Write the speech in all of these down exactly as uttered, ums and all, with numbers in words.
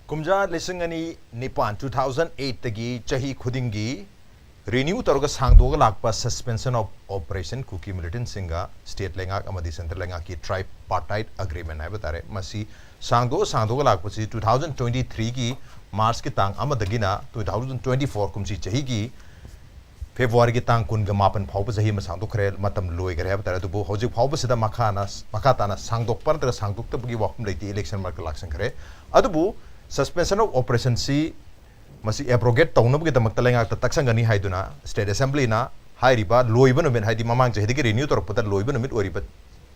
ꯀꯨꯝꯖꯥ ꯂꯤꯁꯤꯡ ꯑꯅꯤ ꯅꯤꯄꯥꯟ, two thousand eight ꯇꯒꯤ ꯆꯍꯤ ꯈꯨꯗꯤꯡꯒꯤ renew ꯇꯧꯔꯒ ꯁꯥꯡꯗꯣꯛꯑꯒ ꯂꯥꯛꯄ suspension of operation Kuki militantꯁꯤꯡꯒ state ꯂꯩꯉꯥꯛ ꯑꯃꯗꯤ centre ꯂꯩꯉꯥꯛꯀꯤ tripartite agreement ꯍꯥꯏꯕ ꯇꯥꯔꯦ, ꯃꯁꯤ ꯁꯥꯡꯗꯣꯛꯑ ꯁꯥꯡꯗꯣꯛꯑ ꯂꯥꯛꯄꯁꯤ two thousand twenty threeꯒꯤ Marchꯀꯤ ꯇꯥꯡ ꯑꯃꯗꯒꯤꯅ two thousand twenty four ꯀꯨꯝꯁꯤ ꯆꯍꯤꯒꯤ Februaryꯒꯤ ꯇꯥꯡ ꯀꯨꯟꯒ ꯃꯥꯄꯟ ꯐꯥꯎꯕ ꯆꯍꯤ ꯑꯃ ꯁꯥꯡꯗꯣꯛꯈ꯭ꯔꯦ, ꯃꯇꯝ ꯂꯣꯏꯈ꯭ꯔꯦ ꯍꯥꯏꯕ ꯇꯥꯔꯦ꯫ ꯑꯗꯨꯕꯨ ꯍꯧꯖꯤꯛ ꯐꯥꯎꯕꯁꯤꯗ ꯃꯈꯥꯅ, ꯃꯈꯥ ꯇꯥꯅ ꯁꯥꯡꯗꯣꯛꯄ ꯅꯠꯇ꯭ꯔꯒ ꯁꯥꯡꯗꯣꯛꯇꯕꯒꯤ ꯋꯥꯐꯝ ꯂꯩꯇꯦ, election ꯃꯔꯛꯇ ꯂꯥꯛꯁꯟꯈ꯭ꯔꯦ꯫ ꯑꯗꯨꯕꯨ suspension of operationꯁꯤ ꯃꯁꯤ abrogate ꯇꯧꯅꯕꯒꯤꯗꯃꯛꯇ ꯂꯩꯉꯥꯛꯇ ꯇꯛꯁꯟꯒꯅꯤ ꯍꯥꯏꯗꯨꯅ state assemblyꯅ ꯍꯥꯏꯔꯤꯕ ꯂꯣꯏꯕ ꯅꯨꯃꯤꯠ, ꯍꯥꯏꯗꯤ ꯃꯃꯥꯡ ꯆꯍꯤꯗꯒꯤ renew ꯇꯧꯔꯛꯄꯗ ꯂꯣꯏꯕ ꯅꯨꯃꯤꯠ ꯑꯣꯏꯔꯤꯕ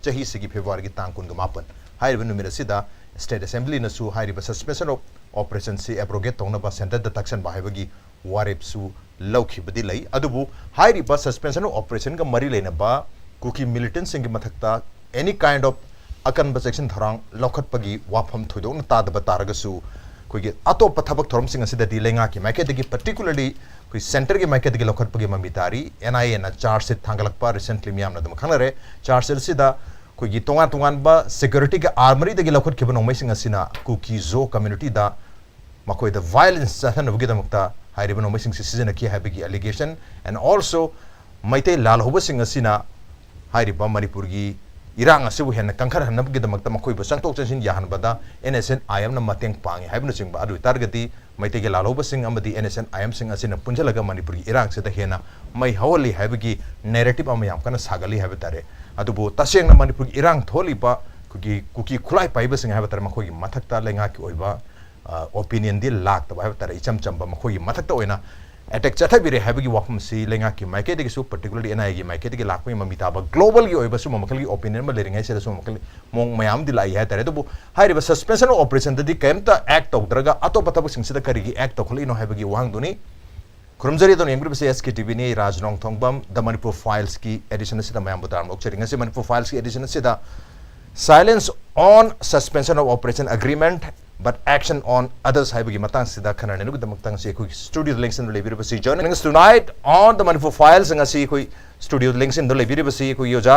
ꯆꯍꯤꯁꯤꯒꯤ Februaryꯒꯤ ꯇꯥꯡ ꯀꯨꯟꯒ ꯃꯥꯄꯟ ꯍꯥꯏꯔꯤꯕ ꯅꯨꯃꯤꯠ ꯑꯁꯤꯗ state assemblyꯅꯁꯨ ꯍꯥꯏꯔꯤꯕ suspension of operationꯁꯤ abrogate ꯇꯧꯅꯕ centreꯗ ꯇꯛꯁꯟꯕ ꯍꯥꯏꯕꯒꯤ ꯋꯥꯔꯦꯞꯁꯨ ꯂꯧꯈꯤꯕꯗꯤ ꯂꯩ꯫ ꯑꯗꯨꯕꯨ ꯍꯥꯏꯔꯤꯕ suspension of operationꯒ ꯃꯔꯤ ꯂꯩꯅꯕ ꯀꯨꯀꯤ militantꯁꯤꯡꯒꯤ ꯃꯊꯛꯇ any kind of ꯑꯀꯟꯕ ꯆꯦꯛꯁꯤꯟ ꯊꯧꯔꯥꯡ ꯂꯧꯈꯠꯄꯒꯤ ꯋꯥꯐꯝ ꯊꯣꯏꯗꯣꯛꯅ ꯇꯥꯗꯕ ꯇꯥꯔꯒꯁꯨ, ꯑꯩꯈꯣꯏꯒꯤ ꯑꯇꯣꯞꯄ ꯊꯕꯛ ꯊꯧꯔꯝꯁꯤꯡ ꯑꯁꯤꯗꯗꯤ ꯂꯩꯉꯥꯛꯀꯤ ꯃꯥꯏꯀꯩꯗꯒꯤ, particularly ꯑꯩꯈꯣꯏ centreꯒꯤ ꯃꯥꯏꯀꯩꯗꯒꯤ ꯂꯧꯈꯠꯄꯒꯤ ꯃꯃꯤ ꯇꯥꯔꯤ꯫ NIAꯅ charge sheet ꯊꯥꯡꯒꯠꯂꯛꯄ recently ꯃꯤꯌꯥꯝꯅ ꯑꯗꯨꯝ ꯈꯪꯅꯔꯦ꯫ Charge sheet ꯑꯁꯤꯗ ꯑꯩꯈꯣꯏꯒꯤ ꯇꯣꯉꯥꯟ ꯇꯣꯉꯥꯟꯕ securityꯒꯤ armouryꯗꯒꯤ ꯂꯧꯈꯠꯈꯤꯕ ꯅꯣꯡꯃꯩꯁꯤꯡ ꯑꯁꯤꯅ ꯀꯨꯀꯤ ꯖꯣ communityꯗ ꯃꯈꯣꯏꯗ violence ꯆꯠꯍꯟꯅꯕꯒꯤꯗꯃꯛꯇ ꯍꯥꯏꯔꯤꯕ ꯅꯣꯡꯃꯩꯁꯤꯡꯁꯤ ꯁꯤꯖꯤꯟꯅꯈꯤ ꯍꯥꯏꯕꯒꯤ allegation, and also ꯃꯩꯇꯩ ꯂꯥꯜꯍꯧꯕꯁꯤꯡ ꯑꯁꯤꯅ ꯍꯥꯏꯔꯤꯕ ꯃꯅꯤꯄꯨꯔꯒꯤ ꯏꯔꯥꯡ ꯑꯁꯤꯕꯨ ꯍꯦꯟꯅ ꯀꯟꯈꯠꯍꯟꯅꯕꯒꯤꯗꯃꯛꯇ ꯃꯈꯣꯏꯕꯨ ꯆꯪꯊꯣꯛ ꯆꯪꯁꯤꯟ ꯌꯥꯍꯟꯕꯗ NSCN-IMꯅ ꯃꯇꯦꯡ ꯄꯥꯡꯉꯤ ꯍꯥꯏꯕꯅꯆꯤꯡꯕ꯫ ꯑꯗꯨ ꯑꯣꯏꯇꯥꯔꯒꯗꯤ ꯃꯩꯇꯩꯒꯤ ꯂꯥꯜꯍꯧꯕꯁꯤꯡ ꯑꯃꯗꯤ NSCN-IMꯁꯤꯡ ꯑꯁꯤꯅ ꯄꯨꯟꯁꯤꯜꯂꯒ ꯃꯅꯤꯄꯨꯔꯒꯤ ꯏꯔꯥꯡꯁꯤꯗ ꯍꯦꯟꯅ ꯃꯩ ꯍꯧꯍꯜꯂꯤ ꯍꯥꯏꯕꯒꯤ narrative ꯑꯃ ꯌꯥꯝ ꯀꯟꯅ ꯁꯥꯒꯠꯂꯤ ꯍꯥꯏꯕ ꯇꯥꯔꯦ꯫ ꯑꯗꯨꯕꯨ ꯇꯁꯦꯡꯅ ꯃꯅꯤꯄꯨꯔꯒꯤ ꯏꯔꯥꯡ ꯊꯣꯛꯍꯜꯂꯤꯕ ꯑꯩꯈꯣꯏꯒꯤ ꯀꯨꯀꯤ ꯈꯨꯠꯂꯥꯏ ꯄꯥꯏꯕꯁꯤꯡ ꯍꯥꯏꯕ ꯇꯥꯔꯦ, ꯃꯈꯣꯏꯒꯤ ꯃꯊꯛꯇ ꯂꯩꯉꯥꯛꯀꯤ ꯑꯣꯏꯕ ꯑ, opinionꯗꯤ ꯂꯥꯛꯇꯕ ꯍꯥꯏꯕ ꯇꯥꯔꯦ, ꯏꯆꯝ ꯆꯝꯕ ꯃꯈꯣꯏꯒꯤ ꯃꯊꯛꯇ ꯑꯣꯏꯅ attack ꯆꯠꯊꯕꯤꯔꯦ ꯍꯥꯏꯕꯒꯤ ꯋꯥꯐꯝꯁꯤ ꯂꯩꯉꯥꯛꯀꯤ ꯃꯥꯏꯀꯩꯗꯒꯤꯁꯨ, particularly NIAꯒꯤ ꯃꯥꯏꯀꯩꯗꯒꯤ ꯂꯥꯛꯄꯒꯤ ꯃꯃꯤ ꯇꯥꯕ, globalꯒꯤ ꯑꯣꯏꯕ ꯁꯨꯝꯕ ꯃꯈꯜꯒꯤ opinion ꯑꯃ ꯂꯩꯔꯤꯉꯩꯁꯤꯗ ꯁꯨꯝꯕ ꯃꯈꯜ ꯃꯑꯣꯡ ꯃꯌꯥꯝ ꯑꯃꯗꯤ ꯂꯥꯛꯏ ꯍꯥꯏ ꯇꯥꯔꯦ꯫ ꯑꯗꯨꯕꯨ ꯍꯥꯏꯔꯤꯕ suspension of operationꯗꯗꯤ ꯀꯔꯤꯝꯇ act ꯇꯧꯗ꯭ꯔꯒ ꯑꯇꯣꯞꯄ ꯊꯕꯛꯁꯤꯡꯁꯤꯗ ꯀꯔꯤꯒꯤ act ꯇꯧꯈꯠꯂꯛꯏꯅꯣ ꯍꯥꯏꯕꯒꯤ ꯋꯥꯍꯪꯗꯨꯅꯤ꯫ ꯈꯨꯔꯨꯝꯖꯔꯤ, ꯑꯗꯣꯝꯅ ꯌꯦꯡꯕꯤꯔꯤꯕꯁꯤ SKTVꯅꯤ꯫ ꯔꯥꯖ ꯅꯣꯡꯊꯣꯡꯕꯝ, The Manipur Filesꯀꯤ edition ꯑꯁꯤꯗ ꯃꯌꯥꯝꯕꯨ ꯇꯔꯥꯝꯅ ꯑꯣꯛꯆꯔꯤ꯫ ꯉꯁꯤ Manipur Filesꯀꯤ edition ꯑꯁꯤꯗ Silence on suspension of operation agreement but action on others ꯍꯥꯏꯕꯒꯤ ꯃꯇꯥꯡꯁꯤꯗ ꯈꯟꯅ ꯅꯩꯅꯕꯒꯤꯗꯃꯛꯇ ꯉꯁꯤ ꯑꯩꯈꯣꯏꯒꯤ studioꯗ ꯂꯦꯡꯁꯤꯟꯗꯨꯅ ꯂꯩꯕꯤꯔꯤꯕꯁꯤ, joining us tonight on the Manipur Files, ꯉꯁꯤ ꯑꯩꯈꯣꯏ studioꯗ ꯂꯦꯡꯁꯤꯟꯗꯨꯅ ꯂꯩꯕꯤꯔꯤꯕꯁꯤ ꯑꯩꯈꯣꯏꯒꯤ ꯑꯣꯖꯥ,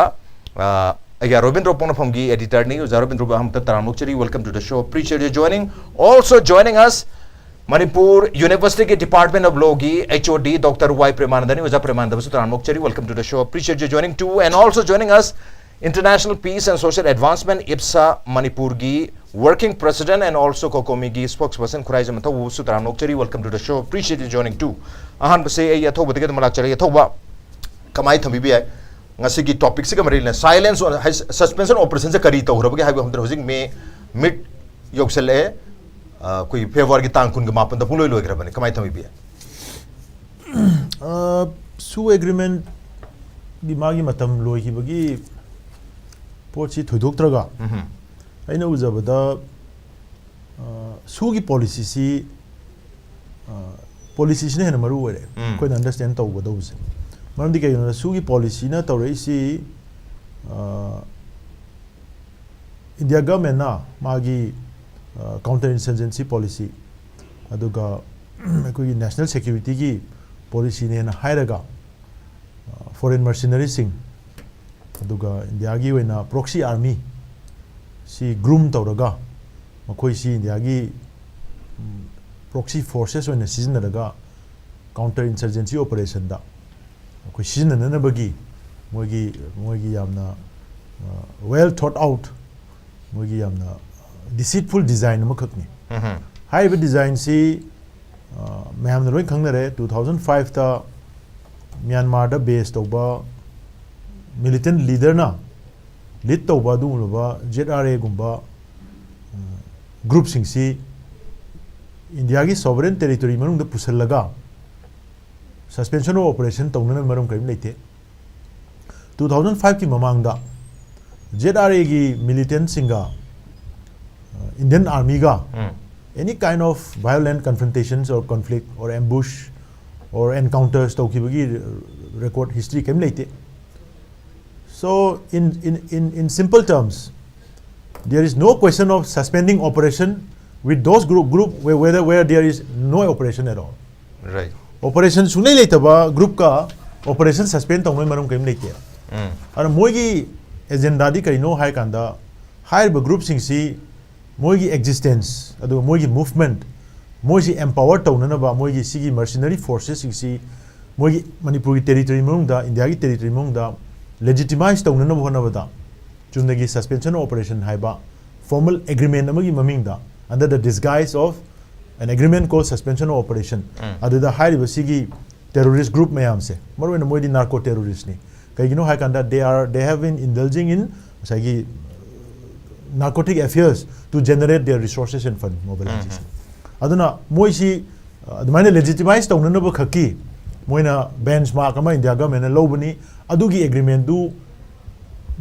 ꯑ, ꯑꯩꯒ ꯔꯣꯕꯤꯟꯗ꯭ꯔꯣ ꯄꯣꯛꯅꯐꯝꯒꯤ editor ꯅꯤ꯫ ꯑꯣꯖꯥ ꯔꯣꯕꯤꯟꯗ꯭ꯔꯣꯕꯨ ꯑꯍꯥꯟꯕꯗ ꯇꯔꯥꯝꯅ ꯑꯣꯛꯆꯔꯤ, welcome to the show, appreciate you joining. Also joining us, Manipur University ꯒꯤ Department of Law ꯒꯤ H O D Doctor Y ꯄ꯭ꯔꯦꯃꯥꯅꯟꯗꯅꯤ꯫ ꯑꯣꯖꯥ ꯄ꯭ꯔꯦꯃꯥꯅꯟꯗꯕꯨꯁꯨ ꯇꯔꯥꯝꯅ ꯑꯣꯛꯆꯔꯤ, welcome to the show, appreciate you joining too. And also joining us, International Peace and Social Advancement, IPSA, ꯃꯅꯤꯄꯨꯔꯒꯤ working president and also COCOMI ꯒꯤ spokesperson Khuraijam ꯑꯊꯧꯕꯕꯨꯁꯨ ꯇꯔꯥꯝꯅ ꯑꯣꯛꯆꯔꯤ, welcome to the show, appreciate you joining too. ꯑꯍꯥꯟꯕꯁꯦ ꯑꯩ ꯑꯊꯧꯕꯗꯒꯤ ꯑꯗꯨꯝ ꯂꯥꯛꯆꯔꯒꯦ꯫ ꯑꯊꯧꯕ, ꯀꯃꯥꯏꯅ ꯊꯝꯕꯤꯕ ꯌꯥꯏ? ꯉꯁꯤꯒꯤ topic ꯁꯤꯒ ꯃꯔꯤ ꯂꯩꯅꯅ, silence on, high-, suspension operation ꯁꯦ ꯀꯔꯤ ꯇꯧꯈ꯭ꯔꯕꯒꯦ ꯍꯥꯏꯕ ꯃꯇꯝꯗ, ꯍꯧꯖꯤꯛ May mid ꯌꯧꯁꯜꯂꯛꯑꯦ꯫ ꯑ, ꯑꯩꯈꯣꯏꯒꯤ February ꯒꯤ ꯇꯥꯡ ꯀꯨꯟꯒ ꯃꯥꯄꯟꯗ ꯄꯨꯡꯂꯣꯏ ꯂꯣꯏꯈ꯭ꯔꯕꯅꯤ꯫ ꯀꯃꯥꯏꯅ ꯊꯝꯕꯤꯕ ꯌꯥꯏ? ꯑ, ꯁꯨ ꯑꯦꯒ꯭ꯔꯤꯃꯦꯟꯒꯤ ꯃꯥꯒꯤ ꯃꯇꯝ ꯂꯣꯏꯈꯤꯕꯒꯤ ꯄꯣꯠꯁꯤ ꯊꯣꯏꯗꯣꯛꯇ꯭ꯔꯒ, ꯎꯝꯍꯨꯝ꯫ ꯑꯩꯅ ꯎꯖꯕꯗ, ꯑ, ꯁꯨꯒꯤ ꯄꯣꯂꯤꯁꯤꯁꯤ, ꯑ, ꯄꯣꯂꯤꯁꯤꯁꯤꯅ ꯍꯦꯟꯅ ꯃꯔꯨ ꯑꯣꯏꯔꯦ ꯎꯝ꯫ ꯑꯩꯈꯣꯏꯅ understand ꯇꯧꯒꯗꯧꯕꯁꯦ꯫ ꯃꯔꯝꯗꯤ ꯀꯩꯒꯤꯅꯣꯗ, ꯁꯨꯒꯤ ꯄꯣꯂꯤꯁꯤꯅ ꯇꯧꯔꯛꯏꯁꯤ, ꯑ, ꯏꯟꯗꯤꯌꯥ ꯒꯚꯔꯟꯃꯦꯟꯅ ꯃꯥꯒꯤ, ꯑ, counter insurgency policy, ꯑꯗꯨꯒ ꯑꯩꯈꯣꯏꯒꯤ national security ꯒꯤ policy ꯅꯦꯅ ꯍꯥꯏꯔꯒ, ꯑ, foreign mercenary ꯁꯤꯡ, ꯑꯗꯨꯒ ꯏꯟꯗꯤꯌꯥꯒꯤ ꯑꯣꯏꯅ proxy army ꯁꯤ groom ꯇꯧꯔꯒ, ꯃꯈꯣꯏꯁꯤ ꯏꯟꯗꯤꯌꯥꯒꯤ, ꯎꯝ, proxy forces ꯑꯣꯏꯅ ꯁꯤꯖꯤꯟꯅꯔꯒ counter insurgency operation ꯗ ꯑꯩꯈꯣꯏ ꯁꯤꯖꯤꯟꯅꯅꯅꯕꯒꯤ ꯃꯣꯏꯒꯤ, ꯃꯣꯏꯒꯤ ꯌꯥꯝꯅ, ꯑ, well thought out, ꯃꯣꯏꯒꯤ ꯌꯥꯝꯅ deceitful design ꯑꯃꯈꯛꯅꯤ꯫ ꯎꯝꯍꯨꯝ꯫ ꯍꯥꯏꯔꯤꯕ design ꯁꯤ, ꯑ, ꯃꯌꯥꯝꯅ ꯂꯣꯏ ꯈꯪꯅꯔꯦ꯫ Two thousand five ꯇ ꯃ꯭ꯌꯥꯟꯃꯥꯔꯗ base ꯇꯧꯕ militant leader ꯅ lead ꯇꯧꯕ ꯑꯗꯨꯒꯨꯝꯂꯕ Z R A ꯒꯨꯝꯕ, ꯑ, group ꯁꯤꯡꯁꯤ ꯏꯟꯗꯤꯌꯥꯒꯤ sovereign territory ꯃꯅꯨꯡꯗ ꯄꯨꯁꯤꯜꯂꯒ suspension of operation ꯇꯧꯅꯅꯕ ꯃꯔꯝ ꯀꯔꯤꯝ ꯂꯩꯇꯦ꯫ Two thousand five ꯀꯤ ꯃꯃꯥꯡꯗ Z R A ꯒꯤ militant ꯁꯤꯡꯒ, ꯑ, Indian Army ꯒ ꯎꯝ꯫ any kind of violent confrontations or conflict or ambush or encounters ꯇꯧꯈꯤꯕꯒꯤ record history ꯀꯔꯤꯝ ꯂꯩꯇꯦ꯫ So in, in, in, in simple terms, there is no question of suspending operation with those group, group where, whether, where there is no operation at all. Right. Operation ꯁꯨꯡꯂꯩ ꯂꯩꯇꯕ group ꯀ operation suspend ꯇꯧꯅꯕꯒꯤ ꯃꯔꯝ ꯀꯔꯤꯝ ꯂꯩꯇꯦ꯫ ꯎꯝ꯫ ꯑꯗꯨꯅ ꯃꯣꯏꯒꯤ ꯑꯦꯖꯦꯟꯗꯥꯗꯤ ꯀꯔꯤꯅꯣ ꯍꯥꯏ ꯀꯥꯟꯗ, ꯍꯥꯏꯔꯤꯕ ꯒ꯭ꯔꯨꯞꯁꯤꯡꯁꯤ ꯃꯣꯏꯒꯤ ꯑꯦꯛꯖꯤꯁꯇꯦꯟꯁ, ꯑꯗꯨꯒ ꯃꯣꯏꯒꯤ ꯃꯨꯚꯃꯦꯟꯠ, ꯃꯣꯏꯁꯤ ꯑꯦꯝꯄꯥꯋꯔ ꯇꯧꯅꯅꯕ, ꯃꯣꯏꯒꯤ ꯁꯤꯒꯤ ꯃꯔꯁꯤꯅꯔꯤ ꯐꯣꯔꯁꯦꯁꯁꯤꯡꯁꯤ ꯃꯣꯏꯒꯤ ꯃꯅꯤꯄꯨꯔꯒꯤ ꯇꯦꯔꯤꯇꯣꯔꯤ ꯃꯅꯨꯡꯗ, ꯏꯟꯗꯤꯌꯥꯒꯤ ꯇꯦꯔꯤꯇꯣꯔꯤ ꯃꯅꯨꯡꯗ ꯂꯦꯖꯤꯇꯤꯃꯥꯏꯁ ꯇꯧꯅꯅꯕ ꯍꯣꯠꯅꯕꯗ ꯆꯨꯝꯅꯒꯤ ꯁꯁꯄꯦꯟꯁꯟ ꯑꯣꯄꯔꯦꯁꯟ ꯍꯥꯏꯕ ꯐꯣꯔꯃꯦꯜ ꯑꯦꯒ꯭ꯔꯤꯃꯦꯟ ꯑꯃꯒꯤ ꯃꯃꯤꯡꯗ, under the disguise of an agreement called suspension of operation, ꯑꯗꯨꯗ ꯍꯥꯏꯔꯤꯕ ꯁꯤꯒꯤ ꯇꯦꯔꯣꯔꯤꯁ ꯒ꯭ꯔꯨꯞ ꯃꯌꯥꯝꯁꯦ, ꯃꯔꯨꯑꯣꯏꯅ ꯃꯣꯏꯗꯤ ꯅꯥꯔꯀꯣ ꯇꯦꯔꯣꯔꯤꯁꯅꯤ꯫ ꯀꯩꯒꯤꯅꯣ ꯍꯥꯏ ꯀꯥꯟꯗ, they are, they have been indulging in ꯉꯁꯥꯏꯒꯤ narcotic affairs to generate their resources and fund mobilization. ꯑꯗꯨꯅ ꯃꯣꯏꯁꯤ, ꯑ, ꯑꯗꯨꯃꯥꯏꯅ ꯂꯦꯖꯤꯇꯤꯃꯥꯏꯁ ꯇꯧꯅꯅꯕ ꯈꯛꯀꯤ ꯃꯣꯏꯅ ꯕꯦꯟꯆꯃꯥꯔꯛ ꯑꯃ ꯏꯟꯗꯤꯌꯥ ꯒꯚꯔꯟꯃꯦꯟꯠꯅ ꯂꯧꯕꯅꯤ꯫ ꯑꯗꯨꯒꯤ ꯑꯦꯒ꯭ꯔꯤꯃꯦꯟꯠꯗꯨꯅꯦꯕ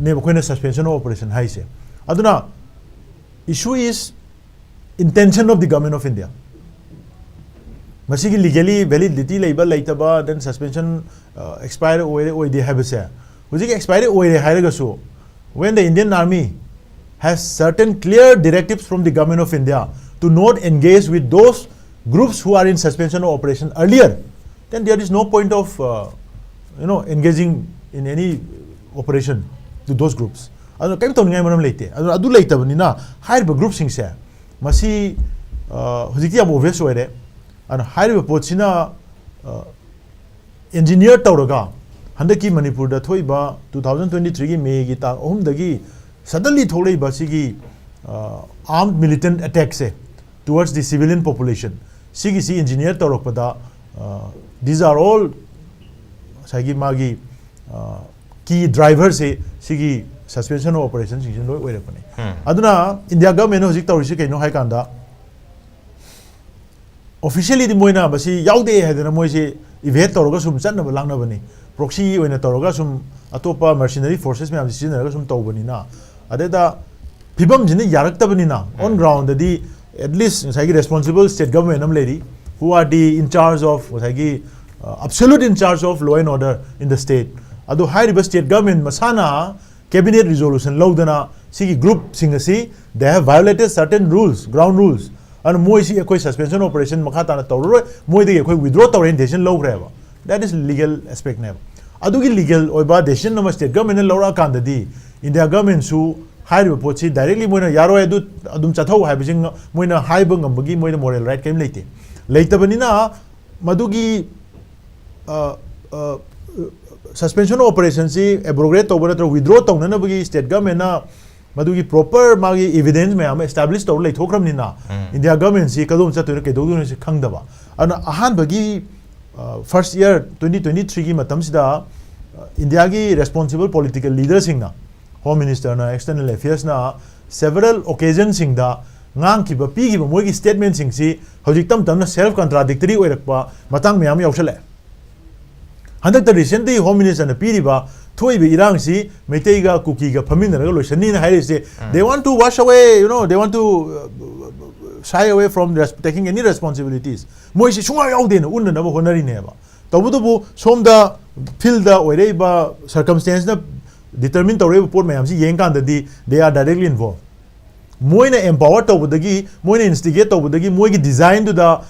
ꯑꯩꯈꯣꯏꯅ suspension of operation ꯍꯥꯏꯁꯦ꯫ ꯑꯗꯨꯅ issue is intention of the Government of India. ꯃꯁꯤꯒꯤ ꯂꯤꯒꯦꯂꯤ ꯚꯦꯂꯤꯗꯤꯇꯤ ꯂꯩꯕ ꯂꯩꯇꯕ, then suspension, ꯑ, ꯑꯦꯛꯁꯄꯥꯌꯔ ꯑꯣꯏꯔꯦ ꯑꯣꯏꯗꯦ ꯍꯥꯏꯕꯁꯦ, ꯍꯧꯖꯤꯛ ꯑꯦꯛꯁꯄꯥꯌꯔ ꯑꯣꯏꯔꯦ ꯍꯥꯏꯔꯒꯁꯨ, when the Indian Army has certain clear directives from the Government of India to not engage with those groups who are in suspension of operation earlier, then there is no point of, uh, you know, engaging in any operation to those groups. ꯑꯗꯨꯅ ꯀꯔꯤꯝ ꯇꯧꯅꯤꯡꯉꯥꯏ ꯃꯔꯝ ꯂꯩꯇꯦ꯫ ꯑꯗꯨꯅ ꯑꯗꯨ ꯂꯩꯇꯕꯅꯤꯅ ꯍꯥꯏꯔꯤꯕ ꯒ꯭ꯔꯨꯞꯁꯤꯡꯁꯦ ꯃꯁꯤ, ꯑ, ꯍꯧꯖꯤꯛꯇꯤ ꯌꯥꯝ ꯑꯣꯕꯚꯤꯌꯁ ꯑꯣꯏꯔꯦ꯫ ꯑꯗꯨꯅ ꯍꯥꯏꯔꯤꯕ ꯄꯣꯠꯁꯤꯅ, ꯑ, ꯏꯟꯖꯤꯅꯤꯌꯔ ꯇꯧꯔꯒ ꯍꯟꯗꯛꯀꯤ ꯃꯅꯤꯄꯨꯔꯗ ꯊꯣꯛꯏꯕ two thousand twenty threeꯒꯤ ꯃꯦꯒꯤ ꯇꯥꯡ ꯑꯍꯨꯝꯗꯒꯤ suddenly ꯊꯣꯛꯂꯛꯏꯕ ꯁꯤꯒꯤ, ꯑ, armed militant attackꯁꯦ towards the civilian population, ꯁꯤꯒꯤꯁꯤ ꯏꯟꯖꯤꯅꯤꯌꯔ ꯇꯧꯔꯛꯄꯗ, ꯑ, these are all ꯉꯁꯥꯏꯒꯤ ꯃꯥꯒꯤ, ꯑ, ꯀꯤ ꯗ꯭ꯔꯥꯏꯚꯔꯁꯦ ꯁꯤꯒꯤ suspension of operationꯁꯤꯡꯁꯤꯅ ꯂꯣꯏ ꯑꯣꯏꯔꯛꯄꯅꯦ꯫ ꯑꯗꯨꯅ ꯏꯟꯗꯤꯌꯥ ꯒꯚꯔꯟꯃꯦꯟꯠꯅ ꯍꯧꯖꯤꯛ ꯇꯧꯔꯤꯁꯤ ꯀꯩꯅꯣ ꯍꯥꯏ ꯀꯥꯟꯗ, ꯑꯣꯐꯤꯁꯤꯌꯦꯜꯂꯤꯗꯤ ꯃꯣꯏꯅ ꯃꯁꯤ ꯌꯥꯎꯗꯦ ꯍꯥꯏꯗꯅ ꯃꯣꯏꯁꯤ ꯏꯚꯦꯠ ꯇꯧꯔꯒ ꯁꯨꯝ ꯆꯠꯅꯕ ꯂꯥꯡꯅꯕꯅꯤ꯫ ꯄ꯭ꯔꯣꯛꯁꯤ ꯑꯣꯏꯅ ꯇꯧꯔꯒ ꯁꯨꯝ ꯑꯇꯣꯞꯄ ꯃꯔꯁꯤꯅꯔꯤ ꯐꯣꯔꯁꯦꯁ ꯃꯌꯥꯝꯁꯤ ꯁꯤꯖꯤꯟꯅꯔꯒ ꯁꯨꯝ ꯇꯧꯕꯅꯤꯅ, ꯑꯗꯩꯗ ꯐꯤꯕꯝꯁꯤꯅ ꯌꯥꯔꯛꯇꯕꯅꯤꯅ, on groundꯗꯗꯤ at least ꯉꯁꯥꯏꯒꯤ responsible state government ꯑꯃ ꯂꯩꯔꯤ, who are the in charge of ꯉꯁꯥꯏꯒꯤ, uh, absolute in charge of law and order in the state꯫ ꯑꯗꯣ ꯍꯥꯏꯔꯤꯕ state government ꯃꯁꯥꯅ cabinet resolution ꯂꯧꯗꯅ ꯁꯤꯒꯤ ꯒ꯭ꯔꯨꯞꯁꯤꯡ ꯑꯁꯤ, they have violated certain rules, ground rules, ꯑꯗꯨꯅ ꯃꯣꯏꯁꯤ ꯑꯩꯈꯣꯏ suspension operation ꯃꯈꯥ ꯇꯥꯅ ꯇꯧꯔꯔꯣꯏ, ꯃꯣꯏꯗꯒꯤ ꯑꯩꯈꯣꯏ withdraw ꯇꯧꯔꯦꯅ decision ꯂꯧꯈ꯭ꯔꯦꯕ꯫ That is legal aspectꯅꯦꯕ꯫ ꯑꯗꯨꯒꯤ ꯂꯤꯒꯦꯜ ꯑꯣꯏꯕ ꯗꯦꯁꯤꯖꯟ ꯑꯃ ꯁ꯭ꯇꯦꯠ ꯒꯚꯔꯟꯃꯦꯟꯠꯅ ꯂꯧꯔꯛꯑꯀꯥꯟꯗꯗꯤ ꯏꯟꯗꯤꯌꯥ ꯒꯚꯔꯟꯃꯦꯟꯠꯁꯨ ꯍꯥꯏꯔꯤꯕ ꯄꯣꯠꯁꯤ ꯗꯥꯏꯔꯦꯛꯂꯤ ꯃꯣꯏꯅ ꯌꯥꯔꯣꯏ, ꯑꯗꯨ ꯑꯗꯨꯝ ꯆꯠꯊꯧ ꯍꯥꯏꯕꯁꯤ ꯉ- ꯃꯣꯏꯅ ꯍꯥꯏꯕ ꯉꯝꯕꯒꯤ ꯃꯣꯏꯗ ꯃꯣꯔꯦꯜ ꯔꯥꯏꯠ ꯀꯔꯤꯝ ꯂꯩꯇꯦ꯫ ꯂꯩꯇꯕꯅꯤꯅ ꯃꯗꯨꯒꯤ ꯁꯁꯄꯦꯟꯁꯟ ꯑꯣꯄꯔꯦꯁꯟꯁꯤ ꯑꯦꯕ꯭ꯔꯣꯒꯦꯠ ꯇꯧꯕ ꯅꯠꯇ꯭ꯔꯒ ꯋꯤꯗ꯭ꯔꯣ ꯇꯧꯅꯅꯕꯒꯤ ꯁ꯭ꯇꯦꯠ ꯒꯚꯔꯟꯃꯦꯟꯠꯅ ꯃꯗꯨꯒꯤ ꯄ꯭ꯔꯣꯄꯔ ꯃꯥꯒꯤ ꯏꯚꯤꯗꯦꯟꯁ ꯃꯌꯥꯝ ꯑꯃ ꯑꯦꯁꯇꯥꯕ꯭ꯂꯤꯁ ꯇꯧꯔ ꯂꯩꯊꯣꯛꯈ꯭ꯔꯕꯅꯤꯅ ꯏꯟꯗꯤꯌꯥ ꯒꯚꯔꯟꯃꯦꯟꯠꯁꯤ ꯀꯗꯣꯝ ꯆꯠꯇꯣꯏꯅꯣ ꯀꯩꯗꯧꯗꯣꯏꯅꯣ ꯁꯤ ꯈꯪꯗꯕ꯫ ꯑꯗꯨꯅ ꯑꯍꯥꯟꯕꯒꯤ ꯐꯥꯔꯁ ꯏꯌꯔ ꯇ꯭ꯋꯦꯟꯇꯤ ꯇ꯭ꯋꯦꯟꯇꯤ ꯊ꯭ꯔꯤꯒꯤ ꯃꯇꯝꯁꯤꯗ ꯏꯟꯗꯤꯌꯥꯒꯤ ꯔꯦꯁꯄꯣꯟꯁꯤꯕꯜ ꯄꯣꯂꯤꯇꯤꯀꯦꯜ ꯂꯤꯗꯔꯁꯤꯡꯅ, ꯍꯣꯝ ꯃꯤꯅꯤꯁꯇꯔꯅ, ꯑꯦꯛꯁꯇꯔꯅꯦꯜ ꯑꯦꯐꯤꯌꯔꯁꯅ ꯁꯦꯚꯔꯦꯜ ꯑꯣꯀꯦꯖꯟꯁꯤꯡꯗ ꯉꯥꯡꯈꯤꯕ, ꯄꯤꯈꯤꯕ ꯃꯣꯏꯒꯤ ꯁ꯭ꯇꯦꯠꯃꯦꯟꯠꯁꯤꯡꯁꯤ ꯍꯧꯖꯤꯛ ꯇꯞ ꯇꯞꯅ ꯁꯦꯜꯐ ꯀꯟꯇ꯭ꯔꯥꯗꯤꯛꯇꯔꯤ ꯑꯣꯏꯔꯛꯄ ꯃꯇꯥꯡ ꯃꯌꯥꯝ ꯌꯥꯎꯁꯜꯂꯛꯑꯦ꯫ ꯍꯟꯗꯛꯇ ꯔꯤꯁꯦꯟꯠꯂꯤ ꯍꯣꯝ ꯃꯤꯅꯤꯁꯇꯔꯅ ꯄꯤꯔꯤꯕ ꯊꯣꯛꯏꯕ ꯏꯔꯥꯡꯁꯤ ꯃꯩꯇꯩꯒ ꯀꯨꯀꯤꯒ ꯐꯝꯃꯤꯟꯅꯔꯒ ꯂꯣꯏꯁꯟꯅꯤꯅ ꯍꯥꯏꯔꯤꯁꯦ, they want to wash away, you know, they want to uh, shy away from res- taking any responsibilities. ꯃꯣꯏꯁꯤ ꯁꯨꯡꯌꯥꯎ ꯌꯥꯎꯗꯦꯅ ꯎꯠꯅꯅꯕ ꯍꯣꯠꯅꯔꯤꯅꯦꯕ꯫ ꯇꯧꯕꯇꯕꯨ ꯁꯣꯝꯗ ꯐꯤꯜꯗ ꯑꯣꯏꯔꯛꯏꯕ ꯁꯔꯀꯝꯁꯇꯦꯟꯁꯅ ꯗꯤꯇꯔꯃꯤꯟ ꯇꯧꯔꯛꯏꯕ ꯄꯣꯠ ꯃꯌꯥꯝꯁꯤ ꯌꯦꯡꯀꯥꯟꯗꯗꯤ they are directly involved. ꯃꯣꯏꯅ ꯑꯦꯝꯄꯥꯋꯔ ꯇꯧꯕꯗꯒꯤ, ꯃꯣꯏꯅ ꯏꯟꯁꯇꯤꯒꯦꯠ ꯇꯧꯕꯗꯒꯤ, ꯃꯣꯏꯒꯤ ꯗꯤꯖꯥꯏꯟꯗꯨꯗ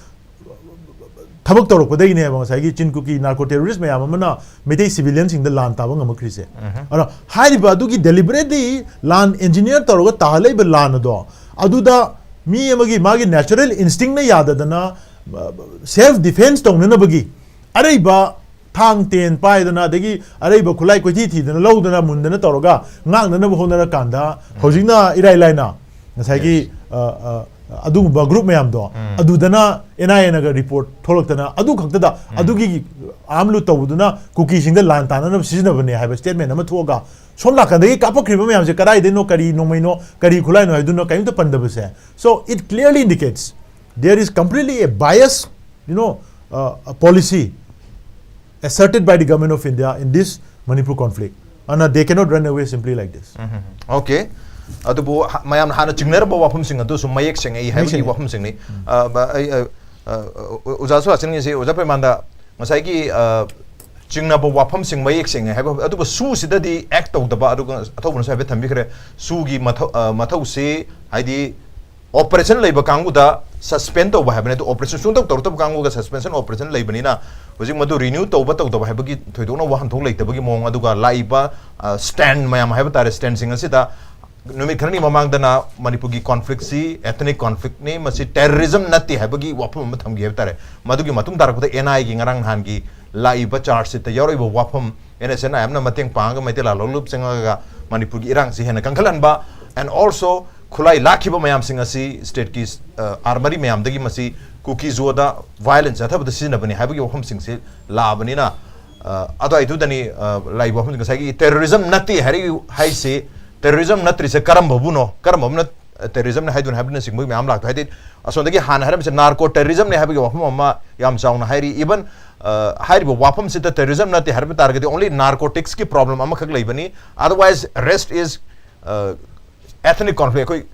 ꯊꯕꯛ ꯇꯧꯔꯛꯄꯗꯒꯤꯅꯦꯕ ꯉꯁꯥꯏꯒꯤ ꯆꯤꯟ ꯀꯨꯀꯤ ꯅꯥꯔꯀꯣ ꯇꯦꯔꯣꯔꯤꯁ ꯃꯌꯥꯝ ꯑꯃꯅ ꯃꯩꯇꯩ ꯁꯤꯚꯤꯂꯤꯌꯟꯁꯤꯡꯗ ꯂꯥꯟ ꯇꯥꯕ ꯉꯝꯃꯛꯈ꯭ꯔꯤꯁꯦ꯫ ꯑꯗꯣ ꯍꯥꯏꯔꯤꯕ ꯑꯗꯨꯒꯤ ꯗꯦꯂꯤꯕꯔꯦꯠꯂꯤ ꯂꯥꯟ ꯏꯟꯖꯤꯅꯤꯌꯔ ꯇꯧꯔꯒ ꯇꯥꯍꯜꯂꯛꯏꯕ ꯂꯥꯟ ꯑꯗꯣ, ꯑꯗꯨꯗ ꯃꯤ ꯑꯃꯒꯤ ꯃꯥꯒꯤ ꯅꯦꯆꯔꯦꯜ ꯏꯟꯁꯇꯤꯡꯅ ꯌꯥꯗꯗꯅ ꯁꯦꯜꯐ ꯗꯤꯐꯦꯟꯁ ꯇꯧꯅꯅꯕꯒꯤ ꯑꯔꯩꯕ ꯊꯥꯡ ꯇꯦꯟ ꯄꯥꯏꯗꯅ, ꯑꯗꯒꯤ ꯑꯔꯩꯕ ꯈꯨꯠꯂꯥꯏ ꯀꯣꯏꯊꯤ ꯊꯤꯗꯅ ꯂꯧꯗꯅ ꯃꯨꯟꯗꯅ ꯇꯧꯔꯒ ꯉꯥꯛꯅꯅꯕ ꯍꯣꯠꯅꯔꯀꯥꯟꯗ, ꯍꯧꯖꯤꯛꯅ ꯏꯔꯥꯏ ꯂꯥꯏꯅ ꯉꯁꯥꯏꯒꯤ ꯑ, ꯑ, ꯑꯗꯨꯒꯨꯝꯕ ꯒ꯭ꯔꯨꯞ ꯃꯌꯥꯝꯗꯣ ꯑꯗꯨꯗꯅ ꯑꯦꯟ ꯑꯥꯏ ꯑꯦꯅꯒ ꯔꯤꯄꯣꯔꯠ ꯊꯣꯛꯂꯛꯇꯅ, ꯑꯗꯨ ꯈꯛꯇꯗ ꯑꯗꯨꯒꯤ ꯑꯥꯔꯝ ꯂꯨꯠ ꯇꯧꯕꯗꯨꯅ ꯀꯨꯀꯤꯁꯤꯡꯗ ꯂꯥꯟ ꯇꯥꯅꯅꯕ ꯁꯤꯖꯤꯟꯅꯕꯅꯦ ꯍꯥꯏꯕ ꯁ꯭ꯇꯦꯠꯃꯦꯟ ꯑꯃ ꯊꯣꯛꯑꯒ, ꯁꯣꯝ ꯅꯥꯀꯟꯗꯒꯤ ꯀꯥꯞꯄꯛꯈ꯭ꯔꯤꯕ ꯃꯌꯥꯝꯁꯦ ꯀꯗꯥꯏꯗꯩꯅꯣ, ꯀꯔꯤ ꯅꯣꯡꯃꯩꯅꯣ, ꯀꯔꯤ ꯈꯨꯠꯂꯥꯏꯅꯣ ꯍꯥꯏꯗꯨꯅ ꯀꯔꯤꯝꯇ ꯄꯟꯗꯕꯁꯦ? So it clearly indicates there is completely a bias, you know, uh, a policy asserted by the government of India in this Manipur conflict. And uh, they cannot run away simply like this. Okay. ꯑꯗꯨꯕꯨ ꯃꯌꯥꯝꯅ ꯍꯥꯟꯅ ꯆꯤꯡꯅꯔꯝꯕ ꯋꯥꯐꯝꯁꯤꯡ ꯑꯗꯨꯁꯨ ꯃꯌꯦꯛ ꯁꯦꯡꯉꯛꯏ ꯍꯥꯏꯕꯒꯤ ꯋꯥꯐꯝꯁꯤꯡꯅꯤ꯫ ꯑꯣꯖꯥꯁꯨ ꯍꯥꯆꯤꯟꯒꯤꯁꯤ ꯑꯣꯖꯥ ꯄ꯭ꯔꯦꯃꯥꯟꯗ ꯉꯁꯥꯏꯒꯤ ꯆꯤꯡꯅꯕ ꯋꯥꯐꯝꯁꯤꯡ ꯃꯌꯦꯛ ꯁꯦꯡꯉꯦ ꯍꯥꯏꯕ, ꯑꯗꯨꯒ ꯁꯨꯁꯤꯗꯗꯤ ꯑꯦꯛ ꯇꯧꯗꯕ, ꯑꯗꯨꯒ ꯑꯊꯧꯕꯅꯁꯨ ꯍꯥꯏꯐꯦꯠ ꯊꯝꯕꯤꯈ꯭ꯔꯦ꯫ ꯁꯨꯒꯤ ꯃꯊꯧ ꯃꯊꯧꯁꯤ ꯍꯥꯏꯗꯤ ꯑꯣꯄꯔꯦꯁꯟ ꯂꯩꯕ ꯀꯥꯡꯕꯨꯗ ꯁꯁꯄꯦꯟ ꯇꯧꯕ ꯍꯥꯏꯕꯅꯤ, ꯑꯗꯨ ꯑꯣꯄꯔꯦꯁꯟ ꯁꯨꯡꯇꯧ ꯇꯧꯔꯛꯇꯕ ꯀꯥꯡꯕꯨꯒ ꯁꯁꯄꯦꯟꯁꯟ ꯑꯣꯄꯔꯦꯁꯟ ꯂꯩꯕꯅꯤꯅ ꯍꯧꯖꯤꯛ ꯃꯗꯨ ꯔꯤꯅ꯭ꯌꯨ ꯇꯧꯕ ꯇꯧꯗꯕ ꯍꯥꯏꯕꯒꯤ ꯊꯣꯏꯗꯣꯛꯅ ꯋꯥꯍꯟꯊꯣꯛ ꯂꯩꯇꯕꯒꯤ ꯃꯑꯣꯡ, ꯑꯗꯨꯒ ꯂꯥꯛꯏꯕ ꯁ꯭ꯇꯦꯟ ꯃꯌꯥꯝ ꯍꯥꯏꯕ ꯇꯥꯔꯦ, ꯁ꯭ꯇꯦꯟꯁꯤꯡ ꯑꯁꯤꯗ ꯅꯨꯃꯤꯠ ꯈꯔꯅꯤ ꯃꯃꯥꯡꯗꯅ ꯃꯅꯤꯄꯨꯔꯒꯤ ꯀꯣꯟꯐ꯭ꯂꯤꯛꯁꯤ ꯑꯦꯊꯅꯤꯛ ꯀꯣꯟꯐ꯭ꯂꯤꯛꯅꯤ, ꯃꯁꯤ ꯇꯦꯔꯣꯔꯤꯖꯝ ꯅꯠꯇꯦ ꯍꯥꯏꯕꯒꯤ ꯋꯥꯐꯝ ꯑꯃ ꯊꯝꯈꯤ ꯍꯥꯏꯕ ꯇꯥꯔꯦ꯫ ꯃꯗꯨꯒꯤ ꯃꯇꯨꯡ ꯇꯥꯔꯛꯄꯗ ꯑꯦꯟ ꯑꯥꯏꯒꯤ ꯉꯔꯥꯡ ꯅꯍꯥꯟꯒꯤ ꯂꯥꯛꯏꯕ ꯆꯥꯔꯖꯁꯤꯠꯇ ꯌꯥꯎꯔꯛꯏꯕ ꯋꯥꯐꯝ, ꯑꯦꯟ ꯑꯦꯁ ꯑꯦꯟ ꯑꯥꯏ ꯑꯦꯝꯅ ꯃꯇꯦꯡ ꯄꯥꯡꯉꯒ ꯃꯩꯇꯩ ꯂꯥꯂꯣꯡ ꯂꯨꯞ ꯆꯪꯉꯒ ꯃꯅꯤꯄꯨꯔꯒꯤ ꯏꯔꯥꯡꯁꯤ ꯍꯦꯟꯅ ꯀꯟꯈꯠꯍꯟꯕ, and also ꯈꯨꯠꯂꯥꯏ ꯂꯥꯛꯈꯤꯕ ꯃꯌꯥꯝꯁꯤꯡ ꯑꯁꯤ ꯁ꯭ꯇꯦꯠꯀꯤ ꯑꯥꯔꯃꯔꯤ ꯃꯌꯥꯝꯗꯒꯤ ꯃꯁꯤ ꯀꯨꯀꯤꯖꯣꯗ ꯚꯥꯏꯑꯣꯂꯦꯟꯁ ꯆꯠꯊꯕꯗ ꯁꯤꯖꯤꯟꯅꯕꯅꯤ ꯍꯥꯏꯕꯒꯤ ꯋꯥꯐꯝꯁꯤꯡꯁꯤ ꯂꯥꯛꯑꯕꯅꯤꯅ, ꯑ, ꯑꯗꯨꯋꯥꯏꯗꯨꯗꯅꯤ, ꯑ, ꯂꯥꯛꯏꯕ ꯋꯥꯐꯝꯁꯤ ꯉꯁꯥꯏꯒꯤ ꯇꯦꯔꯣꯔꯤꯖꯝ ꯅꯠꯇꯦ ꯍꯥꯏꯔꯛꯏ ꯍꯥꯏꯁꯤ, ꯇꯦꯔꯣꯔꯤꯖꯝ ꯅꯠꯇ꯭ꯔꯤꯁꯦ ꯀꯔꯝꯕꯕꯨꯅꯣ, ꯀꯔꯝꯕ ꯑꯃꯅ ꯇꯦꯔꯣꯔꯤꯖꯝꯅꯤ ꯍꯥꯏꯗꯣꯏꯅꯣ ꯍꯥꯏꯕꯅꯆꯤꯡꯕꯒꯤ ꯃꯌꯥꯝ ꯂꯥꯛꯇꯣꯏ꯫ ꯍꯥꯏꯗꯤ ꯑꯁꯣꯝꯗꯒꯤ ꯍꯥꯟꯅ ꯍꯥꯏꯔꯝꯃꯤꯁꯦ ꯅꯥꯔꯀꯣ ꯇꯦꯔꯣꯔꯤꯖꯝꯅꯤ ꯍꯥꯏꯕꯒꯤ ꯋꯥꯐꯝ ꯑꯃ ꯌꯥꯝ ꯆꯥꯎꯅ ꯍꯥꯏꯔꯤ꯫ ꯏꯚꯟ ꯍꯥꯏꯔꯤꯕ ꯋꯥꯐꯝꯁꯤꯗ ꯇꯦꯔꯣꯔꯤꯖꯝ ꯅꯠꯇꯦ ꯍꯥꯏꯔꯕ ꯇꯥꯔꯒꯗꯤ only narcotics ꯀꯤ problem ꯑꯃꯈꯛ ꯂꯩꯕꯅꯤ, otherwise rest is ethnic conflict꯫ ꯑꯩꯈꯣꯏ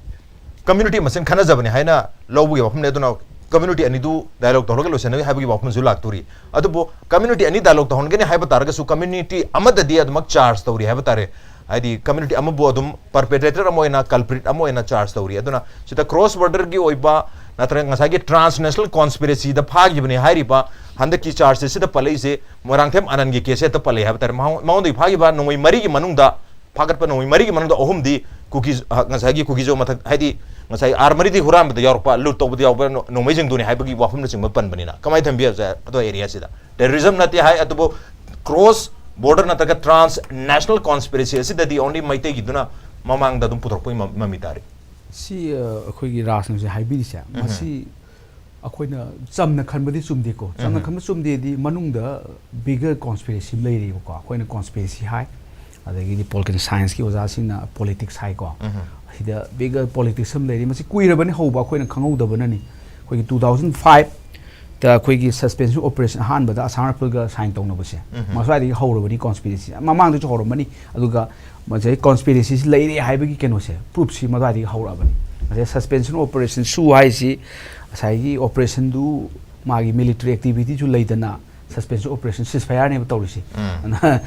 ꯀꯝꯃ꯭ꯌꯨꯅꯤꯇꯤ ꯃꯁꯦꯟ ꯈꯟꯅꯖꯕꯅꯤ ꯍꯥꯏꯅ ꯂꯧꯕꯒꯤ ꯋꯥꯐꯝꯅꯤ꯫ ꯑꯗꯨꯅ ꯀꯝꯃ꯭ꯌꯨꯅꯤꯇꯤ ꯑꯅꯤꯗꯨ ꯗꯥꯏꯂꯣꯒ ꯇꯧꯍꯜꯂꯒ ꯂꯣꯏꯁꯤꯟꯅꯕꯒꯤ ꯍꯥꯏꯕꯒꯤ ꯋꯥꯐꯝꯁꯨ ꯂꯥꯛꯇꯣꯔꯤ꯫ ꯑꯗꯨꯕꯨ ꯀꯝꯃ꯭ꯌꯨꯅꯤꯇꯤ ꯑꯅꯤ ꯗꯥꯏꯂꯣꯒ ꯇꯧꯍꯟꯒꯅꯤ ꯍꯥꯏꯕ ꯇꯥꯔꯒꯁꯨ ꯀꯝꯃ꯭ꯌꯨꯅꯤꯇꯤ ꯑꯃꯗꯗꯤ ꯑꯗꯨꯃꯛ ꯆꯥꯔꯖ ꯇꯧꯔꯤ ꯍꯥꯏꯕ ꯇꯥꯔꯦ꯫ ꯍꯥꯏꯗꯤ ꯀꯝꯃ꯭ꯌꯨꯅꯤꯇꯤ ꯑꯃꯕꯨ ꯑꯗꯨꯝ ꯄꯔꯄꯦꯇ꯭ꯔꯦꯇꯔ ꯑꯃ ꯑꯣꯏꯅ, ꯀꯜꯄ꯭ꯔꯤꯠ ꯑꯃ ꯑꯣꯏꯅ ꯆꯥꯔꯖ ꯇꯧꯔꯤ꯫ ꯑꯗꯨꯅ ꯁꯤꯗ ꯀ꯭ꯔꯣꯁ ꯕꯣꯔꯗꯔꯒꯤ ꯑꯣꯏꯕ ꯅꯠꯇ꯭ꯔꯒ ꯉꯁꯥꯏꯒꯤ ꯇ꯭ꯔꯥꯟꯁꯅꯦꯁꯅꯦꯜ ꯀꯣꯟꯁꯄꯤꯔꯦꯁꯤꯗ ꯐꯥꯈꯤꯕꯅꯤ ꯍꯥꯏꯔꯤꯕ ꯍꯟꯗꯛꯀꯤ ꯆꯥꯔꯖꯁꯤꯗ ꯄꯜꯂꯛꯏꯁꯦ ꯃꯣꯏꯔꯥꯡꯊꯦꯝ ꯑꯅꯟꯒꯤ ꯀꯦꯁꯁꯦ ꯍꯦꯛꯇ ꯄꯜꯂꯛꯏ ꯍꯥꯏꯕ ꯇꯥꯔꯦ꯫ ꯃꯉꯣꯟ-, ꯃꯉꯣꯟꯗꯒꯤ ꯐꯥꯈꯤꯕ ꯅꯣꯡꯃꯩ ꯃꯔꯤꯒꯤ ꯃꯅꯨꯡꯗ, ꯐꯥꯒꯠꯄ ꯅꯣꯡꯃꯩ ꯃꯔꯤꯒꯤ ꯃꯅꯨꯡꯗ ꯑꯍꯨꯝꯗꯤ ꯀꯨꯀꯤ, ꯑ, ꯉꯁꯥꯏꯒꯤ ꯀꯨꯀꯤꯖꯣ ꯃꯊꯛ, ꯍꯥꯏꯗꯤ ꯉꯁꯥꯏ ꯑꯥꯔꯃꯔꯤꯗꯤ ꯍꯨꯔꯥꯟꯕꯗ ꯌꯥꯎꯔꯛꯄ, ꯂꯨꯠ ꯇꯧꯕꯗ ꯌꯥꯎꯕ ꯅꯣ-, ꯅꯣꯡꯃꯩꯁꯤꯡꯗꯨꯅꯤ ꯍꯥꯏꯕꯒꯤ ꯋꯥꯐꯝꯅꯆꯤꯡꯕ ꯄꯟꯕꯅꯤꯅ ꯀꯃꯥꯏꯅ ꯊꯝꯕꯤ ꯌꯥꯕꯁꯦ? ꯑꯗꯣ ꯑꯦꯔꯤꯌꯥꯁꯤꯗ ꯇꯦꯔꯣꯔꯤꯖꯝ ꯅꯠꯇꯦ ꯍꯥꯏ, ꯑꯗꯨꯕꯨ ꯀ꯭ꯔꯣꯁ ꯕꯣꯔꯗꯔ ꯅꯠꯇ꯭ꯔꯒ ꯇ꯭ꯔꯥꯟꯁ ꯅꯦꯁꯅꯦꯜ ꯀꯣꯟꯁꯄꯤꯔꯦꯁꯤ ꯑꯁꯤꯗꯗꯤ only ꯃꯩꯇꯩꯒꯤꯗꯨꯅ ꯃꯃꯥꯡꯗ ꯑꯗꯨꯝ ꯄꯨꯊꯣꯔꯛꯄꯒꯤ ꯃ-, ꯃꯃꯤ ꯇꯥꯔꯤ꯫ ꯁꯤ, ꯑ, ꯑꯩꯈꯣꯏꯒꯤ ꯔꯥꯖꯅ ꯍꯧꯖꯤꯛ ꯍꯥꯏꯕꯤꯔꯤꯁꯦ, ꯃꯁꯤ ꯑꯩꯈꯣꯏꯅ ꯆꯝꯅ ꯈꯟꯕꯗꯤ ꯆꯨꯝꯗꯦꯀꯣ꯫ ꯆꯝꯅ ꯈꯟꯕ ꯆꯨꯝꯗꯦꯗꯤ ꯃꯅꯨꯡꯗ bigger conspiracy ꯑꯃ ꯂꯩꯔꯤꯕꯀꯣ꯫ ꯑꯩꯈꯣꯏꯅ conspiracy ꯍꯥꯏ, ꯑꯗꯒꯤꯗꯤ political science ꯀꯤ ꯑꯣꯖꯥꯁꯤꯡꯅ politics ꯍꯥꯏꯀꯣ꯫ ꯁꯤꯗ bigger politics ꯑꯃ ꯂꯩꯔꯤ꯫ ꯃꯁꯤ ꯀꯨꯏꯔꯕꯅꯤ ꯍꯧꯕ, ꯑꯩꯈꯣꯏꯅ ꯈꯪꯍꯧꯗꯕꯅꯅꯤ꯫ ꯑꯩꯈꯣꯏꯒꯤ two thousand five ꯇ ꯑꯩꯈꯣꯏꯒꯤ suspension operation ꯑꯍꯥꯟꯕꯗ ꯑꯁꯥꯝ ꯔꯥꯏꯐꯜꯒ sign ꯇꯧꯅꯕꯁꯦ, ꯃꯁ꯭ꯋꯥꯏꯗꯒꯤ ꯍꯧꯔꯕꯅꯤ conspiracy꯫ ꯃꯃꯥꯡꯗꯁꯨ ꯍꯧꯔꯝꯃꯅꯤ, ꯑꯗꯨꯒ ꯃꯁꯤ conspiracy ꯁꯤ ꯂꯩꯔꯦ ꯍꯥꯏꯕꯒꯤ ꯀꯩꯅꯣꯁꯦ, proof ꯁꯤ ꯃꯗꯨꯋꯥꯏꯗꯒꯤ ꯍꯧꯔꯛꯑꯕꯅꯤ꯫ ꯃꯁꯤ suspension operation ꯁꯨ ꯍꯥꯏꯁꯤ ꯉꯁꯥꯏꯒꯤ operation ꯗꯨ ꯃꯥꯒꯤ military activity ꯁꯨ ꯂꯩꯗꯅ, Suspension operation ceasefire ꯅꯦꯕ ꯇꯧꯔꯤꯁꯦ꯫ ꯑꯗꯨꯅ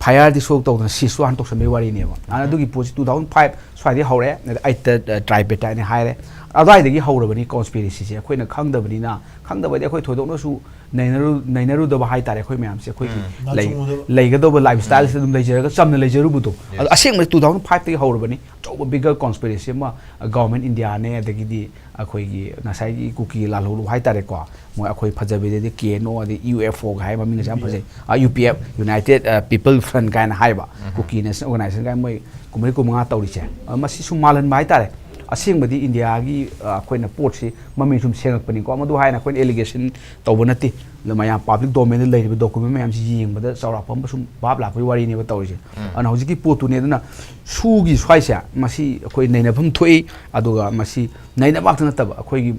ꯐꯥꯏꯌꯔꯗꯤ ꯁꯣꯛ ꯇꯧꯗꯅ ꯁꯤꯁꯁꯨ ꯍꯥꯟꯅ ꯇꯧꯁꯟꯕꯒꯤ ꯋꯥꯔꯤꯅꯦꯕ꯫ ꯑꯗꯨꯅ ꯑꯗꯨꯒꯤ ꯄꯣꯠꯁꯤ two thousand five ꯁ꯭ꯋꯥꯏꯗꯩ ꯍꯧꯔꯛꯑꯦ꯫ ꯑꯩꯠꯇ tripartite ꯍꯥꯏꯔꯦ꯫ ꯑꯗꯨꯋꯥꯏꯗꯒꯤ ꯍꯧꯔꯕꯅꯤ conspiracy ꯁꯦ꯫ ꯑꯩꯈꯣꯏꯅ ꯈꯪꯗꯕꯅꯤꯅ, ꯈꯪꯗꯕꯗꯤ ꯑꯩꯈꯣꯏ ꯊꯣꯏꯗꯣꯛꯅꯁꯨ ꯅꯩꯅꯔꯨ ꯅꯩꯅꯔꯨꯗꯕ ꯍꯥꯏꯇꯥꯔꯦ꯫ ꯑꯩꯈꯣꯏ ꯃꯌꯥꯝꯁꯦ ꯑꯩꯈꯣꯏꯒꯤ ꯂꯩ- ꯅꯥꯆꯨꯡꯕꯗ꯫ ꯂꯩꯒꯗꯧꯕ lifestyle ꯁꯤꯗ ꯑꯗꯨꯝ ꯂꯩꯖꯔꯒ ꯆꯝꯅ ꯂꯩꯖꯔꯨꯕꯗꯣ꯫ ꯑꯗꯣ ꯑꯁꯦꯡꯕꯗꯤ two thousand five ꯇꯒꯤ ꯍꯧꯔꯕꯅꯤ꯫ ꯑꯆꯧꯕ bigger conspiracy ꯑꯃ government India ꯅꯦ, ꯑꯗꯒꯤꯗꯤ ꯑꯩꯈꯣꯏꯒꯤ ꯉꯁꯥꯏꯒꯤ ꯀꯨꯀꯤ ꯂꯥꯜꯍꯧꯂꯨ ꯍꯥꯏꯇꯥꯔꯦꯀꯣ꯫ ꯃꯣꯏ ꯑꯩꯈꯣꯏ ꯐꯖꯕꯤꯗꯗꯤ K N O, ꯑꯗꯩ U F O ꯒ ꯍꯥꯏ, ꯃꯃꯤꯡ ꯑꯁꯦ ꯌꯥꯝ ꯐꯖꯩ꯫ UPF, United People Front ꯀꯥꯏꯅ ꯍꯥꯏꯕ, ꯀꯨꯀꯤ National Organization ꯀꯥꯏꯅ ꯃꯣꯏ ꯀꯨꯝꯃꯔꯤ ꯀꯨꯟꯃꯉꯥ ꯇꯧꯔꯤꯁꯦ꯫ ꯑ, ꯃꯁꯤ ꯁꯨꯝ ꯃꯥꯜꯍꯟꯕ ꯍꯥꯏꯇꯥꯔꯦ꯫ ꯑꯁꯦꯡꯕꯗꯤ ꯏꯟꯗꯤꯌꯥꯒꯤ, ꯑ, ꯑꯩꯈꯣꯏꯅ ꯄꯣꯠꯁꯤ ꯃꯃꯤꯡ ꯁꯨꯝ ꯁꯦꯡꯉꯛꯄꯅꯤꯀꯣ꯫ ꯃꯗꯨ ꯍꯥꯏꯅ ꯑꯩꯈꯣꯏꯅ allegation ꯇꯧꯕ ꯅꯠꯇꯦ꯫ ꯑꯗꯣ ꯃꯌꯥꯝ public domain ꯗ ꯂꯩꯔꯤꯕ document ꯃꯌꯥꯝꯁꯤ ꯌꯦꯡꯕꯗ ꯆꯥꯎꯔꯥꯛꯄ ꯑꯃ ꯁꯨꯝ ꯚꯥꯞ ꯂꯥꯛꯄꯒꯤ ꯋꯥꯔꯤꯅꯦꯕ ꯇꯧꯔꯤꯁꯦ꯫ ꯑꯗꯨꯅ ꯍꯧꯖꯤꯛꯀꯤ ꯄꯣꯠꯇꯨꯅꯦ꯫ ꯑꯗꯨꯅ ꯁꯨꯒꯤ ꯁ꯭ꯋꯥꯏꯁꯦ ꯃꯁꯤ ꯑꯩꯈꯣꯏ ꯅꯩꯅꯐꯝ ꯊꯣꯛꯏ꯫ ꯑꯗꯨꯒ ꯃꯁꯤ ꯅꯩꯅꯕ ꯉꯥꯛꯇ ꯅꯠꯇꯕ ꯑꯩꯈꯣꯏꯒꯤ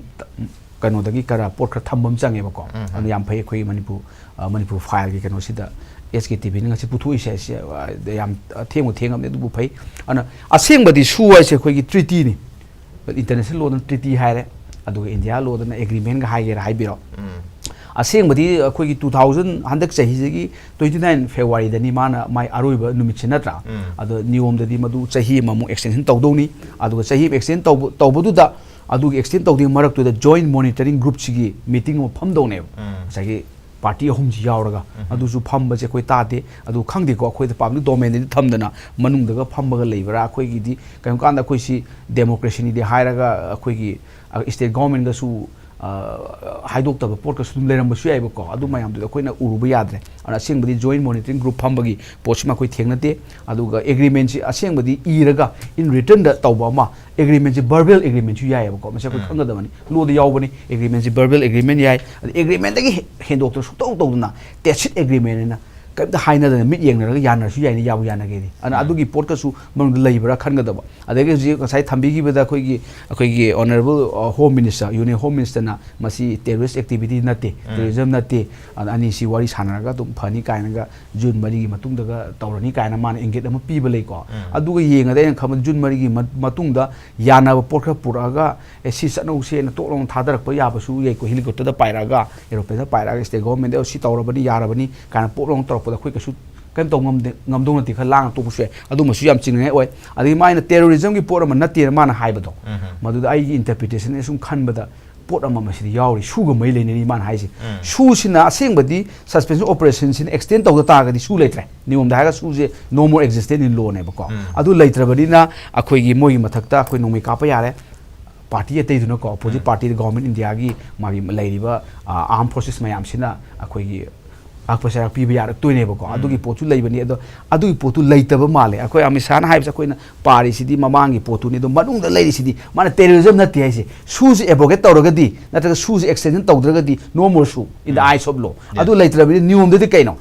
ꯀꯩꯅꯣꯗꯒꯤ ꯈꯔ ꯄꯣꯠ ꯈꯔ ꯊꯝꯕ ꯑꯃ ꯆꯪꯉꯦꯕꯀꯣ꯫ ꯑꯗꯨ ꯌꯥꯝ ꯐꯩ꯫ ꯑꯩꯈꯣꯏꯒꯤ ꯃꯅꯤꯄꯨꯔ, ꯑ, ꯃꯅꯤꯄꯨꯔ file ꯒꯤ ꯀꯩꯅꯣꯁꯤꯗ S K T V ꯅ ꯉꯁꯤ ꯄꯨꯊꯣꯛꯏꯁꯦ, ꯑꯁꯤ, ꯑ, ꯌꯥꯝ ꯊꯦꯡꯕꯨ ꯊꯦꯡꯉꯕꯅꯤ, ꯑꯗꯨꯕꯨ ꯐꯩ꯫ ꯑꯗꯨꯅ ꯑꯁꯦꯡꯕꯗꯤ ꯁꯨ ꯍꯥꯏꯁꯦ ꯑꯩꯈꯣꯏꯒꯤ treaty ꯅꯤ꯫ International law ꯗꯅ treaty ꯍꯥꯏꯔꯦ, ꯑꯗꯨꯒ India law ꯗꯅ agreement ꯒ ꯍꯥꯏꯒꯦꯔꯥ ꯍꯥꯏꯕꯤꯔꯣ꯫ ꯑꯁꯦꯡꯕꯗꯤ ꯑꯩꯈꯣꯏꯒꯤ two thousand, ꯍꯟꯗꯛ ꯆꯍꯤꯁꯤꯒꯤ twenty nine February ꯗꯅꯤ ꯃꯥꯅ ꯃꯥꯏ ꯑꯔꯣꯏꯕ ꯅꯨꯃꯤꯠꯁꯦ ꯅꯠꯇ꯭ꯔꯥ? ꯑꯗꯣ ꯅꯤꯌꯣꯝꯗꯗꯤ ꯃꯗꯨ ꯆꯍꯤ ꯑꯃꯃꯨꯛ extension ꯇꯧꯗꯧꯅꯤ꯫ ꯑꯗꯨꯒ ꯆꯍꯤ ꯑꯃ extend ꯇꯧꯕ-, ꯇꯧꯕꯗꯨꯗ, ꯑꯗꯨꯒꯤ extend ꯇꯧꯗ꯭ꯔꯤꯉꯩ ꯃꯔꯛꯇꯨꯗ joint monitoring group ꯁꯤꯒꯤ meeting ꯑꯃ ꯐꯝꯗꯧꯅꯦꯕ꯫ ꯉꯁꯥꯏꯒꯤ party ꯑꯍꯨꯝꯁꯤ ꯌꯥꯎꯔꯒ꯫ ꯑꯗꯨꯁꯨ ꯐꯝꯕꯁꯦ ꯑꯩꯈꯣꯏ ꯇꯥꯗꯦ꯫ ꯑꯗꯨ ꯈꯪꯗꯦꯀꯣ, ꯑꯩꯈꯣꯏꯗ public domain ꯗꯗꯤ ꯊꯝꯗꯅ ꯃꯅꯨꯡꯗꯒ ꯐꯝꯕꯒ ꯂꯩꯕ꯭ꯔꯥ? ꯑꯩꯈꯣꯏꯒꯤꯗꯤ ꯀꯔꯤꯒꯨꯝꯕ ꯀꯥꯟꯗ ꯑꯩꯈꯣꯏꯁꯤ democracy ꯅꯤꯗꯤ ꯍꯥꯏꯔꯒ ꯑꯩꯈꯣꯏꯒꯤ, ꯑ, state government ꯒꯁꯨ, ꯑ, ꯍꯥꯏꯗꯣꯛꯇꯕ ꯄꯣꯠꯀꯁꯨ ꯑꯗꯨꯝ ꯂꯩꯔꯝꯕꯁꯨ ꯌꯥꯏꯕꯀꯣ꯫ ꯑꯗꯨ ꯃꯌꯥꯝꯗꯨꯗꯤ ꯑꯩꯈꯣꯏꯅ ꯎꯔꯨꯕ ꯌꯥꯗ꯭ꯔꯦ꯫ ꯑꯗꯨꯅ ꯑꯁꯦꯡꯕꯗꯤ joint monitoring group ꯐꯝꯕꯒꯤ ꯄꯣꯠꯁꯤꯃ ꯑꯩꯈꯣꯏ ꯊꯦꯡꯅꯗꯦ꯫ ꯑꯗꯨꯒ agreement ꯁꯤ ꯑꯁꯦꯡꯕꯗꯤ ꯏꯔꯒ in written ꯗ ꯇꯧꯕ ꯑꯃ, agreement ꯁꯤ verbal agreement ꯁꯨ ꯌꯥꯏꯑꯕꯀꯣ꯫ ꯃꯁꯤ ꯑꯩꯈꯣꯏ ꯈꯪꯒꯗꯕꯅꯤ꯫ Law ꯗ ꯌꯥꯎꯕꯅꯤ, agreement ꯁꯤ verbal agreement ꯌꯥꯏ꯫ ꯑꯗ agreement ꯗꯒꯤ ꯍꯦ-, ꯍꯦꯟꯗꯣꯛꯇꯅ ꯁꯨꯡꯇꯧ ꯇꯧꯗꯅ tacit agreement ꯍꯥꯏꯅ ꯀꯩꯝꯇ ꯍꯥꯏꯅꯗꯅ ꯃꯤꯠ ꯌꯦꯡꯅꯔꯒ ꯌꯥꯅꯔꯁꯨ ꯌꯥꯏꯅ, ꯌꯥꯕꯨ ꯌꯥꯅꯒꯦꯗꯤ꯫ ꯑꯗꯨꯅ ꯎꯝ꯫ ꯑꯗꯨꯒꯤ ꯄꯣꯠꯀꯁꯨ ꯃꯅꯨꯡꯗ ꯂꯩꯕ꯭ꯔꯥ ꯈꯟꯒꯗꯕ꯫ ꯑꯗꯒꯤ ꯍꯧꯖꯤꯛ ꯉꯁꯥꯏ ꯊꯝꯕꯤꯈꯤꯕꯗ ꯑꯩꯈꯣꯏꯒꯤ, ꯑꯩꯈꯣꯏꯒꯤ Honourable, ꯑ, Home Minister, Union Home Ministerꯅ ꯃꯁꯤ terrorist activity ꯅꯠꯇꯦ, ꯎꯝ꯫ Terrorism ꯅꯠꯇꯦ, ꯑꯗ ꯑꯅꯤꯁꯤ ꯋꯥꯔꯤ ꯁꯥꯟꯅꯔꯒ ꯑꯗꯨꯝ ꯐꯅꯤ ꯀꯥꯏꯅꯒ June ꯃꯔꯤꯒꯤ ꯃꯇꯨꯡꯗꯒ ꯇꯧꯔꯅꯤ ꯀꯥꯏꯅ ꯃꯥꯅ ꯏꯪꯒꯤꯠ ꯑꯃ ꯄꯤꯕ ꯂꯩꯀꯣ꯫ ꯎꯝ꯫ ꯑꯗꯨꯒ ꯌꯦꯡꯉꯗꯤ ꯑꯩꯅ ꯈꯟꯕꯗ June ꯃꯔꯤꯒꯤ ꯃ-, ꯃꯇꯨꯡꯗ ꯌꯥꯅꯕ ꯄꯣꯠ ꯈꯔ ꯄꯨꯔꯛꯑꯒ, "ꯑꯦ, ꯁꯤ ꯆꯠꯅꯧꯁꯦꯅ" ꯇꯣꯛ ꯂꯥꯎꯅ ꯊꯥꯗꯔꯛꯄ ꯌꯥꯕꯁꯨ ꯌꯥꯏꯀꯣ꯫ Helicopterꯗ ꯄꯥꯏꯔꯛꯑꯒ, aeroplaneꯗ ꯄꯥꯏꯔꯛꯑꯒ state governmentꯗ "ꯁꯤ ꯇꯧꯔꯕꯅꯤ, ꯌꯥꯔꯕꯅꯤ" ꯀꯥꯏꯅ ꯄꯣꯛ ꯂꯥꯎꯅ ꯇꯧꯔꯛꯄꯗ ꯑꯩꯈꯣꯏ ꯀꯩꯁꯨ ꯀꯩꯝ ꯇꯧ ꯉꯝꯗꯦ, ꯉꯝꯗꯧ ꯅꯠꯇꯦ, ꯈꯔ ꯂꯥꯡꯅ ꯇꯣꯛꯄꯁꯨ ꯌꯥꯏ꯫ ꯑꯗꯨꯃꯁꯨ ꯌꯥꯝ ꯆꯤꯡꯅꯤꯡꯉꯥꯏ ꯑꯣꯏ꯫ ꯑꯗꯒꯤ ꯃꯥꯅ terrorismꯒꯤ ꯄꯣꯠ ꯑꯃ ꯅꯠꯇꯦꯅ ꯃꯥꯅ ꯍꯥꯏꯕꯗꯣ, ꯎꯝ꯫ ꯃꯗꯨꯗ ꯑꯩꯒꯤ interpretation ꯁꯨꯝ ꯈꯟꯕꯗ ꯄꯣꯠ ꯑꯃ ꯃꯁꯤꯗ ꯌꯥꯎꯔꯤ, ꯁꯨꯒ ꯃꯔꯤ ꯂꯩꯅꯔꯤ ꯃꯥꯅ ꯍꯥꯏꯁꯦ꯫ ꯎꯝ꯫ ꯁꯨꯁꯤꯅ ꯑꯁꯦꯡꯕꯗꯤ suspension operationꯁꯤꯅ extend ꯇꯧꯗ ꯇꯥꯔꯒꯗꯤ ꯁꯨ ꯂꯩꯇ꯭ꯔꯦ꯫ ꯅꯤꯌꯣꯝꯗ ꯍꯥꯏꯔꯒ ꯁꯨꯁꯦ no more existent in lawꯅꯦꯕꯀꯣ꯫ ꯎꯝ꯫ ꯑꯗꯨ ꯂꯩꯇ꯭ꯔꯕꯅꯤꯅ ꯑꯩꯈꯣꯏꯒꯤ ꯃꯣꯏꯒꯤ ꯃꯊꯛꯇ ꯑꯩꯈꯣꯏ ꯅꯣꯡꯃꯩ ꯀꯥꯞꯄ ꯌꯥꯔꯦ꯫ Party ꯑꯇꯩꯗꯨꯅꯀꯣ, opposite ꯎꯝ꯫ Party, government Indiaꯒꯤ ꯃꯥꯒꯤ ꯂꯩꯔꯤꯕ, ꯑ, armed forces ꯃꯌꯥꯝꯁꯤꯅ ꯑꯩꯈꯣꯏꯒꯤ ꯂꯥꯛꯄ ꯆꯩꯔꯥꯛ ꯄꯤꯕ ꯌꯥꯔꯛꯇꯣꯏꯅꯦꯕꯀꯣ꯫ ꯎꯝ꯫ ꯑꯗꯨꯒꯤ ꯄꯣꯠꯁꯨ ꯂꯩꯕꯅꯤ꯫ ꯑꯗꯣ ꯑꯗꯨꯒꯤ ꯄꯣꯠꯇꯨ ꯂꯩꯇꯕ ꯃꯥꯜꯂꯦ꯫ ꯑꯩꯈꯣꯏ ꯑꯃꯤꯠ ꯁꯥꯍꯅ ꯍꯥꯏꯕꯁꯦ ꯑꯩꯈꯣꯏꯅ ꯄꯥꯔꯤꯁꯤꯗꯤ ꯃꯃꯥꯡꯒꯤ ꯄꯣꯠꯇꯨꯅꯤ꯫ ꯑꯗꯣ ꯃꯅꯨꯡꯗ ꯂꯩꯔꯤꯁꯤꯗꯤ ꯃꯥꯅ terrorism ꯅꯠꯇꯦ ꯍꯥꯏꯁꯦ꯫ ꯁꯨꯁꯦ abrogate ꯇꯧꯔꯒꯗꯤ, ꯅꯠꯇ꯭ꯔꯒ ꯁꯨꯁꯦ extension ꯇꯧꯗ꯭ꯔꯒꯗꯤ no more ꯁꯨ in the um. Eyes of law꯫ Yes꯫ ꯑꯗꯨ ꯂꯩꯇ꯭ꯔꯕꯅꯤꯅ ꯅꯤꯌꯣꯝꯗꯗꯤ ꯀꯩꯅꯣ?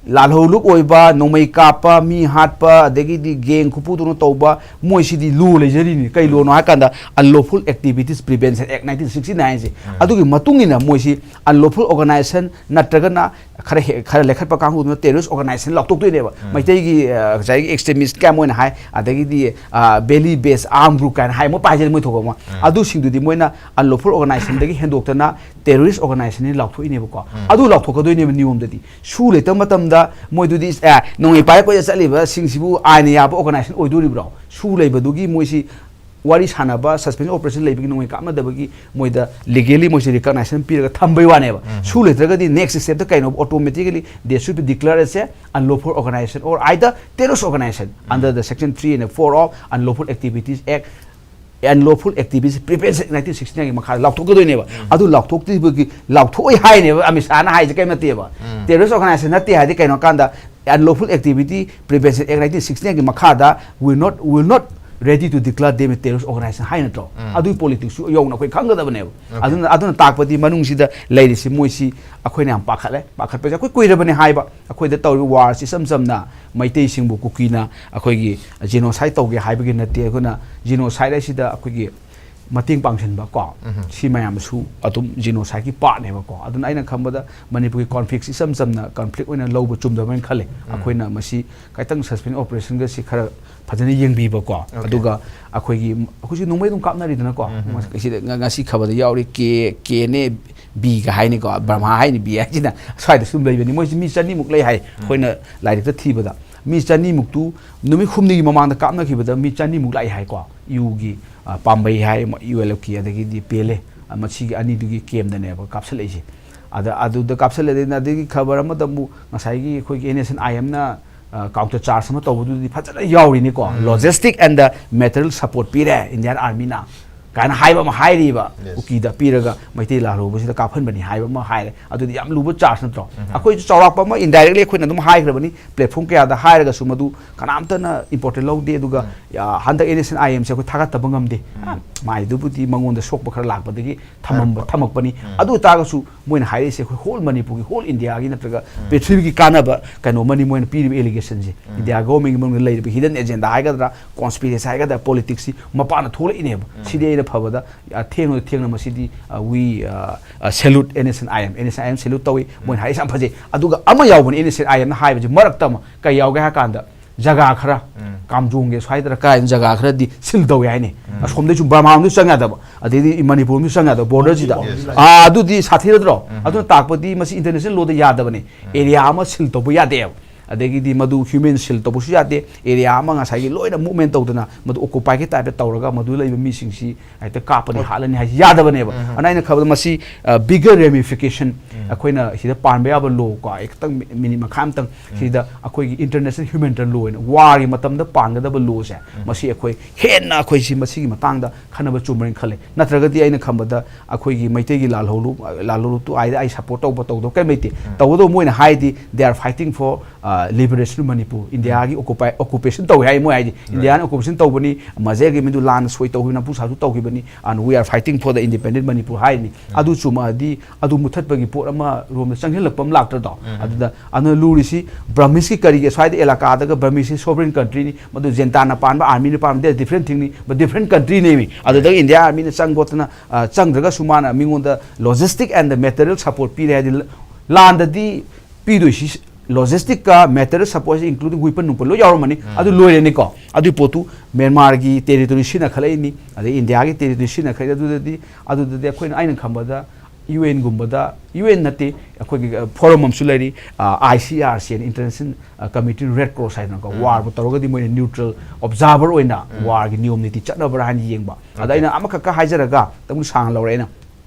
ꯂꯥꯜꯍꯧꯂꯨꯞ ꯑꯣꯏꯕ, ꯅꯣꯡꯃꯩ ꯀꯥꯞꯄ, ꯃꯤ ꯍꯥꯠꯄ, ꯑꯗꯒꯤꯗꯤ gang ꯈꯨꯐꯨ ꯊꯣꯛꯅ ꯇꯧꯕ, ꯃꯣꯏꯁꯤꯗꯤ law ꯂꯩꯖꯔꯤꯅꯤ꯫ ꯀꯩ ꯎꯝ꯫ Lawꯅꯣ ꯍꯥꯏ ꯀꯥꯟꯗ Unlawful Activities Prevention Act nineteen sixty nine ꯁꯦ꯫ ꯎꯝ꯫ ꯑꯗꯨꯒꯤ ꯃꯇꯨꯡ ꯏꯟꯅ ꯃꯣꯏꯁꯤ unlawful organization ꯅꯠꯇ꯭ꯔꯒꯅ ꯈꯔ ꯍꯦ-, ꯈꯔ ꯂꯩꯈꯠꯄ ꯀꯥꯡꯕꯨꯗꯨꯅ terrorist organization ꯂꯥꯎꯊꯣꯛꯇꯣꯏꯅꯦꯕ꯫ ꯎꯝ꯫ ꯃꯩꯇꯩꯒꯤ, ꯑ, ꯉꯁꯥꯏꯒꯤ extremist ꯀꯌꯥꯝ ꯑꯣꯏꯅ ꯍꯥꯏ, ꯑꯗꯒꯤꯗꯤ, ꯑ, valley based armed group ꯀꯥꯏꯅ ꯍꯥꯏ, ꯃꯣꯏ ꯄꯥꯏꯖꯔꯤ ꯃꯣꯏ ꯊꯣꯛꯄ ꯑꯃ꯫ ꯎꯝ꯫ ꯑꯗꯨꯁꯤꯡꯗꯨꯗꯤ ꯃꯣꯏꯅ unlawful organizationꯗꯒꯤ ꯍꯦꯟꯗꯣꯛꯇꯅ terrorist organizationꯅꯤ ꯂꯥꯎꯊꯣꯛꯏꯅꯦꯕꯀꯣ꯫ ꯎꯝ꯫ ꯑꯗꯨ ꯂꯥꯎꯊꯣꯛꯀꯗꯣꯏꯅꯦꯕ ꯅꯤꯌꯣꯝꯗꯗꯤ꯫ ꯁꯨ ꯂꯩꯇꯕ ꯃꯇꯝꯗ ꯃꯣꯏꯗꯨꯗꯤ, ꯑꯦ, ꯅꯣꯡꯃꯩ ꯄꯥꯏꯔ ꯀꯣꯏꯆꯠ ꯆꯠꯂꯤꯕꯁꯤꯡꯁꯤꯕꯨ ꯑꯥꯏꯟꯅ ꯌꯥꯕ organization ꯑꯣꯏꯗꯣꯔꯤꯕ꯭ꯔꯣ? ꯁꯨ ꯂꯩꯕꯗꯨꯒꯤ ꯃꯣꯏꯁꯤ ꯋꯥꯔꯤ ꯁꯥꯟꯅꯕ, suspension operation ꯂꯩꯕꯒꯤ, ꯅꯣꯡꯃꯩ ꯀꯥꯞꯅꯗꯕꯒꯤ ꯃꯣꯏꯗ legally ꯃꯣꯏꯁꯦ recognition ꯄꯤꯔꯒ ꯊꯝꯕꯩ ꯋꯥꯅꯦꯕ꯫ ꯎꯝ꯫ ꯁꯨ ꯂꯩꯇ꯭ꯔꯒꯗꯤ next stepꯇ ꯀꯩꯅꯣ? Automatically they should be declared as a unlawful organization or either terrorist organization under the section three and four of Unlawful Activities Act, Unlawful Activities Prevention Act nineteen sixty nineꯒꯤ ꯃꯈꯥꯗ ꯂꯥꯎꯊꯣꯛꯀꯗꯣꯏꯅꯦꯕ꯫ ꯎꯝ꯫ ꯑꯗꯨ ꯂꯥꯎꯊꯣꯛꯇ꯭ꯔꯤꯕꯒꯤ, ꯂꯥꯎꯊꯣꯛꯑꯣꯏ ꯍꯥꯏꯅꯦꯕ ꯑꯃꯤꯠ ꯁꯥꯍꯅ ꯍꯥꯏꯁꯦ꯫ ꯀꯩ ꯅꯠꯇꯦꯕ꯫ ꯎꯝ꯫ Terrorist organization ꯅꯠꯇꯦ ꯍꯥꯏꯗꯤ ꯀꯩꯅꯣ ꯀꯥꯟꯗ, Unlawful Activity Prevention Act nineteen sixty nineꯒꯤ ꯃꯈꯥꯗ will not, will not ready to declare them a terrorist organization ꯍꯥꯏ ꯅꯠꯇ꯭ꯔꯣ? ꯑꯗꯨꯒꯤ ꯄꯣꯂꯤꯇꯤꯛꯁꯁꯨ ꯌꯧꯅ ꯑꯩꯈꯣꯏ ꯈꯪꯒꯗꯕꯅꯦꯕ꯫ ꯑꯗꯨꯅ, ꯑꯗꯨꯅ ꯇꯥꯛꯄꯗꯤ ꯃꯅꯨꯡꯁꯤꯗ ꯂꯩꯔꯤꯁꯤ ꯃꯣꯏꯁꯤ ꯑꯩꯈꯣꯏꯅ ꯌꯥꯝ ꯄꯥꯈꯠꯂꯦ꯫ ꯄꯥꯈꯠꯄꯁꯦ ꯑꯩꯈꯣꯏ ꯀꯨꯏꯔꯕꯅꯦ ꯍꯥꯏꯕ, ꯑꯩꯈꯣꯏꯗ ꯇꯧꯔꯤꯕ ꯋꯥꯔꯁꯤ ꯏꯆꯝ ꯆꯝꯅ ꯃꯩꯇꯩꯁꯤꯡꯕꯨ ꯀꯨꯀꯤꯅ ꯑꯩꯈꯣꯏꯒꯤ genocide ꯇꯧꯒꯦ ꯍꯥꯏꯕꯒꯤ ꯅꯠꯇꯦ꯫ ꯑꯩꯈꯣꯏꯅ genocide ꯍꯥꯏꯁꯤꯗ ꯑꯩꯈꯣꯏꯒꯤ ꯃꯇꯦꯡ ꯄꯥꯡꯁꯤꯟꯕ ꯀꯣ, ꯁꯤ ꯃꯌꯥꯝꯁꯨ ꯑꯗꯨꯝ genocideꯀꯤ partꯅꯦꯕꯀꯣ꯫ ꯑꯗꯨꯅ ꯑꯩꯅ ꯈꯟꯕꯗ ꯃꯅꯤꯄꯨꯔꯒꯤ conflictꯁꯤ ꯏꯆꯝ ꯆꯝꯅ conflict ꯑꯣꯏꯅ ꯂꯧꯕ ꯆꯨꯝꯗꯕꯅ ꯈꯜꯂꯦ꯫ ꯑꯩꯈꯣꯏꯅ ꯃꯁꯤ ꯈꯤꯇꯪ suspension operationꯒꯁꯤ ꯈꯔ ꯐꯖꯅ ꯌꯦꯡꯕꯤꯕꯀꯣ꯫ ꯑꯗꯨꯒ ꯑꯩꯈꯣꯏꯒꯤ, ꯍꯧꯖꯤꯛ ꯅꯣꯡꯃꯩ ꯑꯗꯨꯝ ꯀꯥꯞꯅꯔꯤꯗꯅꯀꯣ꯫ ꯁꯤꯗ ꯉ-, ꯉꯁꯤ ꯈꯕꯔꯗ ꯌꯥꯎꯔꯤ, ꯀꯦ, ꯀꯦꯅꯦ ꯕꯤꯒ ꯍꯥꯏꯅꯤꯀꯣ, ꯕ꯭ꯔꯍꯃꯥ ꯍꯥꯏꯅꯤ, ꯕꯤ ꯍꯥꯏꯁꯤꯅ ꯁ꯭ꯋꯥꯏꯗ ꯁꯨꯝ ꯂꯩꯕꯅꯤ꯫ ꯃꯣꯏꯁꯤ ꯃꯤ ꯆꯅꯤꯃꯨꯛ ꯂꯩ ꯍꯥꯏ꯫ ꯑꯩꯈꯣꯏꯅ ꯂꯥꯏꯔꯤꯛꯇ ꯊꯤꯕꯗ ꯃꯤ ꯆꯅꯤꯃꯨꯛꯇꯨ ꯅꯨꯃꯤꯠ ꯍꯨꯝꯅꯤꯒꯤ ꯃꯃꯥꯡꯗ ꯀꯥꯞꯅꯈꯤꯕꯗ ꯃꯤ ꯆꯅꯤꯃꯨꯛ ꯂꯥꯛꯏ ꯍꯥꯏꯀꯣ꯫ ꯌꯨꯒꯤ, ꯑ, ꯄꯥꯝꯕꯩ ꯍꯥꯏ, ꯌꯨ ꯑꯦꯜ ꯑꯦꯐꯀꯤ, ꯑꯗꯒꯤꯗꯤ ꯄꯦꯂꯦ, ꯑ, ꯃꯁꯤꯒꯤ ꯑꯅꯤꯗꯨꯒꯤ ꯀꯦꯝꯗꯅꯦꯕ ꯀꯥꯞꯁꯤꯜꯂꯛꯏꯁꯦ꯫ ꯑꯗ ꯑꯗꯨꯗ ꯀꯥꯞꯁꯤꯜꯂꯛꯑꯦ꯫ ꯑꯗꯒꯤ ꯈꯕꯔ ꯑꯃꯗ ꯑꯃꯨꯛ ꯉꯁꯥꯏꯒꯤ ꯑꯩꯈꯣꯏꯒꯤ NSCN-IMꯅ, ꯑ, counter charge ꯑꯃ ꯇꯧꯕꯗꯨꯗꯤ ꯐꯖꯅ ꯌꯥꯎꯔꯤꯅꯤꯀꯣ꯫ Logistic and the material support ꯄꯤꯔꯦ Indian Armyꯅ ꯀꯥꯏꯅ ꯍꯥꯏꯕ ꯑꯃ ꯍꯥꯏꯔꯤꯕ꯫ ꯀꯨꯀꯤꯗ ꯄꯤꯔꯒ ꯃꯩꯇꯩ ꯂꯥꯜꯍꯧꯕꯁꯤꯗ ꯀꯥꯞꯍꯟꯕꯅꯤ ꯍꯥꯏꯕ ꯑꯃ ꯍꯥꯏꯔꯦ꯫ ꯑꯗꯨꯗꯤ ꯌꯥꯝ ꯂꯨꯕ charge ꯅꯠꯇ꯭ꯔꯣ? ꯑꯩꯈꯣꯏꯁꯨ ꯆꯥꯎꯔꯥꯛꯄ ꯑꯃ indirectly ꯑꯩꯈꯣꯏꯅ ꯑꯗꯨꯝ ꯍꯥꯏꯈ꯭ꯔꯕꯅꯤ, platform ꯀꯌꯥꯗ ꯍꯥꯏꯔꯒꯁꯨ ꯃꯗꯨ ꯀꯅꯥꯝꯇꯅ important ꯂꯧꯗꯦ꯫ ꯑꯗꯨꯒ, ꯑ, ꯍꯟꯗꯛ NSCN-IMꯁꯦ ꯑꯩꯈꯣꯏ ꯊꯥꯒꯠꯇꯕ ꯉꯝꯗꯦ꯫ ꯑ, ꯃꯥꯏꯗꯨꯕꯨꯗꯤ ꯃꯉꯣꯟꯗ ꯁꯣꯛꯄ ꯈꯔ ꯂꯥꯛꯄꯗꯒꯤ ꯊꯝꯃꯝꯕ, ꯊꯝꯃꯛꯄꯅꯤ꯫ ꯑꯗꯨ ꯑꯣꯏꯇꯥꯔꯒꯁꯨ ꯃꯣꯏꯅ ꯍꯥꯏꯔꯛꯏꯁꯦ ꯑꯩꯈꯣꯏ whole ꯃꯅꯤꯄꯨꯔꯒꯤ, whole Indiaꯒꯤ ꯅꯠꯇ꯭ꯔꯒ ꯄ꯭ꯔꯤꯊꯤꯕꯤꯒꯤ ꯀꯥꯟꯅꯕ ꯀꯩꯅꯣ ꯑꯃꯅꯤ ꯃꯣꯏꯅ ꯄꯤꯔꯤꯕ allegationꯁꯦ꯫ India governmentꯀꯤ ꯃꯅꯨꯡꯗ ꯂꯩꯔꯤꯕ hidden agenda ꯍꯥꯏꯒꯗ꯭ꯔꯥ, conspiracy ꯍꯥꯏꯒꯗ꯭ꯔꯥ, politicsꯁꯤ ꯃꯄꯥꯟꯗ ꯊꯣꯛꯂꯛꯏꯅꯦꯕ꯫ ꯁꯤꯗꯤ ꯑꯩꯅ ꯐꯕꯗ, ꯑ, ꯊꯦꯡꯅ ꯊꯦꯡꯅ ꯃꯁꯤꯗꯤ, ꯑ, we, ꯑ, ꯑ, salute NSCN-IM, NSCN-IM salute ꯇꯧꯏ꯫ ꯃꯣꯏꯅ ꯍꯥꯏꯔꯤꯁꯦ ꯌꯥꯝ ꯐꯖꯩ꯫ ꯑꯗꯨꯒ ꯑꯃ ꯌꯥꯎꯕꯅꯤ NSCN-IMꯅ ꯍꯥꯏꯕꯁꯦ ꯃꯔꯛꯇ ꯑꯃ ꯀꯩ ꯌꯥꯎꯒꯦ ꯍꯥꯏ ꯀꯥꯟꯗ ꯖꯒꯥ ꯈꯔ, ꯀꯥꯝꯖꯣꯡꯒꯦ ꯁ꯭ꯋꯥꯏꯗꯔ ꯀꯥꯏ ꯖꯒꯥ ꯈꯔꯗꯤ seal ꯇꯧꯏ ꯍꯥꯏꯅꯤ꯫ ꯑꯁꯣꯝꯗꯩꯁꯨ ꯕꯔꯃꯥꯔꯣꯝꯗꯁꯨ ꯆꯪ ꯌꯥꯗꯕ, ꯑꯗꯩꯗꯤ ꯃꯅꯤꯄꯨꯔ ꯂꯣꯝꯗꯁꯨ ꯆꯪ ꯌꯥꯗꯕ, borderꯁꯤꯗ꯫ ꯑꯥ, ꯑꯗꯨꯗꯤ ꯁꯥꯊꯤꯔꯗ꯭ꯔꯣ? ꯑꯗꯨꯅ ꯇꯥꯛꯄꯗꯤ ꯃꯁꯤ international lawꯗ ꯌꯥꯗꯕꯅꯤ꯫ Area ꯑꯃ seal ꯇꯧꯕ ꯌꯥꯗꯦꯕ꯫ ꯑꯗꯒꯤꯗꯤ ꯃꯗꯨ human seal ꯇꯧꯕꯁꯨ ꯌꯥꯗꯦ꯫ Area ꯑꯃ ꯉꯁꯥꯏꯒꯤ ꯂꯣꯏꯅ movement ꯇꯧꯗꯅ ꯃꯗꯨ occupyꯒꯤ typeꯇ ꯇꯧꯔꯒ ꯃꯗꯨ ꯂꯩꯕ ꯃꯤꯁꯤꯡꯁꯤ ꯍꯦꯛꯇ ꯀꯥꯞꯄꯅꯤ, ꯍꯥꯠꯂꯅꯤ ꯍꯥꯏꯁꯤ ꯌꯥꯗꯕꯅꯦꯕ꯫ ꯑꯗꯨꯅ ꯑꯩꯅ ꯈꯟꯕꯗ ꯃꯁꯤ, ꯑ, bigger ramification, ꯑꯩꯈꯣꯏꯅ ꯁꯤꯗ ꯄꯥꯟꯕ ꯌꯥꯕ law ꯀꯣ, ꯑꯩ ꯈꯤꯇꯪ ꯃꯤ-, minute ꯃꯈꯥꯏ ꯑꯃꯇꯪ ꯁꯤꯗ ꯑꯩꯈꯣꯏꯒꯤ international humanitarian law ꯑꯣꯏꯅ warꯒꯤ ꯃꯇꯝꯗ ꯄꯥꯟꯒꯗꯕ lawꯁꯦ, ꯃꯁꯤ ꯑꯩꯈꯣꯏ ꯍꯦꯟꯅ ꯑꯩꯈꯣꯏ ꯁꯤ ꯃꯁꯤꯒꯤ ꯃꯇꯥꯡꯗ ꯈꯟꯅꯕ ꯆꯨꯝꯕ꯭ꯔꯅ ꯈꯜꯂꯦ꯫ ꯅꯠꯇ꯭ꯔꯒꯗꯤ ꯑꯩꯅ ꯈꯟꯕꯗ ꯑꯩꯈꯣꯏꯒꯤ ꯃꯩꯇꯩꯒꯤ ꯂꯥꯜꯍꯧꯂꯨꯞ, ꯂꯥꯜꯍꯧꯂꯨꯞꯇꯨ ꯑꯩꯗ ꯑꯩ support ꯇꯧꯕ ꯇꯧꯗꯕ ꯀꯔꯤꯝ ꯂꯩꯇꯦ꯫ ꯇꯧꯕꯇꯕꯨ ꯃꯣꯏꯅ ꯍꯥꯏꯗꯤ they are fighting for, ꯑ, ꯂꯤꯕꯔꯦꯁꯟ ꯃꯅꯤꯄꯨꯔ, ꯏꯟꯗꯤꯌꯥꯒꯤ ꯑꯣꯀꯨꯄꯦꯁꯟ ꯇꯧꯏ ꯍꯥꯏ ꯃꯣꯏ ꯍꯥꯏꯁꯦ꯫ ꯏꯟꯗꯤꯌꯥꯅ ꯑꯣꯀꯨꯄꯦꯁꯟ ꯇꯧꯕꯅꯤ, ꯃꯖꯦ ꯑꯦꯒ꯭ꯔꯤꯃꯦꯟꯗꯨ ꯂꯥꯟꯅ ꯁꯣꯏ ꯇꯧꯈꯤꯕ, ꯅꯝꯐꯨ ꯁꯥꯐꯨ ꯇꯧꯈꯤꯕꯅꯤ, and we are fighting for the independent Manipur ꯍꯥꯏꯔꯤꯅꯤ꯫ ꯑꯗꯨ ꯆꯨꯝꯃꯛꯑꯗꯤ ꯑꯗꯨ ꯃꯨꯊꯠꯄꯒꯤ ꯄꯣꯠ ꯑꯃ ꯔꯣꯝꯗ ꯆꯪꯁꯤꯜꯂꯛꯄ ꯑꯃ ꯂꯥꯛꯇ꯭ꯔꯗꯣ? ꯑꯗꯨꯗ ꯑꯗꯨꯅ ꯂꯨꯔꯤꯁꯤ ꯕ꯭ꯔꯃꯤꯁꯀꯤ ꯀꯔꯤꯒꯤ ꯁ꯭ꯋꯥꯏꯗ ꯑꯦꯂꯥꯀꯥꯗꯒ ꯕ꯭ꯔꯃꯤꯁꯁꯤ ꯁꯣꯕꯔꯤꯟ ꯀꯟꯇ꯭ꯔꯤꯅꯤ, ꯃꯗꯨ ꯖꯦꯟꯇꯥꯅ ꯄꯥꯟꯕ, ꯑꯥꯔꯃꯤꯅ ꯄꯥꯟꯕ, that's different thingꯅꯤ, but different countryꯅꯦꯃꯤ꯫ ꯑꯗꯨꯗꯒ ꯏꯟꯗꯤꯌꯥ ꯑꯥꯔꯃꯤꯅ ꯆꯪ ꯈꯣꯠꯇꯅ, ꯑ, ꯆꯪꯗ꯭ꯔꯒꯁꯨ ꯃꯥꯅ ꯃꯤꯉꯣꯟꯗ logistic and material support ꯄꯤꯔꯦ ꯍꯥꯏꯗꯤ ꯂ-, ꯂꯥꯟꯗꯗꯤ ꯄꯤꯗꯣꯏꯁꯤ logisticꯀ material supportꯁꯦ including weapon ꯅꯨꯡꯄꯟ ꯂꯣꯏ ꯌꯥꯎꯔꯝꯃꯅꯤ꯫ ꯑꯗꯨ ꯂꯣꯏꯔꯦꯅꯤꯀꯣ꯫ ꯑꯗꯨꯒꯤ ꯄꯣꯠꯇꯨ ꯃ꯭ꯌꯥꯟꯃꯥꯔꯒꯤ territory ꯁꯤꯖꯤꯟꯅꯈꯠꯂꯛꯏꯅꯤ, ꯑꯗꯩ ꯏꯟꯗꯤꯌꯥꯒꯤ territory ꯁꯤꯖꯤꯟꯅꯈꯠꯂꯛꯏ꯫ ꯑꯗꯨꯗꯗꯤ, ꯑꯗꯨꯗꯗꯤ ꯑꯩꯈꯣꯏꯅ, ꯑꯩꯅ ꯈꯟꯕꯗ UNꯒꯨꯝꯕꯗ, UN ꯅꯠꯇꯦ, ꯑꯩꯈꯣꯏꯒꯤ, ꯑ, forum ꯑꯃꯁꯨ ꯂꯩꯔꯤ, ꯑ, ICRC ꯍꯥꯏꯅ, International, ꯑ, Committee Red Cross ꯍꯥꯏꯗꯅꯀꯣ, warꯕꯨ ꯇꯧꯔꯒꯗꯤ ꯃꯣꯏꯅ neutral observer ꯑꯣꯏꯅ warꯒꯤ ꯅꯤꯌꯣꯝ ꯅꯤꯇꯤ ꯆꯠꯅꯕ꯭ꯔꯥ ꯍꯥꯏꯅ ꯌꯦꯡꯕ꯫ ꯑꯗ ꯑꯩꯅ ꯑꯃꯈꯛꯀ ꯍꯥꯏꯖꯔꯒ, ꯈꯤꯇꯪ ꯁꯥꯡꯅ ꯂꯧꯔꯦ ꯑꯩꯅ꯫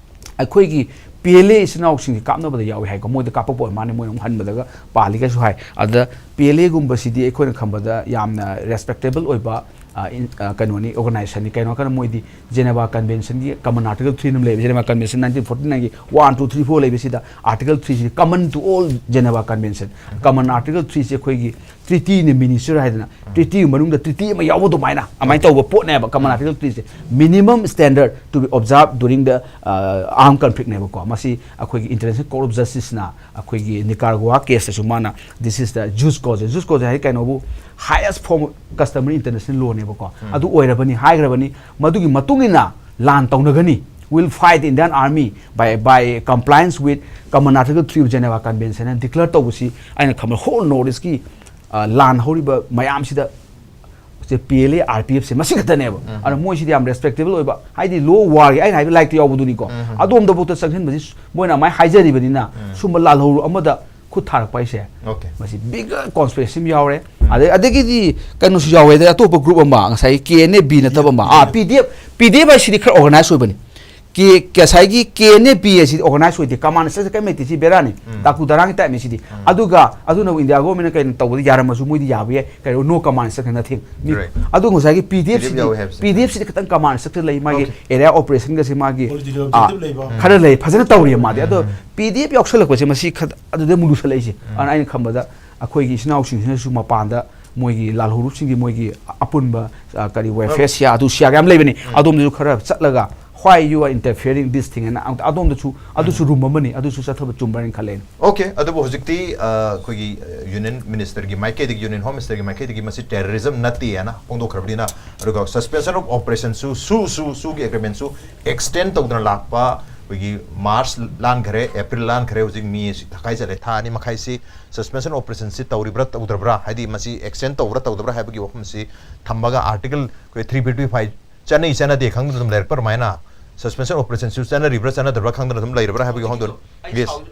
ꯑꯩꯈꯣꯏꯒꯤ PLA ꯏꯆꯤꯟ ꯏꯅꯥꯎꯁꯤꯡꯁꯦ ꯀꯥꯞꯅꯕꯗ ꯌꯥꯎꯏ ꯍꯥꯏꯀꯣ, ꯃꯣꯏꯗ ꯀꯥꯞꯄꯛꯄ ꯑꯣꯏ ꯃꯥꯅꯤ, ꯃꯣꯏꯅ ꯑꯃꯨꯛ ꯍꯟꯕꯗꯒ ꯄꯥꯜꯂꯤꯒꯁꯨ ꯍꯥꯏ꯫ ꯑꯗ PLAꯒꯨꯝꯕꯁꯤꯗꯤ ꯑꯩꯈꯣꯏꯅ ꯈꯟꯕꯗ ꯌꯥꯝꯅ respectable ꯑꯣꯏꯕ, ꯑ, ꯏꯟ-, ꯑ, ꯀꯩꯅꯣꯅꯤ, organizationꯅꯤ꯫ ꯀꯩꯅꯣ ꯍꯥꯏꯔꯀꯥꯟꯗ ꯃꯣꯏꯗꯤ Geneva Conventionꯒꯤ common article three ꯑꯃ ꯂꯩꯕ, Geneva Convention nineteen forty nineꯒꯤ one, two, three, four ꯂꯩꯕꯁꯤꯗ article threeꯁꯤ common to all Geneva Convention, common article threeꯁꯤ ꯑꯩꯈꯣꯏꯒꯤ treatyꯅ minister ꯍꯥꯏꯗꯅ treaty ꯃꯅꯨꯡꯗ treaty ꯑꯃ ꯌꯥꯎꯕ ꯑꯗꯨꯃꯥꯏꯅ, ꯑꯗꯨꯃꯥꯏꯅ ꯇꯧꯕ ꯄꯣꯠꯅꯦꯕ common article threeꯁꯦ, minimum standard to be observed during the, uh, armed conflictꯅꯦꯕꯀꯣ꯫ ꯃꯁꯤ ꯑꯩꯈꯣꯏꯒꯤ International Court of Justiceꯅ ꯑꯩꯈꯣꯏꯒꯤ Nicaragua caseꯇꯁꯨ ꯃꯥꯅ, this is the jus cogens, jus cogens ꯍꯥꯏꯗꯤ ꯀꯩꯅꯣꯕꯨ highest form of customary international lawꯅꯦꯕꯀꯣ꯫ ꯑꯗꯨ ꯑꯣꯏꯔꯕꯅꯤ, ꯍꯥꯏꯈ꯭ꯔꯕꯅꯤ꯫ ꯃꯗꯨꯒꯤ ꯃꯇꯨꯡ ꯏꯟꯅ ꯂꯥꯟ ꯇꯧꯅꯒꯅꯤ, will fight Indian army by, by compliance with common article three of Geneva Convention ꯍꯥꯏꯅ declare ꯇꯧꯕꯁꯤ ꯑꯩꯅ ꯈꯟꯕ whole North Eastꯀꯤ, ꯑ, ꯂꯥꯟ ꯍꯧꯔꯤꯕ ꯃꯌꯥꯝꯁꯤꯗ ꯁꯦ PLA, RPFꯁꯦ ꯃꯁꯤ ꯈꯛꯇꯅꯦꯕ꯫ ꯑꯗꯣ ꯃꯣꯏꯁꯤꯗꯤ ꯌꯥꯝ respectable ꯑꯣꯏꯕ, ꯍꯥꯏꯗꯤ law warꯒꯤ, ꯑꯩꯅ ꯍꯥꯏꯕ ꯂꯥꯏꯔꯤꯛꯇ ꯌꯥꯎꯕꯗꯨꯅꯤꯀꯣ꯫ ꯑꯗꯣꯝꯗꯐꯥꯎꯗ ꯆꯪꯁꯤꯟꯕꯁꯤ ꯃꯣꯏꯅ ꯑꯗꯨꯃꯥꯏꯅ ꯍꯥꯏꯖꯔꯤꯕꯅꯤꯅ, ꯁꯨꯝꯕ ꯂꯥꯜꯍꯧꯂꯨ ꯑꯃꯗ ꯈꯨꯠ ꯊꯥꯔꯛꯄ ꯍꯥꯏꯁꯦ, Okay. ꯃꯁꯤ big conspiracy ꯑꯃ ꯌꯥꯎꯔꯦ꯫ ꯑꯗꯩ, ꯑꯗꯒꯤꯗꯤ ꯀꯩꯅꯣꯁꯨ ꯌꯥꯎꯋꯦ, ꯑꯗꯩ ꯑꯇꯣꯞꯄ group ꯑꯃ, ꯉꯁꯥꯏꯒꯤ KNA-B ꯅꯠꯇꯕ ꯑꯃ, ꯑꯥ, PDF, PDF ꯍꯥꯏꯁꯤꯗꯤ ꯈꯔ organize ꯑꯣꯏꯕꯅꯤ꯫ ꯀꯦ-, ꯉꯁꯥꯏꯒꯤ KNA-B ꯍꯥꯏꯁꯤꯗꯤ organize ꯑꯣꯏꯗꯦ, command structure ꯀꯔꯤꯝ ꯂꯩꯇꯦ, ꯁꯤ ꯕꯦꯔꯥꯅꯤ꯫ ꯗꯥꯀꯨ ꯗꯔꯥꯡꯒꯤ typeꯅꯤ ꯁꯤꯗꯤ꯫ ꯑꯗꯨꯒ ꯑꯗꯨꯅꯕꯨ India governmentꯅ ꯀꯩꯅꯣ ꯇꯧꯕꯗ ꯌꯥꯔꯝꯃꯁꯨ ꯃꯣꯏꯗꯤ ꯌꯥꯕ ꯌꯥꯏ, ꯀꯩꯅꯣ, no command structure, nothing꯫ ꯃꯤ-, Right. ꯑꯗꯨ ꯉꯁꯥꯏꯒꯤ PDF PDFꯁꯤꯗꯤ, ꯌꯥꯎꯋꯦ ꯍꯥꯏꯕꯁꯦ꯫ PDFꯁꯤꯗꯤ ꯈꯤꯇꯪ command structure ꯂꯩ, ꯃꯥꯒꯤ Okay. Area of Operationꯒꯁꯦ ꯃꯥꯒꯤ, Political ꯑꯥ, objective ꯂꯩꯕ꯫ ꯈꯔ ꯂꯩ, ꯐꯖꯅ ꯇꯧꯔꯤ ꯃꯥꯗꯤ꯫ ꯑꯗꯣ PDF ꯌꯥꯎꯁꯜꯂꯛꯄꯁꯦ ꯃꯁꯤ ꯈ-, ꯑꯗꯨꯗ ꯑꯃꯨꯛ ꯂꯨꯁꯜꯂꯛꯏꯁꯦ꯫ ꯑꯗꯨꯅ ꯑꯩꯅ ꯈꯟꯕꯗ ꯑꯩꯈꯣꯏꯒꯤ ꯏꯆꯤꯟ ꯏꯅꯥꯎꯁꯤꯡꯁꯤꯅꯁꯨ ꯃꯄꯥꯟꯗ ꯃꯣꯏꯒꯤ ꯂꯥꯜꯍꯧꯂꯨꯞꯁꯤꯡꯒꯤ ꯃꯣꯏꯒꯤ ꯑꯄꯨꯟꯕ, ꯑ, ꯀꯔꯤ, welfare, ꯁꯤꯌꯥ, ꯑꯗꯨ ꯁꯤꯌꯥꯒ ꯌꯥꯝ ꯂꯩꯕꯅꯤ꯫ ꯑꯗꯣꯝꯗꯁꯨ ꯈꯔ ꯆꯠꯂꯒ, "Why you are interfering this thing?" ꯍꯥꯏꯅ ꯑꯗꯣꯝꯗꯁꯨ, ꯑꯗꯨꯁꯨ ꯔꯨꯝ ꯑꯃꯅꯤ, ꯑꯗꯨꯁꯨ ꯆꯠꯊꯕ ꯆꯨꯝꯕ꯭ꯔꯥꯅ ꯈꯜꯂꯦ꯫ ꯑꯣꯀꯦ, ꯑꯗꯨꯕꯨ ꯍꯧꯖꯤꯛꯇꯤ, ꯑ, ꯑꯩꯈꯣꯏꯒꯤ, ꯑ, ꯌꯨꯅꯤꯌꯟ ꯃꯤꯅꯤꯁꯇꯔꯒꯤ ꯃꯥꯏꯀꯩꯗꯒꯤ, ꯌꯨꯅꯤꯌꯟ ꯍꯣꯝ ꯃꯤꯅꯤꯁꯇꯔꯒꯤ ꯃꯥꯏꯀꯩꯗꯒꯤ ꯃꯁꯤ ꯇꯦꯔꯣꯔꯤꯖꯝ ꯅꯠꯇꯦ ꯍꯥꯏꯅ ꯐꯣꯡꯗꯣꯛꯈ꯭ꯔꯕꯅꯤꯅ, ꯑꯗꯨꯒ suspension of operationꯁꯨ, ꯁꯨ, ꯁꯨ, ꯁꯨꯒꯤ ꯑꯦꯒ꯭ꯔꯤꯃꯦꯟꯁꯨ ꯑꯦꯛꯁꯇꯦꯟ ꯇꯧꯗꯅ ꯂꯥꯛꯄ ꯑꯩꯈꯣꯏꯒꯤ ꯃꯥꯔꯆ ꯂꯥꯟꯈꯔꯦ, ꯑꯦꯄ꯭ꯔꯤꯜ ꯂꯥꯟꯈꯔꯦ, ꯍꯧꯖꯤꯛ ꯃꯦ ꯇꯪꯈꯥꯏ ꯆꯠꯂꯦ, ꯊꯥ ꯑꯅꯤ ꯃꯈꯥꯏꯁꯤ suspension operationꯁꯤ ꯇꯧꯔꯤꯕ꯭ꯔꯥ ꯇꯧꯗ꯭ꯔꯕ꯭ꯔꯥ, ꯍꯥꯏꯗꯤ ꯃꯁꯤ ꯑꯦꯛꯁꯇꯦꯟ ꯇꯧꯕ꯭ꯔꯥ ꯇꯧꯗꯕ꯭ꯔꯥ ꯍꯥꯏꯕꯒꯤ ꯋꯥꯐꯝꯁꯤ ꯊꯝꯃꯒ ꯑꯥꯔꯇꯤꯀꯜ ꯑꯩꯈꯣꯏ three fifty five ꯆꯠꯅꯩ ꯆꯠꯅꯗꯦ ꯈꯪꯗꯅ ꯑꯗꯨꯝ ꯂꯩꯔꯛꯄ ꯑꯗꯨꯃꯥꯏꯅ suspension operationꯁꯨ ꯆꯠꯅꯔꯤꯕ꯭ꯔꯥ ꯆꯠꯅꯗꯕ꯭ꯔꯥ ꯈꯪꯗꯅ ꯑꯗꯨꯝ ꯂꯩꯔꯕ꯭ꯔꯥ ꯍꯥꯏꯕꯒꯤ ꯋꯥꯍꯪꯗꯣ꯫ ꯑꯩ Yes. ꯁꯥꯎ-,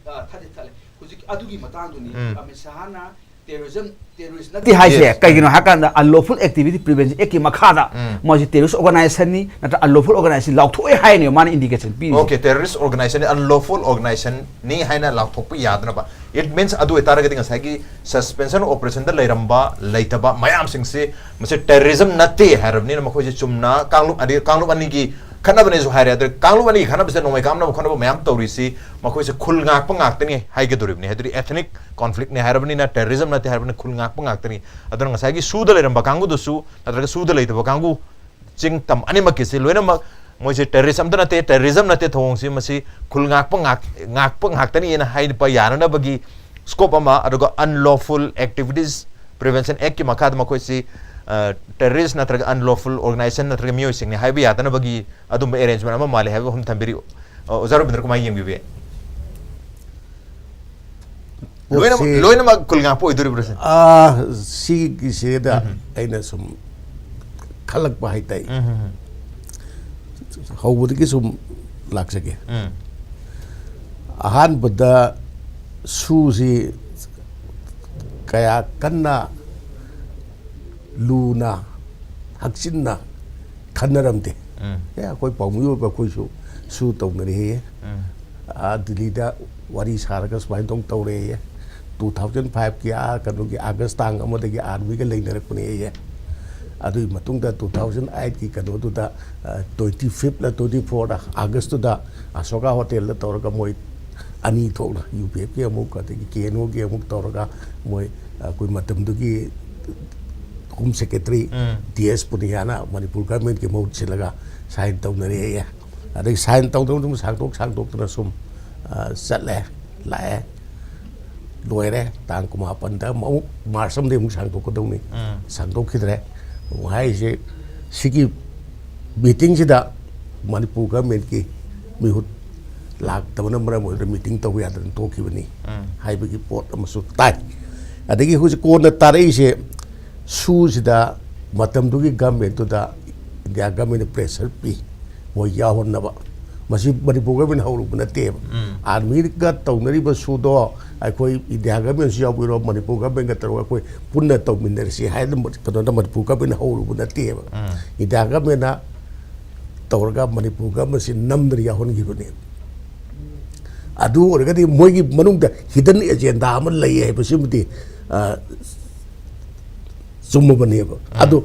ꯑ, ꯊꯥꯗꯤ ꯊꯠꯂꯦ꯫ ꯍꯧꯖꯤꯛ ꯑꯗꯨꯒꯤ ꯃꯇꯥꯡꯗꯨꯅꯤ ꯎꯝ꯫ ꯑꯃꯤꯠ ꯁꯍꯥꯅ terrorism, terrorist ꯅꯠꯇꯦ ꯍꯥꯏꯁꯦ꯫ Yes. ꯀꯩꯒꯤꯅꯣ ꯍꯥꯏꯀꯥꯟꯗ Unlawful Activity Prevention Actꯀꯤ ꯃꯈꯥꯗ ꯎꯝ꯫ ꯃꯣꯏꯁꯤ terrorist organizationꯅꯤ ꯅꯠꯇ꯭ꯔ unlawful organizationꯅꯤ ꯂꯥꯎꯊꯣꯛꯑꯦ ꯍꯥꯏꯅꯦꯕ ꯃꯥꯅ indication ꯄꯤꯔꯤꯁꯦ꯫ Okay, terrorist organization, unlawful organizationꯅꯤ ꯍꯥꯏꯅ ꯂꯥꯎꯊꯣꯛꯄ ꯌꯥꯗꯅꯕ꯫ It means ꯑꯗꯨ ꯑꯣꯏꯇꯥꯔꯒꯗꯤ ꯉꯁꯥꯏꯒꯤ suspension operationꯗ ꯂꯩꯔꯝꯕ ꯂꯩꯇꯕ ꯃꯌꯥꯝꯁꯤꯡꯁꯤ ꯃꯁꯤ terrorism ꯅꯠꯇꯦ ꯍꯥꯏꯔꯕꯅꯤꯅ ꯃꯈꯣꯏꯁꯦ ꯆꯨꯝꯅ ꯀꯥꯡꯂꯨꯞ, ꯑꯗꯩ ꯀꯥꯡꯂꯨꯞ ꯑꯅꯤꯒꯤ ꯈꯠꯅꯕꯅꯦꯁꯨ ꯍꯥꯏꯔꯦ꯫ ꯑꯗ ꯀꯥꯡꯂꯨꯞ ꯑꯅꯤꯒꯤ ꯈꯠꯅꯕꯁꯦ ꯅꯣꯡꯃꯩ ꯀꯥꯞꯅꯕ ꯈꯣꯠꯅꯕ ꯃꯌꯥꯝ ꯇꯧꯔꯤꯁꯤ ꯃꯈꯣꯏꯁꯦ ꯈꯨꯜ ꯉꯥꯛꯄ ꯉꯥꯛꯇꯅꯤ ꯍꯥꯏꯒꯗꯧꯔꯤꯕꯅꯤ꯫ ꯍꯥꯏꯗꯤ ethnic conflictꯅꯤ ꯍꯥꯏꯔꯕꯅꯤꯅ, terrorism ꯅꯠꯇꯦ ꯍꯥꯏꯔꯕꯅꯤꯅ ꯈꯨꯜ ꯉꯥꯛꯄ ꯉꯥꯛꯇꯅꯤ꯫ ꯑꯗꯨꯅ ꯉꯁꯥꯏꯒꯤ ꯁꯨꯗ ꯂꯩꯔꯝꯕ ꯀꯥꯡꯕꯨꯗꯨꯁꯨ ꯅꯠꯇ꯭ꯔꯒ ꯁꯨꯗ ꯂꯩꯇꯕ ꯀꯥꯡꯕꯨ ꯆꯤꯡ ꯇꯝ ꯑꯅꯤꯃꯛꯀꯤꯁꯤ ꯂꯣꯏꯅꯃꯛ ꯃꯣꯏꯁꯦ terrorist ꯑꯝꯇ ꯅꯠꯇꯦ, terrorism ꯅꯠꯇꯦ, ꯊꯧꯑꯣꯡꯁꯤ ꯃꯁꯤ ꯈꯨꯜ ꯉꯥꯛꯄ ꯉꯥꯛ-, ꯉꯥꯛꯄ ꯉꯥꯛꯇꯅꯤꯅ ꯍꯥꯏꯕ ꯌꯥꯅꯅꯕꯒꯤ scope ꯑꯃ, ꯑꯗꯨꯒ Unlawful Activities Prevention Actꯀꯤ ꯃꯈꯥꯗ ꯃꯈꯣꯏꯁꯤ, ꯑ, terrorist ꯅꯠꯇ꯭ꯔꯒ unlawful organization ꯅꯠꯇ꯭ꯔꯒ ꯃꯤꯑꯣꯏꯁꯤꯡꯅꯤ ꯍꯥꯏꯕ ꯌꯥꯗꯅꯕꯒꯤ ꯑꯗꯨꯝꯕ arrangement ꯑꯃ ꯃꯥꯜꯂꯦ ꯍꯥꯏꯕ ꯋꯥꯐꯝ ꯊꯝꯕꯤꯔꯤ꯫ ꯑ, ꯑꯣꯖꯥ ꯔꯕꯤꯟꯗ꯭ꯔ ꯀꯃꯥꯏꯅ ꯌꯦꯡꯕꯤꯕ ꯌꯥꯏ? ꯂꯣꯏꯅꯃꯛ, ꯄꯣꯠꯁꯤ ꯂꯣꯏꯅꯃꯛ ꯈꯨꯜ ꯉꯥꯛꯄ ꯑꯣꯏꯗꯣꯔꯤꯕ꯭ꯔꯥ ꯁꯤꯅꯤ? ꯑꯥ, ꯁꯤꯒꯤꯁꯤꯗ ꯎꯝ꯫ ꯑꯩꯅ ꯁꯨꯝ ꯈꯜꯂꯛꯄ ꯍꯥꯏꯇꯥꯏ꯫ ꯎꯝ, ꯎꯝ, ꯎꯝ꯫ ꯍꯧꯕꯗꯒꯤ ꯁꯨꯝ ꯂꯥꯛꯆꯒꯦ꯫ ꯎꯝ꯫ ꯑꯍꯥꯟꯕꯗ ꯁꯨꯁꯤ ꯀꯌꯥ ꯀꯟꯅ ꯂꯨꯅ ꯍꯛꯆꯤꯟꯅ ꯈꯟꯅꯔꯝꯗꯦ꯫ ꯎꯝ꯫ ꯑꯦ, ꯑꯩꯈꯣꯏ ꯄꯥꯎꯃꯤ ꯑꯣꯏꯕ ꯑꯩꯈꯣꯏꯁꯨ ꯁꯨ ꯇꯧꯅꯔꯤꯌꯦ꯫ ꯎꯝ꯫ ꯑꯥ, ꯗꯤꯜꯂꯤꯗ ꯋꯥꯔꯤ ꯁꯥꯔꯒ ꯁꯨꯃꯥꯏꯅ ꯇꯧ ꯇꯧꯔꯦꯌꯦ꯫ Two thousand fiveꯀꯤ ꯑꯥ ꯀꯩꯅꯣꯒꯤ ꯑꯥꯒꯁ ꯇꯥꯡ ꯑꯃꯗꯒꯤ armyꯒ ꯂꯩꯅꯔꯛꯄꯅꯦꯌꯦ꯫ ꯑꯗꯨꯒꯤ ꯃꯇꯨꯡꯗ two thousand eightꯀꯤ ꯀꯩꯅꯣꯗꯨꯗ, ꯑ, twenty fifth ꯂ twenty fourth ꯂ ꯑꯥꯒꯁꯇꯨꯗ ꯑꯁꯣꯀꯥ ꯍꯣꯇꯦꯜꯗ ꯇꯧꯔꯒ ꯃꯣꯏ ꯑꯅꯤ ꯊꯣꯛꯅ, ꯌꯨ ꯄꯤ ꯑꯦꯐꯀꯤ ꯑꯃꯨꯛ, ꯑꯗꯒꯤ ꯀꯦ ꯑꯦꯟ ꯑꯣꯒꯤ ꯑꯃꯨꯛ ꯇꯧꯔꯒ, ꯃꯣꯏ ꯑꯩꯈꯣꯏ ꯃꯇꯝꯗꯨꯒꯤ ꯍꯣꯝ ꯁꯦꯀ꯭ꯔꯦꯇꯔꯤ ꯎꯝ꯫ ꯇꯤ ꯑꯦꯁ ꯄꯨꯅꯤꯌꯥꯅ ꯃꯅꯤꯄꯨꯔ ꯒꯚꯔꯟꯃꯦꯟꯠꯀꯤ ꯃꯍꯨꯠ ꯁꯤꯜꯂꯒ ꯁꯥꯏꯟ ꯇꯧꯅꯔꯦꯌꯦ꯫ ꯑꯗꯩ ꯁꯥꯏꯟ ꯇꯧꯗꯅ ꯑꯗꯨꯝ ꯁꯥꯡꯗꯣꯛ ꯁꯥꯡꯗꯣꯛꯇꯅ ꯁꯨꯝ, ꯑ, ꯆꯠꯂꯦ, ꯂꯥꯛꯑꯦ, ꯂꯣꯏꯔꯦ꯫ ꯇꯥꯡ ꯀꯨꯟꯃꯥꯄꯟꯗ ꯑꯃꯨꯛ, ꯃꯥꯔꯆ ꯑꯃꯗꯤ ꯑꯃꯨꯛ ꯁꯥꯡꯗꯣꯛꯀꯗꯧꯅꯤ꯫ ꯎꯝ꯫ ꯁꯥꯡꯗꯣꯛꯈꯤꯗ꯭ꯔꯦ꯫ ꯑꯃꯨꯛ ꯍꯥꯏꯔꯤꯁꯦ, ꯁꯤꯒꯤ ꯃꯤꯇꯤꯡꯁꯤꯗ ꯃꯅꯤꯄꯨꯔ ꯒꯚꯔꯟꯃꯦꯟꯠꯀꯤ ꯃꯤꯍꯨꯠ ꯂꯥꯛꯇꯕꯅ ꯃꯔꯝ ꯑꯣꯏꯔꯒ ꯃꯤꯇꯤꯡ ꯇꯧꯕ ꯌꯥꯗꯅ ꯇꯣꯛꯈꯤꯕꯅꯤ ꯎꯝ꯫ ꯍꯥꯏꯕꯒꯤ ꯄꯣꯠ ꯑꯃꯁꯨ ꯇꯥꯏ꯫ ꯑꯗꯒꯤ ꯍꯧꯖꯤꯛ ꯀꯣꯟꯅ ꯇꯥꯔꯛꯏꯁꯦ, ꯁꯨꯁꯤꯗ ꯃꯇꯝꯗꯨꯒꯤ ꯒꯚꯔꯟꯃꯦꯟꯠꯇꯨꯗ ꯏꯟꯗꯤꯌꯥ ꯒꯚꯔꯟꯃꯦꯟꯠꯅ ꯄ꯭ꯔꯦꯁꯔ ꯄꯤ, ꯃꯣꯏ ꯌꯥꯎꯍꯟꯅꯕ꯫ ꯃꯁꯤ ꯃꯅꯤꯄꯨꯔ ꯒꯚꯔꯟꯃꯦꯟꯠ ꯍꯧꯔꯨꯕ ꯅꯠꯇꯦꯕ꯫ ꯎꯝ꯫ ꯑꯥꯔꯃꯤꯒ ꯇꯧꯅꯔꯤꯕ ꯁꯨꯗꯣ ꯑꯩꯈꯣꯏ ꯏꯟꯗꯤꯌꯥ ꯒꯚꯔꯟꯃꯦꯟꯠꯁꯨ ꯌꯥꯎꯕꯤꯔꯣ, ꯃꯅꯤꯄꯨꯔ ꯒꯚꯔꯟꯃꯦꯟꯠꯒ ꯇꯧꯔꯒ ꯑꯩꯈꯣꯏ ꯄꯨꯟꯅ ꯇꯧꯃꯤꯟꯅꯔꯁꯤ ꯍꯥꯏꯅ ꯀꯩꯅꯣꯗ ꯃꯅꯤꯄꯨꯔ ꯒꯚꯔꯟꯃꯦꯟꯠ ꯍꯧꯔꯨꯕ ꯅꯠꯇꯦꯕ꯫ ꯎꯝ꯫ ꯏꯟꯗꯤꯌꯥ ꯒꯚꯔꯟꯃꯦꯟꯠꯅ ꯇꯧꯔꯒ ꯃꯅꯤꯄꯨꯔ ꯒꯚꯔꯟꯃꯦꯟꯠꯁꯤ ꯅꯝꯗꯅ ꯌꯥꯎꯍꯟꯈꯤꯕꯅꯦꯕ꯫ ꯑꯗꯨ ꯑꯣꯏꯔꯒꯗꯤ ꯃꯣꯏꯒꯤ ꯃꯅꯨꯡꯗ ꯍꯤꯗꯟ ꯑꯦꯖꯦꯟꯗꯥ ꯑꯃ ꯂꯩ ꯍꯥꯏꯕꯁꯤꯃꯗꯤ, ꯑ, ꯆꯨꯝꯃꯕꯅꯦꯕ꯫ ꯎꯝ꯫ ꯑꯗꯨ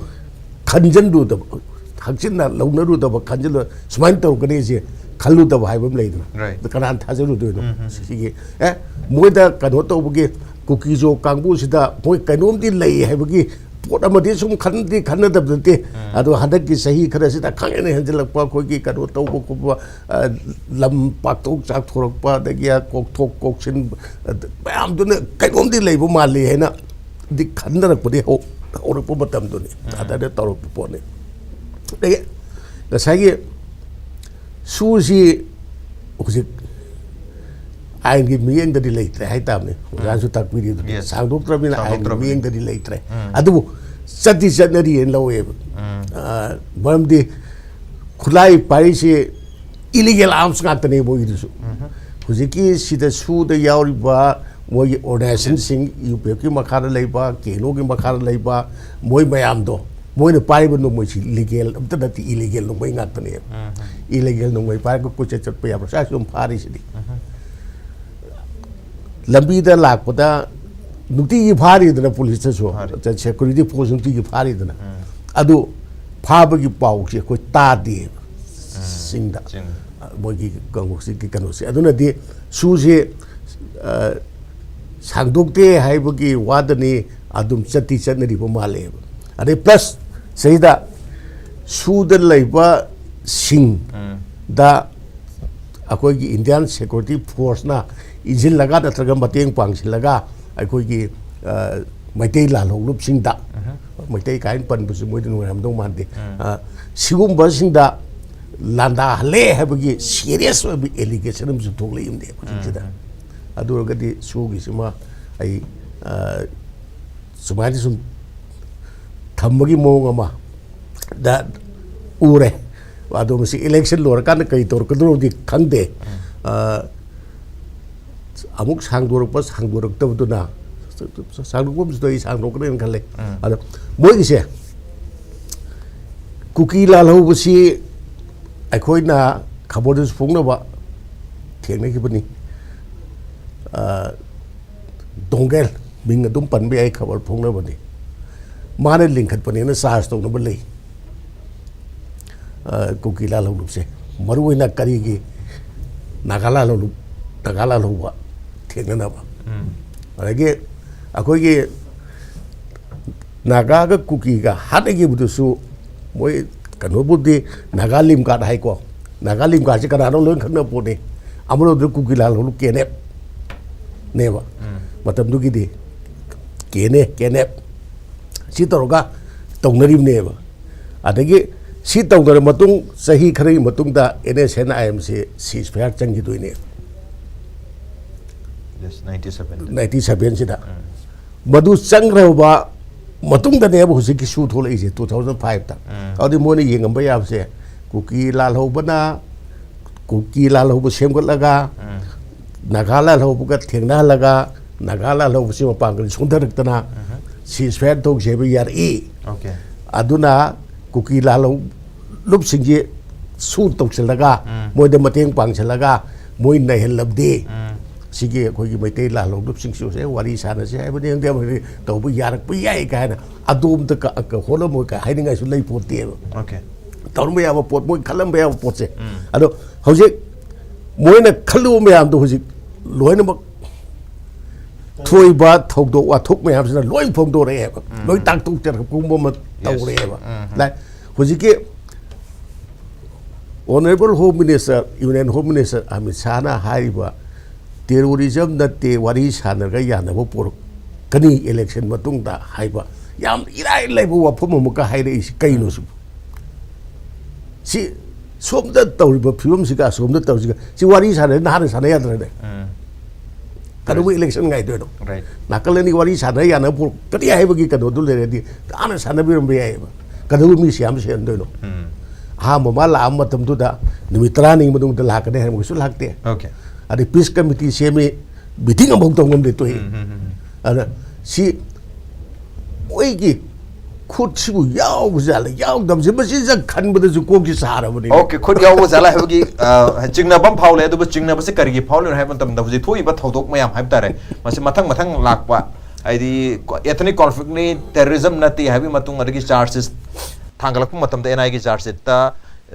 ꯈꯟꯖꯟꯂꯨꯗꯕ, ꯍꯛꯆꯤꯟꯅ ꯂꯧꯅꯔꯨꯗꯕ, ꯈꯟꯖꯤꯜꯂꯨ-, ꯁꯨꯃꯥꯏꯅ ꯇꯧꯔꯛꯀꯅꯤꯁꯦ ꯈꯜꯂꯨꯗꯕ ꯍꯥꯏꯕ ꯑꯃ ꯂꯩꯗꯅ꯫ Right. ꯀꯅꯥꯅ ꯊꯥꯖꯔꯨꯗꯣꯏꯅꯣ? ꯎꯝ, ꯎꯝ, ꯎꯝ꯫ ꯁꯤꯒꯤ, ꯑꯦ, ꯃꯣꯏꯗ ꯀꯩꯅꯣ ꯇꯧꯕꯒꯤ, ꯀꯨꯀꯤꯖꯣ ꯀꯥꯡꯕꯨꯁꯤꯗ ꯃꯣꯏ ꯀꯩꯅꯣꯝꯗꯤ ꯂꯩ ꯍꯥꯏꯕꯒꯤ ꯄꯣꯠ ꯑꯃꯗꯤ ꯁꯨꯝ ꯈꯟꯗꯤ ꯈꯟꯅꯗꯕ ꯅꯠꯇꯦ꯫ ꯎꯝ꯫ ꯑꯗꯣ ꯍꯟꯗꯛꯀꯤ ꯆꯍꯤ ꯈꯔꯁꯤꯗ ꯈꯪꯍꯦꯟ ꯍꯦꯟꯖꯤꯜꯂꯛꯄ, ꯑꯩꯈꯣꯏꯒꯤ ꯀꯩꯅꯣ ꯇꯧꯕ ꯈꯣꯠꯄ, ꯑ, ꯂꯝ ꯄꯥꯛꯊꯣꯛ ꯆꯥꯎꯊꯣꯔꯛꯄ, ꯑꯗꯒꯤ ꯀꯣꯛꯊꯣꯛ ꯀꯣꯛꯁꯤꯟ, ꯑ, ꯃꯌꯥꯝꯗꯨꯅ ꯀꯩꯅꯣꯝꯗꯤ ꯂꯩꯕ ꯃꯥꯜꯂꯤ ꯍꯥꯏꯅ ꯗꯤ ꯈꯟꯅꯔꯛꯄꯗꯤ ꯍꯧ-, ꯍꯧꯔꯛꯄ ꯃꯇꯝꯗꯨꯅꯤ꯫ ꯎꯝ꯫ ꯑꯗꯨꯗ ꯇꯧꯔꯛꯄ ꯄꯣꯠꯅꯤ꯫ ꯑꯗꯒꯤ ꯉꯁꯥꯏꯒꯤ ꯁꯨꯁꯤ ꯍꯧꯖꯤꯛ ꯑꯥꯏꯟꯒꯤ ꯃꯤꯠꯌꯦꯡꯗꯗꯤ ꯂꯩꯇ꯭ꯔꯦ ꯍꯥꯏꯇꯥꯕꯅꯤ꯫ ꯑꯣꯖꯥꯅꯁꯨ ꯎꯝ꯫ ꯇꯥꯛꯄꯤꯔꯤꯗꯨꯅꯤ꯫ Yes. ꯁꯥꯡꯗꯣꯛꯇ꯭ꯔꯕꯅꯤꯅ ꯑꯥꯏꯟꯒꯤ ꯁꯥꯡꯗꯣꯛꯇ꯭ꯔꯕꯅꯤ꯫ ꯃꯤꯠꯌꯦꯡꯗꯗꯤ ꯂꯩꯇ꯭ꯔꯦ꯫ ꯎꯝ꯫ ꯑꯗꯨꯕꯨ ꯆꯠꯇꯤ ꯆꯠꯅꯔꯤꯅ ꯂꯧꯋꯦꯕ꯫ ꯎꯝ꯫ ꯑ, ꯃꯔꯝꯗꯤ ꯈꯨꯠꯂꯥꯏ ꯄꯥꯏꯔꯤꯁꯤ illegal arms ꯉꯥꯛꯇꯅꯦ ꯃꯣꯏꯒꯤꯗꯨꯁꯨ꯫ ꯎꯝ꯫ ꯍꯧꯖꯤꯛꯀꯤ ꯁꯤꯗ ꯁꯨꯗ ꯌꯥꯎꯔꯤꯕ ꯃꯣꯏꯒꯤ organizationꯁꯤꯡ, ꯌꯨ ꯄꯤ ꯑꯦꯐꯀꯤ ꯃꯈꯥꯗ ꯂꯩꯕ, ꯀꯦ ꯑꯦꯟ ꯑꯣꯒꯤ ꯃꯈꯥꯗ ꯂꯩꯕ, ꯃꯣꯏ ꯃꯌꯥꯝꯗꯣ, ꯃꯣꯏꯅ ꯄꯥꯏꯔꯤꯕ ꯅꯣꯡꯃꯩꯁꯤ legal ꯑꯝꯇ ꯅꯠꯇꯦ, illegal ꯅꯣꯡꯃꯩ ꯉꯥꯛꯇꯅꯦꯕ꯫ ꯎꯝ꯫ Illegal ꯅꯣꯡꯃꯩ ꯄꯥꯏꯔꯒ ꯀꯣꯏꯆꯠ ꯆꯠꯄ ꯌꯥꯕ꯭ꯔꯥ? ꯁ꯭ꯋꯥꯏꯁꯨ ꯑꯗꯨꯝ ꯐꯥꯔꯤꯁꯤꯗꯤ꯫ ꯎꯝ꯫ ꯂꯝꯕꯤꯗ ꯂꯥꯛꯄꯗ ꯅꯨꯡꯇꯤꯒꯤ ꯐꯥꯔꯤꯗꯅ ꯄꯨꯂꯤꯁꯇꯁꯨ, ꯐꯥꯔꯤ꯫ Security force ꯅꯨꯡꯇꯤꯒꯤ ꯐꯥꯔꯤꯗꯅ꯫ ꯎꯝ꯫ ꯑꯗꯨ ꯐꯥꯕꯒꯤ ꯄꯥꯎꯁꯦ ꯑꯩꯈꯣꯏ ꯇꯥꯗꯦꯕ ꯎꯝ꯫ ꯆꯤꯡꯗ꯫ ꯆꯤꯡꯗ꯫ ꯃꯣꯏꯒꯤ ꯀꯥꯡꯂꯨꯞꯁꯤꯒꯤ ꯀꯩꯅꯣꯁꯦ꯫ ꯑꯗꯨꯅꯗꯤ ꯁꯨꯁꯤ, ꯑ, ꯁꯥꯡꯗꯣꯛꯇꯦ ꯍꯥꯏꯕꯒꯤ ꯋꯥꯗꯅꯤ, ꯑꯗꯨꯝ ꯆꯠꯇꯤ ꯆꯠꯅꯔꯤꯕ ꯃꯥꯜꯂꯦꯕ꯫ ꯑꯗꯩ ꯄ꯭ꯂꯁ ꯁꯤꯗ ꯁꯨꯗ ꯂꯩꯕꯁꯤꯡꯗ ꯑꯩꯈꯣꯏꯒꯤ ꯏꯟꯗꯤꯌꯥꯟ ꯁꯦꯀ꯭ꯌꯨꯔꯤꯇꯤ ꯐꯣꯔꯁꯅ ꯏꯟꯁꯤꯜꯂꯒ ꯅꯠꯇ꯭ꯔꯒ ꯃꯇꯦꯡ ꯄꯥꯡꯁꯤꯜꯂꯒ ꯑꯩꯈꯣꯏꯒꯤ, ꯑ, ꯃꯩꯇꯩ ꯂꯥꯜꯍꯧꯂꯨꯞꯁꯤꯡꯗ, ꯃꯩꯇꯩ ꯀꯥꯏꯅ ꯄꯟꯕꯁꯨ ꯃꯣꯏꯗ ꯅꯨꯡꯉꯥꯏꯔꯝꯗꯧ ꯃꯥꯟꯗꯦ꯫ ꯑ, ꯁꯤꯒꯨꯝꯕꯁꯤꯡꯗ ꯂꯥꯟꯗꯥꯍꯜꯂꯦ ꯍꯥꯏꯕꯒꯤ ꯁꯤꯔꯤꯌꯁ ꯑꯣꯏꯕ ꯑꯦꯂꯤꯒꯦꯁꯟ ꯑꯃꯁꯨ ꯊꯣꯛꯂꯛꯏꯕꯅꯦ ꯍꯧꯖꯤꯛꯁꯤꯗ꯫ ꯑꯗꯨ ꯑꯣꯏꯔꯒꯗꯤ ꯁꯨꯒꯤꯁꯤꯃ ꯑꯩ, ꯑ, ꯁꯨꯃꯥꯏꯅ ꯁꯨꯝ ꯊꯝꯕꯒꯤ ꯃꯑꯣꯡ ꯑꯃ ꯗ ꯎꯔꯦ꯫ ꯑꯗꯣ ꯃꯁꯤ ꯏꯂꯦꯛꯁꯟ ꯂꯣꯏꯔꯀꯥꯟꯗ ꯀꯔꯤ ꯇꯧꯔꯛꯀꯗꯧꯅꯣꯗꯤ ꯈꯪꯗꯦ꯫ ꯑ, ꯑꯃꯨꯛ ꯁꯥꯡꯗꯣꯔꯛꯄ ꯁꯥꯡꯗꯣꯔꯛꯇꯕꯗꯨꯅ, ꯁꯥꯡꯗꯣꯛꯄ ꯑꯃꯁꯨ ꯑꯩ ꯁꯥꯡꯗꯣꯛꯀꯅꯦꯅ ꯈꯜꯂꯦ꯫ ꯑꯗꯣ ꯃꯣꯏꯒꯤꯁꯦ ꯀꯨꯀꯤ ꯂꯥꯜꯍꯧꯕꯁꯤ ꯑꯩꯈꯣꯏꯅ ꯈꯕꯔꯗꯁꯨ ꯐꯣꯡꯅꯕ ꯊꯦꯡꯅꯈꯤꯕꯅꯤ꯫ ꯑ, ꯗꯣꯡꯒꯦꯜ, ꯃꯤꯡ ꯑꯗꯨꯝ ꯄꯟꯕ ꯌꯥꯏ, ꯈꯕꯔ ꯐꯣꯡꯅꯕꯅꯤ꯫ ꯃꯥꯅ ꯂꯤꯡꯈꯠꯄꯅꯦꯅ ꯆꯥꯔꯖ ꯇꯧꯅꯕ ꯂꯩ꯫ ꯑ, ꯀꯨꯀꯤ ꯂꯥꯜꯍꯧꯂꯨꯞꯁꯦ ꯃꯔꯨꯑꯣꯏꯅ ꯀꯔꯤꯒꯤ ꯅꯥꯒꯥ ꯂꯥꯜꯍꯧꯂꯨꯞ, ꯅꯥꯒꯥ ꯂꯥꯜꯍꯧꯕ ꯊꯦꯡꯅꯅꯕ꯫ ꯑꯗꯒꯤ ꯑꯩꯈꯣꯏꯒꯤ ꯅꯥꯒꯥꯒ ꯀꯨꯀꯤꯒ ꯍꯥꯠꯅꯈꯤꯕꯗꯨꯁꯨ ꯃꯣꯏ ꯀꯩꯅꯣꯕꯨꯗꯤ ꯅꯥꯒꯥ ꯂꯤꯝꯒꯥꯠ ꯍꯥꯏꯀꯣ꯫ ꯅꯥꯒꯥ ꯂꯤꯝꯒꯥꯠꯁꯤ ꯀꯅꯥꯅꯣ ꯂꯣꯏ ꯈꯪꯅꯕ ꯄꯣꯠꯅꯤ꯫ ꯑꯃꯔꯣꯝꯗ ꯀꯨꯀꯤ ꯂꯥꯜꯍꯧꯂꯨꯞ ꯀꯦꯅꯦꯞꯅꯦꯕ꯫ ꯃꯇꯝꯗꯨꯒꯤꯗꯤ ꯀꯦꯅꯦ, ꯀꯦꯅꯦꯞ ꯁꯤ ꯇꯧꯔꯒ ꯇꯧꯅꯔꯤꯕꯅꯦꯕ꯫ ꯑꯗꯒꯤ ꯁꯤ ꯇꯧꯅꯔ ꯃꯇꯨꯡ ꯆꯍꯤ ꯈꯔꯒꯤ ꯃꯇꯨꯡꯗ and S and I M C ceasefire ꯆꯪꯈꯤꯗꯣꯏꯅꯦ꯫ Yes, ninety seven. ꯅꯥꯏꯟꯇꯤ ꯁꯚꯦꯟꯁꯤꯗ꯫ ꯃꯗꯨ ꯆꯪꯈ꯭ꯔꯕ ꯃꯇꯨꯡꯗꯅꯦꯕ ꯍꯧꯖꯤꯛꯀꯤ ꯁꯨ ꯊꯣꯛꯂꯛꯏꯁꯦ, ꯇꯨ ꯊꯥꯎꯖꯟ ꯐꯥꯏꯚꯇ꯫ ꯑꯗꯨꯗꯤ ꯃꯣꯏꯅ ꯌꯦꯡꯉꯝꯕ ꯌꯥꯕꯁꯦ, ꯀꯨꯀꯤ ꯂꯥꯜꯍꯧꯕꯅ, ꯀꯨꯀꯤ ꯂꯥꯜꯍꯧꯕ ꯁꯦꯝꯒꯠꯂꯒ ꯅꯥꯒꯥ ꯂꯥꯜꯍꯧꯕꯒ ꯊꯦꯡꯅꯍꯜꯂꯒ ꯅꯥꯒꯥ ꯂꯥꯜꯍꯧꯕꯁꯤ ꯃꯄꯥꯡꯒꯜ ꯁꯣꯟꯊꯔꯛꯇꯅ ꯁꯤꯁ ꯐꯌꯥꯔ ꯇꯧꯁꯦ ꯍꯥꯏꯕ ꯌꯥꯔꯛꯏ꯫ Okay. ꯑꯗꯨꯅ ꯀꯨꯀꯤ ꯂꯥꯜꯍꯧ ꯂꯨꯞꯁꯤꯡꯁꯤ ꯁꯨ ꯇꯧꯁꯤꯜꯂꯒ ꯃꯣꯏꯗ ꯃꯇꯦꯡ ꯄꯥꯡꯁꯤꯜꯂꯒ ꯃꯣꯏ ꯅꯩꯍꯜꯂꯕꯗꯤ ꯁꯤꯒꯤ ꯑꯩꯈꯣꯏꯒꯤ ꯃꯩꯇꯩ ꯂꯥꯜꯍꯧꯂꯨꯞꯁꯤꯡꯁꯨ ꯉꯁꯥꯏ ꯋꯥꯔꯤ ꯁꯥꯟꯅꯁꯤ ꯍꯥꯏꯕꯅꯤ ꯈꯪꯗꯦ, ꯑꯃꯗꯤ ꯇꯧꯕ ꯌꯥꯔꯛꯄ ꯌꯥꯏ ꯀꯥꯏꯅ ꯑꯗꯣꯝꯗ ꯀ-, ꯀ-, ꯍꯣꯠꯂꯝꯃꯣꯏ ꯀꯥꯏ ꯍꯥꯏꯅꯤꯡꯉꯥꯏꯁꯨ ꯂꯩ ꯄꯣꯠꯇꯦꯕ꯫ Okay. ꯇꯧꯔꯝꯕ ꯌꯥꯕ ꯄꯣꯠ, ꯃꯣꯏ ꯈꯜꯂꯝꯕ ꯌꯥꯕ ꯄꯣꯠꯁꯦ꯫ ꯑꯗꯣ ꯍꯧꯖꯤꯛ ꯃꯣꯏꯅ ꯈꯜꯂꯨꯕ ꯃꯌꯥꯝꯗꯣ ꯍꯧꯖꯤꯛ ꯂꯣꯏꯅꯃꯛ ꯊꯣꯛꯏꯕ ꯊꯧꯗꯣꯛ ꯋꯥꯊꯣꯛ ꯃꯌꯥꯝꯁꯤꯅ ꯂꯣꯏ ꯐꯣꯡꯗꯣꯔꯛꯑꯦꯕ, ꯂꯣꯏ ꯇꯥꯛꯊꯣꯛꯆꯔꯛꯄ ꯄꯨꯝꯕ ꯑꯃ ꯇꯧꯔꯛꯑꯦꯕ꯫ ꯂꯥꯏ-, ꯍꯧꯖꯤꯛꯀꯤ Honourable Home Minister, Union Home Minister Amit ꯁꯥꯍꯅ ꯍꯥꯏꯔꯤꯕ terrorism ꯅꯠꯇꯦ, ꯋꯥꯔꯤ ꯁꯥꯟꯅꯔꯒ ꯌꯥꯅꯕ ꯄꯨꯔꯛꯀꯅꯤ election ꯃꯇꯨꯡꯗ ꯍꯥꯏꯕ ꯌꯥꯝ ꯏꯔꯥꯏ ꯂꯥꯏꯕ ꯋꯥꯐꯝ ꯑꯃꯒ ꯍꯥꯏꯔꯛꯏꯁꯤ ꯀꯩꯅꯣ ꯁꯤꯕꯨ? ꯁꯤ ꯁꯣꯝꯗ ꯇꯧꯔꯤꯕ ꯐꯤꯕꯝꯁꯤꯒ ꯑꯁꯣꯝꯗ ꯇꯧꯔꯤꯁꯤꯒ ꯁꯤ ꯋꯥꯔꯤ ꯁꯥꯟꯅꯔꯦ, ꯅꯍꯥꯟꯅ ꯁꯥꯟꯅ ꯌꯥꯗ꯭ꯔꯅꯦ? ꯀꯩꯗꯧꯕ election ꯉꯥꯏꯗꯣꯏꯅꯣ? Right. ꯅꯥꯀꯜ ꯑꯅꯤ ꯋꯥꯔꯤ ꯁꯥꯟꯅ ꯌꯥꯅꯕ ꯄꯨꯔꯛꯀꯅꯤ ꯍꯥꯏꯕꯒꯤ ꯀꯩꯅꯣꯗꯨ ꯂꯩꯔꯗꯤ ꯍꯥꯟꯅ ꯁꯥꯟꯅꯕꯤꯔꯝꯕ ꯌꯥꯏꯑꯕ꯫ ꯀꯩꯗꯧꯕ ꯃꯤ ꯁꯤ ꯌꯥꯝ ꯁꯤꯍꯟꯗꯣꯏꯅꯣ? ꯑꯍꯥꯟꯕ ꯃꯥ ꯂꯥꯛꯑꯕ ꯃꯇꯝꯗꯨꯗ ꯅꯨꯃꯤꯠ ꯇꯔꯥꯅꯤꯒꯤ ꯃꯇꯨꯡꯗ ꯂꯥꯛꯀꯅꯤ ꯍꯥꯏꯕ ꯀꯩꯁꯨ ꯂꯥꯛꯇꯦ꯫ Okay. ꯑꯗꯩ peace committee ꯁꯦꯝꯃꯤ, meeting ꯑꯃꯐꯥꯎ ꯇꯧ ꯉꯝꯗꯦ, ꯇꯣꯛꯏ꯫ ꯑꯗ ꯁꯤ ꯃꯣꯏꯒꯤ ꯈꯨꯠꯁꯤꯕꯨ ꯌꯥꯎꯕ ꯖꯥꯠꯂ ꯌꯥꯎꯗꯕꯁꯦ, ꯃꯁꯤꯁꯦ ꯈꯟꯕꯗꯁꯨ ꯀꯣꯛꯁꯤ ꯁꯥꯔꯕꯅꯤ꯫ Okay, ꯈꯨꯠ ꯌꯥꯎꯕ ꯖꯥꯠꯂ ꯍꯥꯏꯕꯒꯤ ꯑ, ꯆꯤꯡꯅꯕ ꯑꯃ ꯐꯥꯎꯂꯦ꯫ ꯑꯗꯨꯕꯨ ꯆꯤꯡꯅꯕꯁꯤ ꯀꯔꯤꯒꯤ ꯐꯥꯎꯂꯤꯅꯣ ꯍꯥꯏꯕ ꯃꯇꯝꯗ ꯍꯧꯖꯤꯛ ꯊꯣꯛꯏꯕ ꯊꯧꯗꯣꯛ ꯃꯌꯥꯝ ꯍꯥꯏꯕ ꯇꯥꯔꯦ, ꯃꯁꯤ ꯃꯊꯪ ꯃꯊꯪ ꯂꯥꯛꯄ, ꯍꯥꯏꯗꯤ ethnic conflict ꯅꯤ, terrorism ꯅꯠꯇꯦ ꯍꯥꯏꯕꯒꯤ ꯃꯇꯨꯡ, ꯑꯗꯒꯤ charges ꯊꯥꯡꯒꯠꯂꯛꯄ ꯃꯇꯝꯗ NIA ꯒꯤ charge sheet ꯇ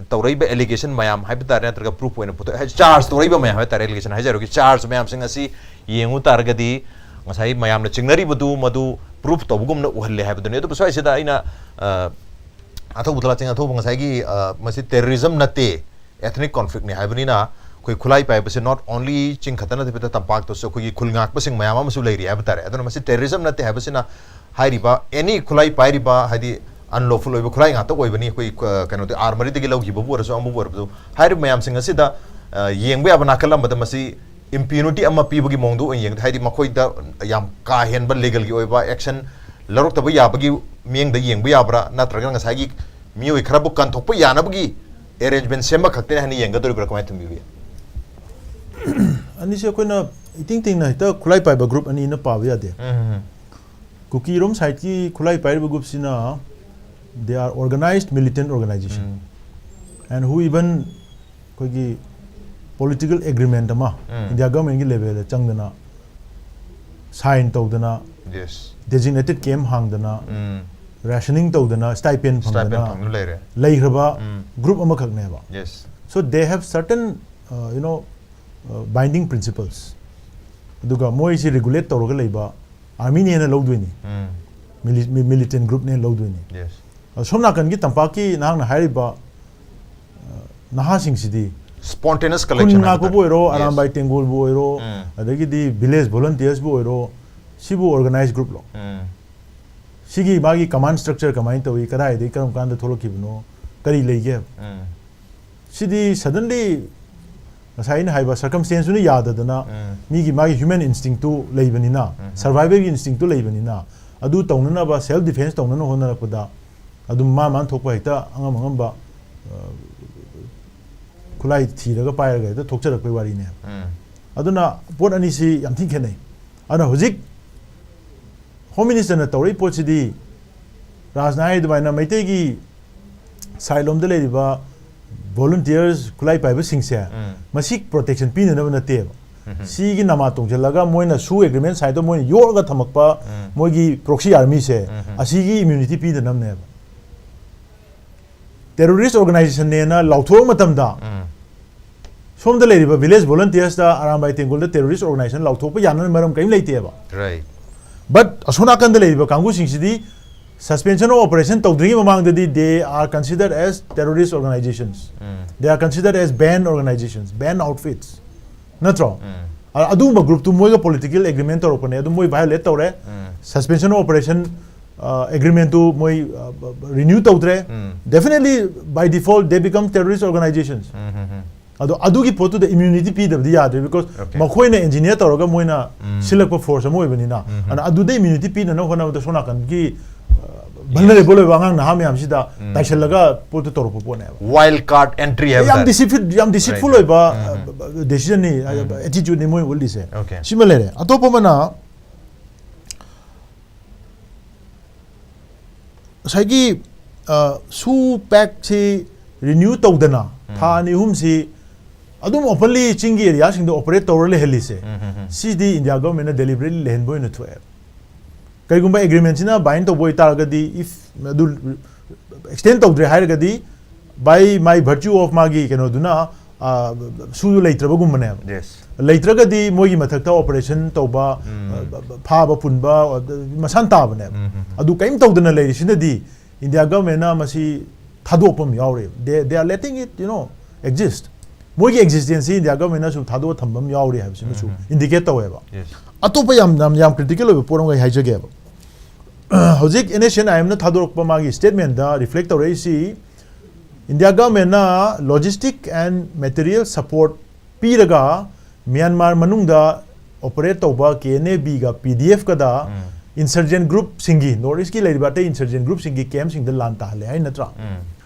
ꯇꯧꯔꯛꯏꯕ allegation ꯃꯌꯥꯝ ꯍꯥꯏꯕ ꯇꯥꯔꯦ, ꯅꯠꯇ꯭ꯔꯒ proof ꯑꯣꯏꯅ ꯄꯨꯊꯣꯛ-, ꯍꯥꯏ, charge ꯇꯧꯔꯛꯏꯕ ꯃꯌꯥꯝ ꯍꯥꯏꯕ ꯇꯥꯔꯦ, allegation ꯍꯥꯏꯖꯔꯒꯦ, charge ꯃꯌꯥꯝꯁꯤꯡ ꯑꯁꯤ ꯌꯦꯡꯉꯨ ꯇꯥꯔꯒꯗꯤ ꯉꯁꯥꯏ ꯃꯌꯥꯝꯅ ꯆꯤꯡꯅꯔꯤꯕꯗꯨ ꯃꯗꯨ proof ꯇꯧꯕꯒꯨꯝꯅ ꯎꯍꯜꯂꯦ ꯍꯥꯏꯕꯗꯨꯅꯤ꯫ ꯑꯗꯨꯕꯨ ꯁ꯭ꯋꯥꯏꯁꯤꯗ ꯑꯩꯅ, ꯑ, ꯑꯊꯧꯕ ꯊꯣꯂꯥꯆꯤꯡ ꯑꯊꯧꯕ ꯉꯁꯥꯏꯒꯤ, ꯑ, ꯃꯁꯤ terrorism ꯅꯠꯇꯦ, ethnic conflict ꯅꯤ ꯍꯥꯏꯕꯅꯤꯅ ꯑꯩꯈꯣꯏ ꯈꯨꯠꯂꯥꯏ ꯄꯥꯏꯕꯁꯦ not only ꯆꯤꯡ ꯈꯛꯇ ꯅꯠꯇꯕꯤꯗ ꯇꯝꯄꯥꯛꯇꯁꯨ ꯑꯩꯈꯣꯏꯒꯤ ꯈꯨꯜ ꯉꯥꯛꯄꯁꯤꯡ ꯃꯌꯥꯝ ꯑꯃꯁꯨ ꯂꯩꯔꯤ ꯍꯥꯏꯕ ꯇꯥꯔꯦ꯫ ꯑꯗꯨꯅ ꯃꯁꯤ terrorism ꯅꯠꯇꯦ ꯍꯥꯏꯕꯁꯤꯅ ꯍꯥꯏꯔꯤꯕ any ꯈꯨꯠꯂꯥꯏ ꯄꯥꯏꯔꯤꯕ, ꯍꯥꯏꯗꯤ unlawful ꯑꯣꯏꯕ ꯈꯨꯠꯂꯥꯏ ꯉꯥꯛꯇ ꯑꯣꯏꯕꯅꯤ꯫ ꯑꯩꯈꯣꯏ, ꯑ, ꯀꯩꯅꯣꯗꯤ ꯑꯥꯔꯃꯔꯤꯗꯒꯤ ꯂꯧꯈꯤꯕꯕꯨ ꯑꯣꯏꯔꯁꯨ ꯑꯃꯕꯨ ꯑꯣꯏꯔꯕꯁꯨ ꯍꯥꯏꯔꯤꯕ ꯃꯌꯥꯝꯁꯤꯡ ꯑꯁꯤꯗ, ꯑ, ꯌꯦꯡꯕ ꯌꯥꯕ ꯅꯥꯀꯜ ꯑꯃꯗ ꯃꯁꯤ impunity ꯑꯃ ꯄꯤꯕꯒꯤ ꯃꯑꯣꯡꯗ ꯑꯣꯏꯅ ꯌꯦꯡꯗꯦ, ꯍꯥꯏꯗꯤ ꯃꯈꯣꯏꯗ ꯌꯥꯝ ꯀꯥ ꯍꯦꯟꯕ legal ꯒꯤ ꯑꯣꯏꯕ action ꯂꯧꯔꯛꯇꯕ ꯌꯥꯕꯒꯤ ꯃꯤꯠꯌꯦꯡꯗ ꯌꯦꯡꯕ ꯌꯥꯕ꯭ꯔꯥ, ꯅꯠꯇ꯭ꯔꯒꯅ ꯉꯁꯥꯏꯒꯤ ꯃꯤꯑꯣꯏ ꯈꯔꯕꯨ ꯀꯟꯊꯣꯛꯄ ꯌꯥꯅꯕꯒꯤ arrangement ꯁꯦꯝꯕ ꯈꯛꯇꯅꯤ ꯍꯥꯏꯅ ꯌꯦꯡꯒꯗꯧꯔꯤꯕ꯭ꯔꯥ, ꯀꯃꯥꯏꯅ ꯊꯝꯕꯤꯕ ꯌꯥꯏ? ꯑꯅꯤꯁꯦ ꯑꯩꯈꯣꯏꯅ ꯏꯇꯤꯡ ꯇꯤꯡꯅ ꯍꯦꯛꯇ ꯈꯨꯠꯂꯥꯏ ꯄꯥꯏꯕ group ꯑꯅꯤꯅ ꯄꯥꯕ ꯌꯥꯗꯦ꯫ ꯀꯨꯀꯤꯔꯣꯝ side ꯀꯤ ꯈꯨꯠꯂꯥꯏ ꯄꯥꯏꯔꯤꯕ group ꯁꯤꯅ they are organized militant organization and who even ꯑꯩꯈꯣꯏꯒꯤ political agreement ꯑꯃ India government ꯀꯤ level ꯗ ꯆꯪꯗꯅ sign ꯇꯧꯗꯅ Yes. designated camp ꯍꯥꯡꯗꯅ ꯎꯝ. ꯔꯦꯁꯅꯤꯡ ꯇꯧꯗꯅ ꯁ꯭ꯇꯥꯏꯄꯦꯟ ꯁ꯭ꯇꯥꯏꯄꯦꯟ ꯐꯪꯗꯅ ꯐꯪꯗꯨꯅ ꯂꯩꯔꯦ. ꯂꯩꯈ꯭ꯔꯕ ꯎꯝ. ꯒ꯭ꯔꯨꯞ ꯑꯃꯈꯛꯅꯦꯕ. Yes. So they have certain uh, you know uh, binding principles. ꯑꯗꯨꯒ ꯃꯣꯏꯁꯤ ꯔꯤꯒꯨꯂꯦꯠ ꯇꯧꯔꯒ ꯂꯩꯕ ꯑꯥꯔꯃꯤꯅ ꯍꯦꯟꯅ ꯂꯧꯗꯣꯏꯅꯤ, ꯎꯝ. ꯃꯤꯂꯤꯇꯦꯟ ꯒ꯭ꯔꯨꯞꯅ ꯍꯦꯟꯅ ꯂꯧꯗꯣꯏꯅꯤ. ꯌꯦꯁ. ꯑꯗꯣ ꯁꯣꯝ ꯅꯥꯀꯟꯒꯤ ꯇꯝꯄꯥꯛꯀꯤ ꯅꯍꯥꯛꯅ ꯍꯥꯏꯔꯤꯕ ꯑ, ꯅꯍꯥꯁꯤꯡꯁꯤꯗꯤ ꯁ꯭ꯄꯣꯟꯇꯦꯅꯤꯌꯁ ꯈꯨꯟ ꯀꯂꯦꯛꯁꯟ ꯉꯥꯛꯄꯕꯨ ꯑꯣꯏꯔꯣ, ꯑꯔꯥꯝꯕꯥꯏ ꯇꯦꯡꯒꯣꯜꯕꯨ ꯑꯣꯏꯔꯣ, ꯎꯝ. ꯑꯗꯒꯤꯗꯤ ꯚꯤꯂꯦꯖ ꯚꯣꯂꯟꯇꯤꯌꯔꯁꯕꯨ ꯑꯣꯏꯔꯣ, ꯁꯤꯕꯨ ꯑꯣꯔꯒꯅꯥꯏꯖ ꯒ꯭ꯔꯨꯞꯂꯣ? ꯁꯤꯒꯤ ꯃꯥꯒꯤ ꯀꯃꯥꯟ ꯁ꯭ꯇ꯭ꯔꯛꯆꯔ ꯀꯃꯥꯏꯅ ꯇꯧꯏ, ꯀꯗꯥꯏꯗꯒꯤ ꯀꯔꯝ ꯀꯥꯟꯗ ꯊꯣꯛꯂꯛꯈꯤꯕꯅꯣ, ꯀꯔꯤ ꯂꯩꯒꯦ ꯍꯥꯏꯕ? ꯁꯤꯗꯤ ꯁꯗꯟꯂꯤ ꯉꯁꯥꯏ ꯑꯩꯅ ꯍꯥꯏꯕ ꯁꯔꯀꯝꯁ꯭ꯇꯦꯟꯁꯇꯨꯅ ꯌꯥꯗꯗꯅ ꯎꯝ. ꯃꯤꯒꯤ ꯃꯥꯒꯤ ꯍ꯭ꯌꯨꯃꯦꯟ ꯏꯟꯁꯇꯤꯡꯇꯨ ꯂꯩꯕꯅꯤꯅ, ꯎꯝ. ꯁꯔꯚꯥꯏꯕꯦꯜꯒꯤ ꯏꯟꯁꯇꯤꯡꯇꯨ ꯂꯩꯕꯅꯤꯅ, ꯑꯗꯨ ꯇꯧꯅꯅꯕ, ꯁꯦꯜꯐ ꯗꯤꯐꯦꯟꯁ ꯇꯧꯅꯅꯕ ꯍꯣꯠꯅꯔꯛꯄꯗ ꯑꯗꯨꯝ ꯃꯥ ꯃꯥꯅ ꯊꯣꯛꯄ ꯍꯦꯛꯇ ꯑꯉꯝ ꯑꯉꯝꯕ ꯑ, ꯈꯨꯠꯂꯥꯏ ꯊꯤꯔꯒ ꯄꯥꯏꯔꯒ ꯍꯦꯛꯇ ꯊꯣꯛꯆꯔꯛꯄꯩ ꯋꯥꯔꯤꯅꯦ꯫ ꯎꯝ. ꯑꯗꯨꯅ ꯄꯣꯠ ꯑꯅꯤꯁꯤ ꯌꯥꯝ ꯊꯤ ꯈꯦꯠꯅꯩ꯫ ꯑꯗꯨꯅ ꯍꯧꯖꯤꯛ ꯍꯣꯝ ꯃꯤꯅꯤꯁꯇꯔꯅ ꯇꯧꯔꯛꯏ ꯄꯣꯠꯁꯤꯗꯤ ꯔꯥꯖꯅ ꯍꯥꯏ ꯑꯗꯨꯃꯥꯏꯅ ꯃꯩꯇꯩꯒꯤ ꯁꯥꯏꯠ ꯂꯣꯝꯗ ꯂꯩꯔꯤꯕ ꯚꯣꯂꯨꯟꯇꯤꯌꯔꯁ ꯈꯨꯠꯂꯥꯏ ꯄꯥꯏꯕꯁꯤꯡꯁꯦ ꯎꯝ. ꯃꯁꯤ ꯄ꯭ꯔꯣꯇꯦꯛꯁꯟ ꯄꯤꯅꯅꯕ ꯅꯠꯇꯦꯕ꯫ ꯎꯝ. ꯁꯤꯒꯤ ꯅꯃꯥ ꯇꯣꯡꯁꯤꯜꯂꯒ ꯃꯣꯏꯅ ꯁꯨ ꯑꯦꯒ꯭ꯔꯤꯃꯦꯟ ꯁꯥꯏꯠꯇꯣ ꯃꯣꯏꯅ ꯌꯣꯛꯑꯒ ꯊꯝꯃꯛꯄ ꯎꯝ. ꯃꯣꯏꯒꯤ ꯄ꯭ꯔꯣꯛꯁꯤ ꯑꯥꯔꯃꯤꯁꯦ ꯎꯝ. ꯑꯁꯤꯒꯤ ꯏꯝꯌꯨꯅꯤꯇꯤ ꯄꯤꯗꯅꯕꯅꯦꯕ꯫ ꯇꯦꯔꯣꯔꯤꯁ ꯑꯣꯔꯒꯅꯥꯏꯖꯦꯁꯟꯅꯦꯅ ꯂꯥꯎꯊꯣꯛꯑ ꯃꯇꯝꯗ ꯎꯝ. ꯁꯣꯝꯗ ꯂꯩꯔꯤꯕ ꯚꯤꯂꯦꯖ ꯚꯣꯂꯟꯇꯤꯌꯔꯁꯇ ꯑꯔꯥꯝꯕꯥꯏ ꯇꯦꯡꯒꯣꯜꯗ ꯇꯦꯔꯣꯔꯤꯁ ꯑꯣꯔꯒꯅꯥꯏꯖꯦꯁꯟ ꯂꯥꯎꯊꯣꯛꯄ ꯌꯥꯅꯕ ꯃꯔꯝ ꯀꯔꯤꯝ ꯂꯩꯇꯦꯕ꯫ ꯔꯥꯏꯠ. ꯕꯠ ꯑꯁꯣꯝ ꯅꯥꯀꯟꯗ ꯂꯩꯔꯤꯕ ꯀꯥꯡꯕꯨꯁꯤꯡꯁꯤꯗꯤ suspension of operation ꯇꯧꯗ꯭ꯔꯤꯉꯩ ꯃꯃꯥꯡꯗꯗꯤ they are considered as terrorist organizations. Um. They are considered as banned organizations, banned outfits. ꯅꯠꯇ꯭ꯔꯣ? ꯎꯝ. ꯑ-, ꯑꯗꯨꯒꯨꯝꯕ ꯒ꯭ꯔꯨꯞꯇꯨ ꯃꯣꯏꯒ ꯄꯣꯂꯤꯇꯤꯀꯦꯜ ꯑꯦꯒ꯭ꯔꯤꯃꯦꯟ ꯇꯧꯔꯛꯄꯅꯦ, ꯑꯗꯨ ꯃꯣꯏ ꯚꯥꯏꯑꯣꯂꯦꯠ ꯇꯧꯔꯦ꯫ ꯎꯝ. Suspension of operation ꯑꯦꯒ꯭ꯔꯤꯃꯦꯟꯇꯨ ꯃꯣꯏ ꯔꯤꯅ꯭ꯌꯨ ꯇꯧꯗ꯭ꯔꯦ꯫ ꯎꯝ. Definitely by default they become terrorist organizations. ꯎꯝ, ꯎꯝ, ꯎꯝ. ꯑꯗꯣ ꯑꯗꯨꯒꯤ ꯄꯣꯠꯇꯨꯗ ꯏꯝꯌꯨꯅꯤꯇꯤ ꯄꯤꯗꯕꯗꯤ ꯌꯥꯗ꯭ꯔꯦ, because Okay. ꯃꯈꯣꯏꯅ ꯑꯦꯟꯖꯤꯅꯤꯌꯔ ꯇꯧꯔꯒ ꯃꯣꯏꯅ ꯎꯝ. ꯁꯤꯜꯂꯛꯄ ꯐꯣꯔꯁ ꯑꯃ ꯑꯣꯏꯕꯅꯤꯅ꯫ ꯎꯝ. ꯑꯗꯨꯅ ꯑꯗꯨꯗ ꯏꯝꯌꯨꯅꯤꯇꯤ ꯄꯤꯅꯅꯕ ꯍꯣꯠꯅꯕꯗ ꯁꯣꯝ ꯅꯥꯀꯟꯒꯤ ꯚꯜꯅꯔꯦꯕꯜ ꯑꯣꯏꯕ ꯑꯉꯥꯡ ꯅꯍꯥ ꯃꯌꯥꯝꯁꯤꯗ ꯎꯝ. ꯇꯥꯏꯁꯜꯂꯒ ꯄꯣꯠꯇꯨ ꯇꯧꯔꯛꯄ ꯄꯣꯠꯅꯦꯕ꯫ ꯋꯥꯏꯜꯗ ꯀꯥꯔꯗ ꯑꯦꯟꯇ꯭ꯔꯤ ꯍꯥꯏꯕ ꯌꯥꯝ ꯇꯥꯔꯦ. ꯗꯤꯁꯤꯐꯤꯠ ꯌꯥꯝ ꯗꯤꯁꯤꯠꯐꯨꯜ Right. ꯑꯣꯏꯕ ꯎꯝ. ꯗꯦꯁꯤꯖꯟꯅꯤ, ꯎꯝ. ꯑꯦꯇꯤꯇ꯭ꯌꯨꯠꯅꯤ ꯃꯣꯏ ꯎꯠꯂꯤꯁꯦ꯫ Okay. ꯁꯤꯃ ꯂꯩꯔꯦ꯫ ꯑꯇꯣꯞꯄ ꯑꯃꯅ ꯉꯁꯥꯏꯒꯤ ꯁꯨ ꯄꯦꯛꯁꯤ ꯔꯤꯅ꯭ꯌꯨ ꯇꯧꯗꯅ ꯎꯝ. ꯊꯥ ꯑꯅꯤ ꯑꯍꯨꯝꯁꯤ ꯑꯗꯨꯝ ꯑꯣꯄꯟꯂꯤ ꯆꯤꯡꯒꯤ ꯑꯦꯔꯤꯌꯥꯁꯤꯡꯗ ꯑꯣꯄꯔꯦꯠ ꯇꯧꯔ ꯂꯩꯍꯜꯂꯤꯁꯦ꯫ ꯎꯝ, ꯎꯝ, ꯎꯝ. ꯁꯤꯗꯤ ꯏꯟꯗꯤꯌꯥ ꯒꯚꯔꯟꯃꯦꯟꯅ ꯗꯦꯂꯤꯕꯔꯦꯠꯂꯤ ꯂꯩꯍꯟꯕ ꯑꯣꯏꯅ ꯊꯣꯛꯑꯦ꯫ ꯀꯔꯤꯒꯨꯝꯕ ꯑꯦꯒ꯭ꯔꯤꯃꯦꯟꯁꯤꯅ ꯕꯥꯏꯟ ꯇꯧꯕ ꯑꯣꯏꯇꯥꯔꯒꯗꯤ, if ꯑꯗꯨ ꯑꯦꯛꯁꯇꯦꯟ ꯇꯧꯗ꯭ꯔꯦ ꯍꯥꯏꯔꯒꯗꯤ, by my virtue of ꯃꯥꯒꯤ ꯀꯩꯅꯣꯗꯨꯅ, ꯑ, ꯁꯨꯗꯨ ꯂꯩꯇ꯭ꯔꯕꯒꯨꯝꯕꯅꯦꯕ꯫ Yes. ꯂꯩꯇ꯭ꯔꯒꯗꯤ ꯃꯣꯏꯒꯤ ꯃꯊꯛꯇ ꯑꯣꯄꯔꯦꯁꯟ ꯇꯧꯕ, ꯎꯝ. ꯑ, ꯐꯥꯕ ꯄꯨꯟꯕ, ꯑ, ꯃꯁꯥꯟ ꯇꯥꯕꯅꯦꯕ꯫ ꯎꯝ, ꯎꯝ, ꯎꯝ. ꯑꯗꯨ ꯀꯔꯤꯝ ꯇꯧꯗꯅ ꯂꯩꯔꯤꯁꯤꯅꯗꯤ ꯏꯟꯗꯤꯌꯥ ꯒꯚꯔꯟꯃꯦꯟꯅ ꯃꯁꯤ ꯊꯥꯗꯣꯛꯄ ꯑꯃ ꯌꯥꯎꯔꯤ꯫ They, they are letting it, you know, exist. ꯃꯣꯏꯒꯤ ꯑꯦꯛꯖꯤꯁꯇꯦꯟꯁꯁꯤ ꯏꯟꯗꯤꯌꯥ ꯒꯚꯔꯟꯃꯦꯟꯅꯁꯨ ꯊꯥꯗꯣꯛꯑ ꯊꯝꯕ ꯑꯃ ꯌꯥꯎꯔꯤ ꯍꯥꯏꯕꯁꯤꯃꯁꯨ ꯎꯝ. ꯏꯟꯗꯤꯀꯦꯠ ꯇꯧꯋꯦꯕ꯫ Yes. ꯑꯇꯣꯞꯄ ꯌꯥꯝ, ꯌꯥꯝ, ꯌꯥꯝ ꯀ꯭ꯔꯤꯇꯤꯀꯦꯜ ꯑꯣꯏꯕ ꯄꯣꯠ ꯑꯃꯒ ꯑꯩ ꯍꯥꯏꯖꯒꯦꯕ꯫ ꯍꯧꯖꯤꯛ NSCN-IMꯅ ꯊꯥꯗꯣꯔꯛꯄ ꯃꯥꯒꯤ ꯁ꯭ꯇꯦꯠꯃꯦꯟꯗ ꯔꯤꯐ꯭ꯂꯦꯛ ꯇꯧꯔꯛꯏꯁꯤ, ꯏꯟꯗꯤꯌꯥ ꯒꯚꯔꯟꯃꯦꯟꯅ logistic and material support ꯄꯤꯔꯒ ꯃ꯭ꯌꯥꯟꯃꯥꯔ ꯃꯅꯨꯡꯗ ꯑꯣꯄꯔꯦꯠ ꯇꯧꯕ KNA-Bꯒ PDFꯀꯗ ꯎꯝ. ꯏꯟꯁꯔꯖꯦꯟ ꯒ꯭ꯔꯨꯞꯁꯤꯡꯒꯤ, ꯅꯣꯔꯠ ꯏꯁꯀꯤ ꯂꯩꯔꯤꯕ ꯑꯇꯩ ꯏꯟꯁꯔꯖꯦꯟ ꯒ꯭ꯔꯨꯞꯁꯤꯡꯒꯤ ꯀꯦꯝꯞꯁꯤꯡꯗ ꯂꯥꯟ ꯇꯥꯍꯜꯂꯦ ꯍꯥꯏ ꯅꯠꯇ꯭ꯔꯥ? ꯎꯝ.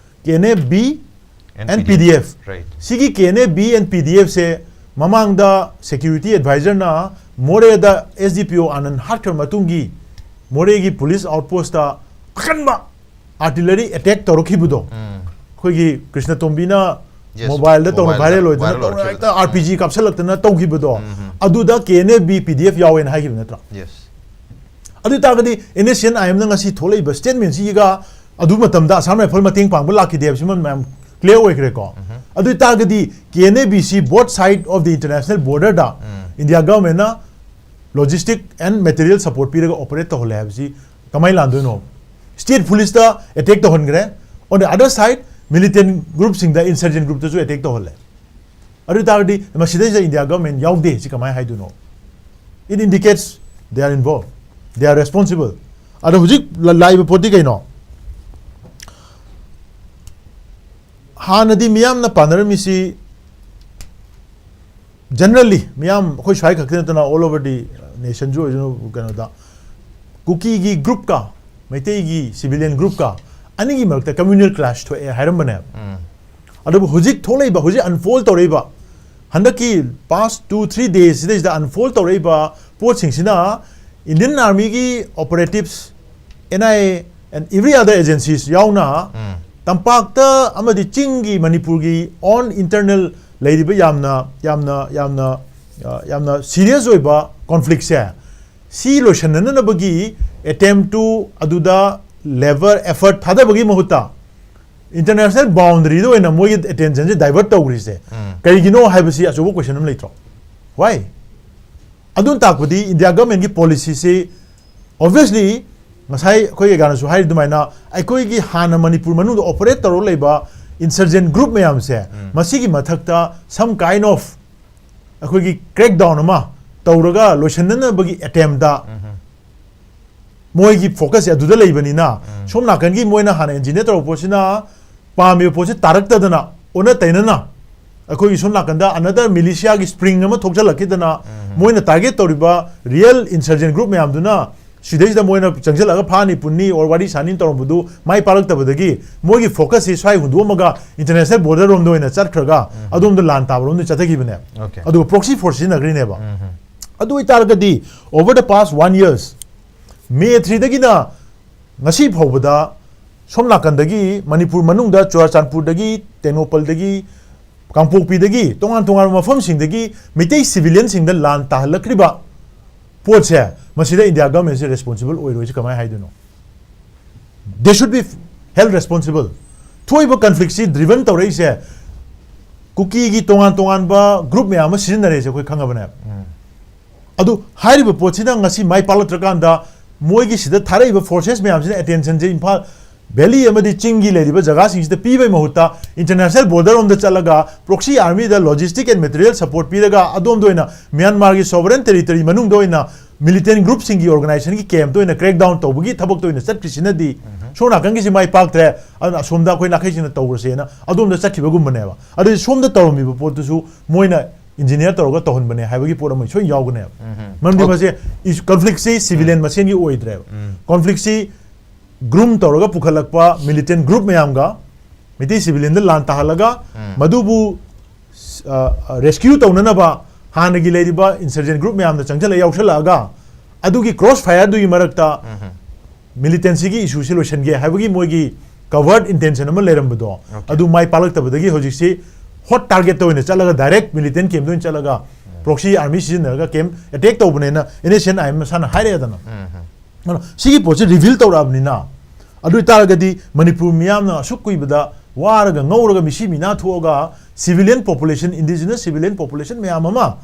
KNA-B And and PDF. PDF. Right. ꯁꯤꯒꯤ KNA-B and PDFꯁꯦ ꯃꯃꯥꯡꯗ ꯁꯦꯀ꯭ꯌꯨꯔꯤꯇꯤ ꯑꯦꯗꯚꯥꯏꯖꯔꯅ ꯃꯣꯔꯦꯗ SDPO ꯑꯥꯅꯟ ꯍꯥꯠꯈ꯭ꯔ ꯃꯇꯨꯡꯒꯤ ꯃꯣꯔꯦꯒꯤ ꯄꯨꯂꯤꯁ ꯑꯥꯎꯠꯄꯣꯁꯇ ꯑꯀꯟꯕ ꯑꯥꯔꯇꯤꯂꯔꯤ ꯑꯦꯇꯦꯛ ꯇꯧꯔꯛꯈꯤꯕꯗꯣ, ꯎꯝ. ꯑꯩꯈꯣꯏꯒꯤ ꯀ꯭ꯔꯤꯁꯅꯇꯣꯝꯕꯤꯅ Yes, ꯃꯣꯕꯥꯏꯜꯗ ꯇꯧꯅ mobileꯗ ꯚꯥꯏꯔꯦꯜ ꯑꯣꯏꯗꯅ viral ꯇꯧꯔ ꯑꯣꯏꯈꯤꯕꯗꯣ. ꯍꯦꯛꯇ RPG ꯀꯥꯞꯁꯤꯜꯂꯛꯇꯅ ꯇꯧꯈꯤꯕꯗꯣ, ꯎꯝ, ꯎꯝ. ꯑꯗꯨꯗ KNA-B, PDF ꯌꯥꯎꯋꯦꯅ ꯍꯥꯏꯈꯤꯕ ꯅꯠꯇ꯭ꯔꯥ? Yes. ꯑꯗꯨ ꯑꯣꯏꯇꯥꯔꯒꯗꯤ NSCN-IMꯅ ꯉꯁꯤ ꯊꯣꯛꯂꯛꯏꯕ ꯁ꯭ꯇꯦꯠꯃꯦꯟꯁꯤꯒ ꯑꯗꯨ ꯃꯇꯝꯗ ꯑꯁꯥꯝ ꯔꯥꯏꯐꯜ ꯃꯇꯦꯡ ꯄꯥꯡꯕ ꯂꯥꯛꯈꯤꯗꯦ ꯍꯥꯏꯕꯁꯤꯃ ꯃꯌꯥꯝ ꯀ꯭ꯂꯤꯌꯥꯔ ꯑꯣꯏꯈ꯭ꯔꯦꯀꯣ꯫ ꯎꯝ. ꯑꯗꯨ ꯑꯣꯏꯇꯥꯔꯒꯗꯤ KNA-B-ꯁꯤ both side of the international borderꯗ ꯎꯝ. ꯏꯟꯗꯤꯌꯥ ꯒꯚꯔꯟꯃꯦꯟꯅ logistic and material support ꯄꯤꯔꯒ ꯑꯣꯄꯔꯦꯠ ꯇꯧꯍꯜꯂꯦ ꯍꯥꯏꯕꯁꯤ ꯀꯃꯥꯏꯅ ꯂꯥꯟꯗꯣꯏꯅꯣ? ꯁ꯭ꯇꯦꯠ ꯄꯨꯂꯤꯁꯇ ꯑꯦꯇꯦꯛ ꯇꯧꯍꯟꯈ꯭ꯔꯦ, on the other side militant groupꯁꯤꯡꯗ, ꯏꯟꯁꯔꯖꯦꯟ ꯒ꯭ꯔꯨꯞꯇꯁꯨ ꯑꯦꯇꯦꯛ ꯇꯧꯍꯜꯂꯦ꯫ ꯑꯗꯨ ꯑꯣꯏꯇꯥꯔꯒꯗꯤ ꯃꯁꯤꯗꯩꯁꯤꯗ ꯏꯟꯗꯤꯌꯥ ꯒꯚꯔꯟꯃꯦꯟ ꯌꯥꯎꯗꯦ, ꯁꯤ ꯀꯃꯥꯏꯅ ꯍꯥꯏꯗꯣꯏꯅꯣ? It indicates they are involved, they are responsible. ꯑꯗꯣ ꯍꯧꯖꯤꯛ ꯂ-, ꯂꯥꯛꯏꯕ ꯄꯣꯠꯇꯤ ꯀꯩꯅꯣ? ꯍꯥꯟꯅꯗꯤ ꯃꯤꯌꯥꯝꯅ ꯄꯥꯅꯔꯝꯃꯤꯁꯤ, generally ꯃꯤꯌꯥꯝ ꯑꯩꯈꯣꯏ ꯁ꯭ꯋꯥꯏ ꯈꯛꯇ ꯅꯠꯇꯅ all over the nationꯁꯨ ꯑꯣꯏꯁꯅꯨ, ꯀꯩꯅꯣꯗ ꯀꯨꯀꯤꯒꯤ ꯒ꯭ꯔꯨꯞꯀ ꯃꯩꯇꯩꯒꯤ civilian ꯒ꯭ꯔꯨꯞꯀ ꯑꯅꯤꯒꯤ ꯃꯔꯛꯇ communal clash ꯊꯣꯛꯑꯦ ꯍꯥꯏꯔꯝꯕꯅꯦꯕ꯫ ꯎꯝ. ꯑꯗꯨꯕꯨ ꯍꯧꯖꯤꯛ ꯊꯣꯛꯂꯛꯏꯕ, ꯍꯧꯖꯤꯛ unfold ꯇꯧꯔꯛꯏꯕ, ꯍꯟꯗꯛꯀꯤ past two three days ꯁꯤꯗꯩꯁꯤꯗ unfold ꯇꯧꯔꯛꯏꯕ ꯄꯣꯠꯁꯤꯡꯁꯤꯅ Indian Armyꯒꯤ operatives, NIA and every other agencies ꯌꯥꯎꯅ ꯎꯝ. ꯇꯝꯄꯥꯛꯇ ꯑꯃꯗꯤ ꯆꯤꯡꯒꯤ ꯃꯅꯤꯄꯨꯔꯒꯤ own internal ꯂꯩꯔꯤꯕ ꯌꯥꯝꯅ, ꯌꯥꯝꯅ, ꯌꯥꯝꯅ, ꯑ, ꯌꯥꯝꯅ serious ꯑꯣꯏꯕ conflictꯁꯦ ꯁꯤ ꯂꯣꯏꯁꯤꯟꯅꯅꯕꯒꯤ attempt to ꯑꯗꯨꯗ labour effort ꯊꯥꯗꯕꯒꯤ ꯃꯍꯨꯠꯇ international boundary ꯗ ꯑꯣꯏꯅ ꯃꯣꯏꯒꯤ attention ꯁꯦ divert ꯇꯧꯈ꯭ꯔꯤꯁꯦ ꯀꯩꯒꯤꯅꯣ ꯍꯥꯏꯕꯁꯤ ꯑꯆꯧꯕ question ꯑꯃ ꯂꯩꯇ꯭ꯔꯣ? Why? ꯑꯗꯨꯅ ꯇꯥꯛꯄꯗꯤ India government ꯀꯤ policy ꯁꯤ obviously ꯉꯁꯥꯏ ꯑꯩꯈꯣꯏ ꯑꯦꯒꯥꯅꯁꯨ ꯍꯥꯏꯔꯤ ꯑꯗꯨꯃꯥꯏꯅ ꯑꯩꯈꯣꯏꯒꯤ ꯍꯥꯟꯅ ꯃꯅꯤꯄꯨꯔ ꯃꯅꯨꯡꯗ operate ꯇꯧꯔꯒ ꯂꯩꯕ insurgent group ꯃꯌꯥꯝꯁꯦ ꯃꯁꯤꯒꯤ ꯃꯊꯛꯇ some kind of ꯑꯩꯈꯣꯏꯒꯤ crackdown ꯑꯃ ꯇꯧꯔꯒ ꯂꯣꯏꯁꯤꯟꯅꯅꯕꯒꯤ attempt ꯇ ꯃꯣꯏꯒꯤ focus ꯁꯦ ꯑꯗꯨꯗ ꯂꯩꯕꯅꯤꯅ ꯁꯣꯝ ꯅꯥꯀꯟꯒꯤ ꯃꯣꯏꯅ ꯍꯥꯟꯅ engineer ꯇꯧꯔꯛꯄꯁꯤꯅ ꯄꯥꯝꯃꯤꯕ ꯄꯣꯠꯁꯤ ꯇꯥꯔꯛꯇꯗꯅ ꯑꯣꯟꯅ ꯇꯩꯅꯅ ꯑꯩꯈꯣꯏꯒꯤ ꯁꯣꯝ ꯅꯥꯀꯟꯗ another militia ꯒꯤ spring ꯑꯃ ꯊꯣꯛꯆꯜꯂꯛꯈꯤꯗꯅ ꯃꯣꯏꯅ target ꯇꯧꯔꯤꯕ real insurgent group ꯃꯌꯥꯝꯗꯨꯅ ꯁꯤꯗꯩꯁꯤꯗ ꯃꯣꯏꯅ ꯆꯪꯁꯤꯜꯂꯒ ꯐꯥꯅꯤ ꯄꯨꯟꯅꯤ or ꯋꯥꯔꯤ ꯁꯥꯅꯤ ꯇꯧꯔꯝꯕꯗꯨ ꯃꯥꯏ ꯄꯥꯛꯂꯛꯇꯕꯗꯒꯤ ꯃꯣꯏꯒꯤ focus ꯁꯤ ꯁ꯭ꯋꯥꯏ ꯍꯨꯟꯗꯣꯛꯑꯝꯃꯒ international border ꯔꯣꯝꯗ ꯑꯣꯏꯅ ꯆꯠꯈ꯭ꯔꯒ ꯑꯗꯣꯝꯗ ꯂꯥꯟ ꯇꯥꯕꯔꯣꯝꯗ ꯆꯠꯊꯈꯤꯕꯅꯦ꯫ Okay. ꯑꯗꯨꯒ proxy force ꯁꯤꯖꯤꯟꯅꯈ꯭ꯔꯤꯅꯦꯕ꯫ ꯑꯗꯨ ꯑꯣꯏꯇꯥꯔꯒꯗꯤ over the past one years, May three ꯗꯒꯤꯅ ꯉꯁꯤ ꯐꯥꯎꯕꯗ ꯁꯣꯝ ꯅꯥꯀꯟꯗꯒꯤ ꯃꯅꯤꯄꯨꯔ ꯃꯅꯨꯡꯗ ꯆꯨꯔꯥꯆꯥꯟꯄꯨꯔꯗꯒꯤ, ꯇꯦꯡꯅꯧꯄꯜꯗꯒꯤ, ꯀꯥꯡꯄꯣꯛꯄꯤꯗꯒꯤ, ꯇꯣꯉꯥꯟ ꯇꯣꯉꯥꯟꯕ ꯃꯐꯝꯁꯤꯡꯗꯒꯤ ꯃꯩꯇꯩ civilian ꯁꯤꯡꯗ ꯂꯥꯟ ꯇꯥꯍꯜꯂꯛꯈ꯭ꯔꯤꯕ ꯄꯣꯠꯁꯦ, ꯃꯁꯤꯗ India government ꯁꯦ responsible ꯑꯣꯏꯔꯣꯏꯁꯦ ꯀꯃꯥꯏꯅ ꯍꯥꯏꯗꯣꯏꯅꯣ? They should be held responsible. ꯊꯣꯛꯏꯕ conflict ꯁꯤ driven ꯇꯧꯔꯛꯏꯁꯦ ꯀꯨꯀꯤꯒꯤ ꯇꯣꯉꯥꯟ ꯇꯣꯉꯥꯟꯕ group ꯃꯌꯥꯝ ꯑꯃ ꯁꯤꯖꯤꯟꯅꯔꯛꯏꯁꯦ ꯑꯩꯈꯣꯏ ꯈꯪꯉꯕꯅꯦꯕ꯫ ꯑꯗꯨ ꯍꯥꯏꯔꯤꯕ ꯄꯣꯠꯁꯤꯅ ꯉꯁꯤ ꯃꯥꯏ ꯄꯥꯛꯂꯛꯇ꯭ꯔꯀꯥꯟꯗ ꯃꯣꯏꯒꯤ ꯁꯤꯗ ꯊꯥꯔꯛꯏꯕ forces ꯃꯌꯥꯝꯁꯤꯅ attention ꯁꯦ ꯏꯝꯐꯥꯜ valley ꯑꯃꯗꯤ ꯆꯤꯡꯒꯤ ꯂꯩꯔꯤꯕ ꯖꯒꯥꯁꯤꯡꯁꯤꯗ ꯄꯤꯕꯒꯤ ꯃꯍꯨꯠꯇ international border ꯔꯣꯝꯗ ꯆꯠꯂꯒ proxy army the logistic and material support ꯄꯤꯔꯒ ꯑꯗꯣꯝꯗ ꯑꯣꯏꯅ ꯃ꯭ꯌꯥꯟꯃꯥꯔꯒꯤ sovereign territory ꯃꯅꯨꯡꯗ ꯑꯣꯏꯅ militant group ꯁꯤꯡꯒꯤ organization ꯒꯤ camp ꯇ ꯑꯣꯏꯅ crackdown ꯇꯧꯕꯒꯤ ꯊꯕꯛꯇ ꯑꯣꯏꯅ ꯆꯠꯈ꯭ꯔꯤꯁꯤꯅꯗꯤ ꯁꯣꯝ ꯅꯥꯀꯟꯒꯤꯁꯤ ꯃꯥꯏ ꯄꯥꯛꯇ꯭ꯔꯦ, ꯑꯗꯨꯅ ꯑꯁꯣꯝꯗ ꯑꯩꯈꯣꯏ ꯅꯥꯈꯩꯁꯤꯅ ꯇꯧꯔꯁꯦꯅ ꯑꯗꯣꯝꯗ ꯆꯠꯈꯤꯕꯒꯨꯝꯕꯅꯦꯕ꯫ ꯑꯗꯨꯗꯤ ꯁꯣꯝꯗ ꯇꯧꯔꯝꯃꯤꯕ ꯄꯣꯠꯇꯨꯁꯨ ꯃꯣꯏꯅ engineer ꯇꯧꯔꯒ ꯇꯧꯍꯟꯕꯅꯦ ꯍꯥꯏꯕꯒꯤ ꯄꯣꯠ ꯑꯃ ꯁꯣꯏ ꯌꯥꯎꯒꯅꯦꯕ꯫ ꯃꯔꯝꯗꯤ Okay. ꯃꯁꯦ conflict ꯁꯤ civilian ꯃꯁꯦꯟꯒꯤ ꯑꯣꯏꯗ꯭ꯔꯦꯕ꯫ Conflict ꯁꯤ groom ꯇꯧꯔꯒ ꯄꯨꯈꯠꯂꯛꯄ militant group ꯃꯌꯥꯝꯒ ꯃꯩꯇꯩ civilian ꯗ ꯂꯥꯟ ꯇꯥꯍꯜꯂꯒ ꯃꯗꯨꯕꯨ rescue ꯇꯧꯅꯅꯕ ꯍꯥꯟꯅꯒꯤ ꯂꯩꯔꯤꯕ insurgent group ꯃꯌꯥꯝꯅ ꯆꯪꯁꯤꯜꯂ ꯌꯥꯎꯁꯜꯂꯛꯑꯒ ꯑꯗꯨꯒꯤ cross fire ꯗꯨꯒꯤ ꯃꯔꯛꯇ militancy ꯒꯤ issue ꯁꯤ ꯂꯣꯏꯁꯤꯟꯒꯦ ꯍꯥꯏꯕꯒꯤ ꯃꯣꯏꯒꯤ covert intention ꯑꯃ ꯂꯩꯔꯝꯕꯗꯣ, ꯑꯗꯨ ꯃꯥꯏ ꯄꯥꯛꯂꯛꯇꯕꯗꯒꯤ ꯍꯧꯖꯤꯛꯁꯤ hot target ꯇ ꯑꯣꯏꯅ ꯆꯠꯂꯒ direct militant camp ꯇ ꯑꯣꯏꯅ ꯆꯠꯂꯒ proxy army ꯁꯤꯖꯤꯟꯅꯔꯒ camp attack ꯇꯧꯕꯅꯦꯅ N S C N I M ꯃꯁꯥꯅ ꯍꯥꯏꯔꯛꯑꯦꯗꯅ꯫ ꯑꯗꯨꯅ ꯁꯤꯒꯤ ꯄꯣꯠꯁꯤ ꯔꯤꯚꯤꯜ ꯇꯧꯔꯛꯑꯕꯅꯤꯅ, ꯑꯗꯨ ꯑꯣꯏꯇꯥꯔꯒꯗꯤ ꯃꯅꯤꯄꯨꯔ ꯃꯤꯌꯥꯝꯅ ꯑꯁꯨꯛ ꯀꯨꯏꯕꯗ ꯋꯥꯔꯒ ꯉꯧꯔꯒ ꯃꯤꯁꯤ ꯃꯤꯅꯥ ꯊꯣꯛꯑꯒ civilian population, indigenous civilian population ꯃꯌꯥꯝ ꯑꯃ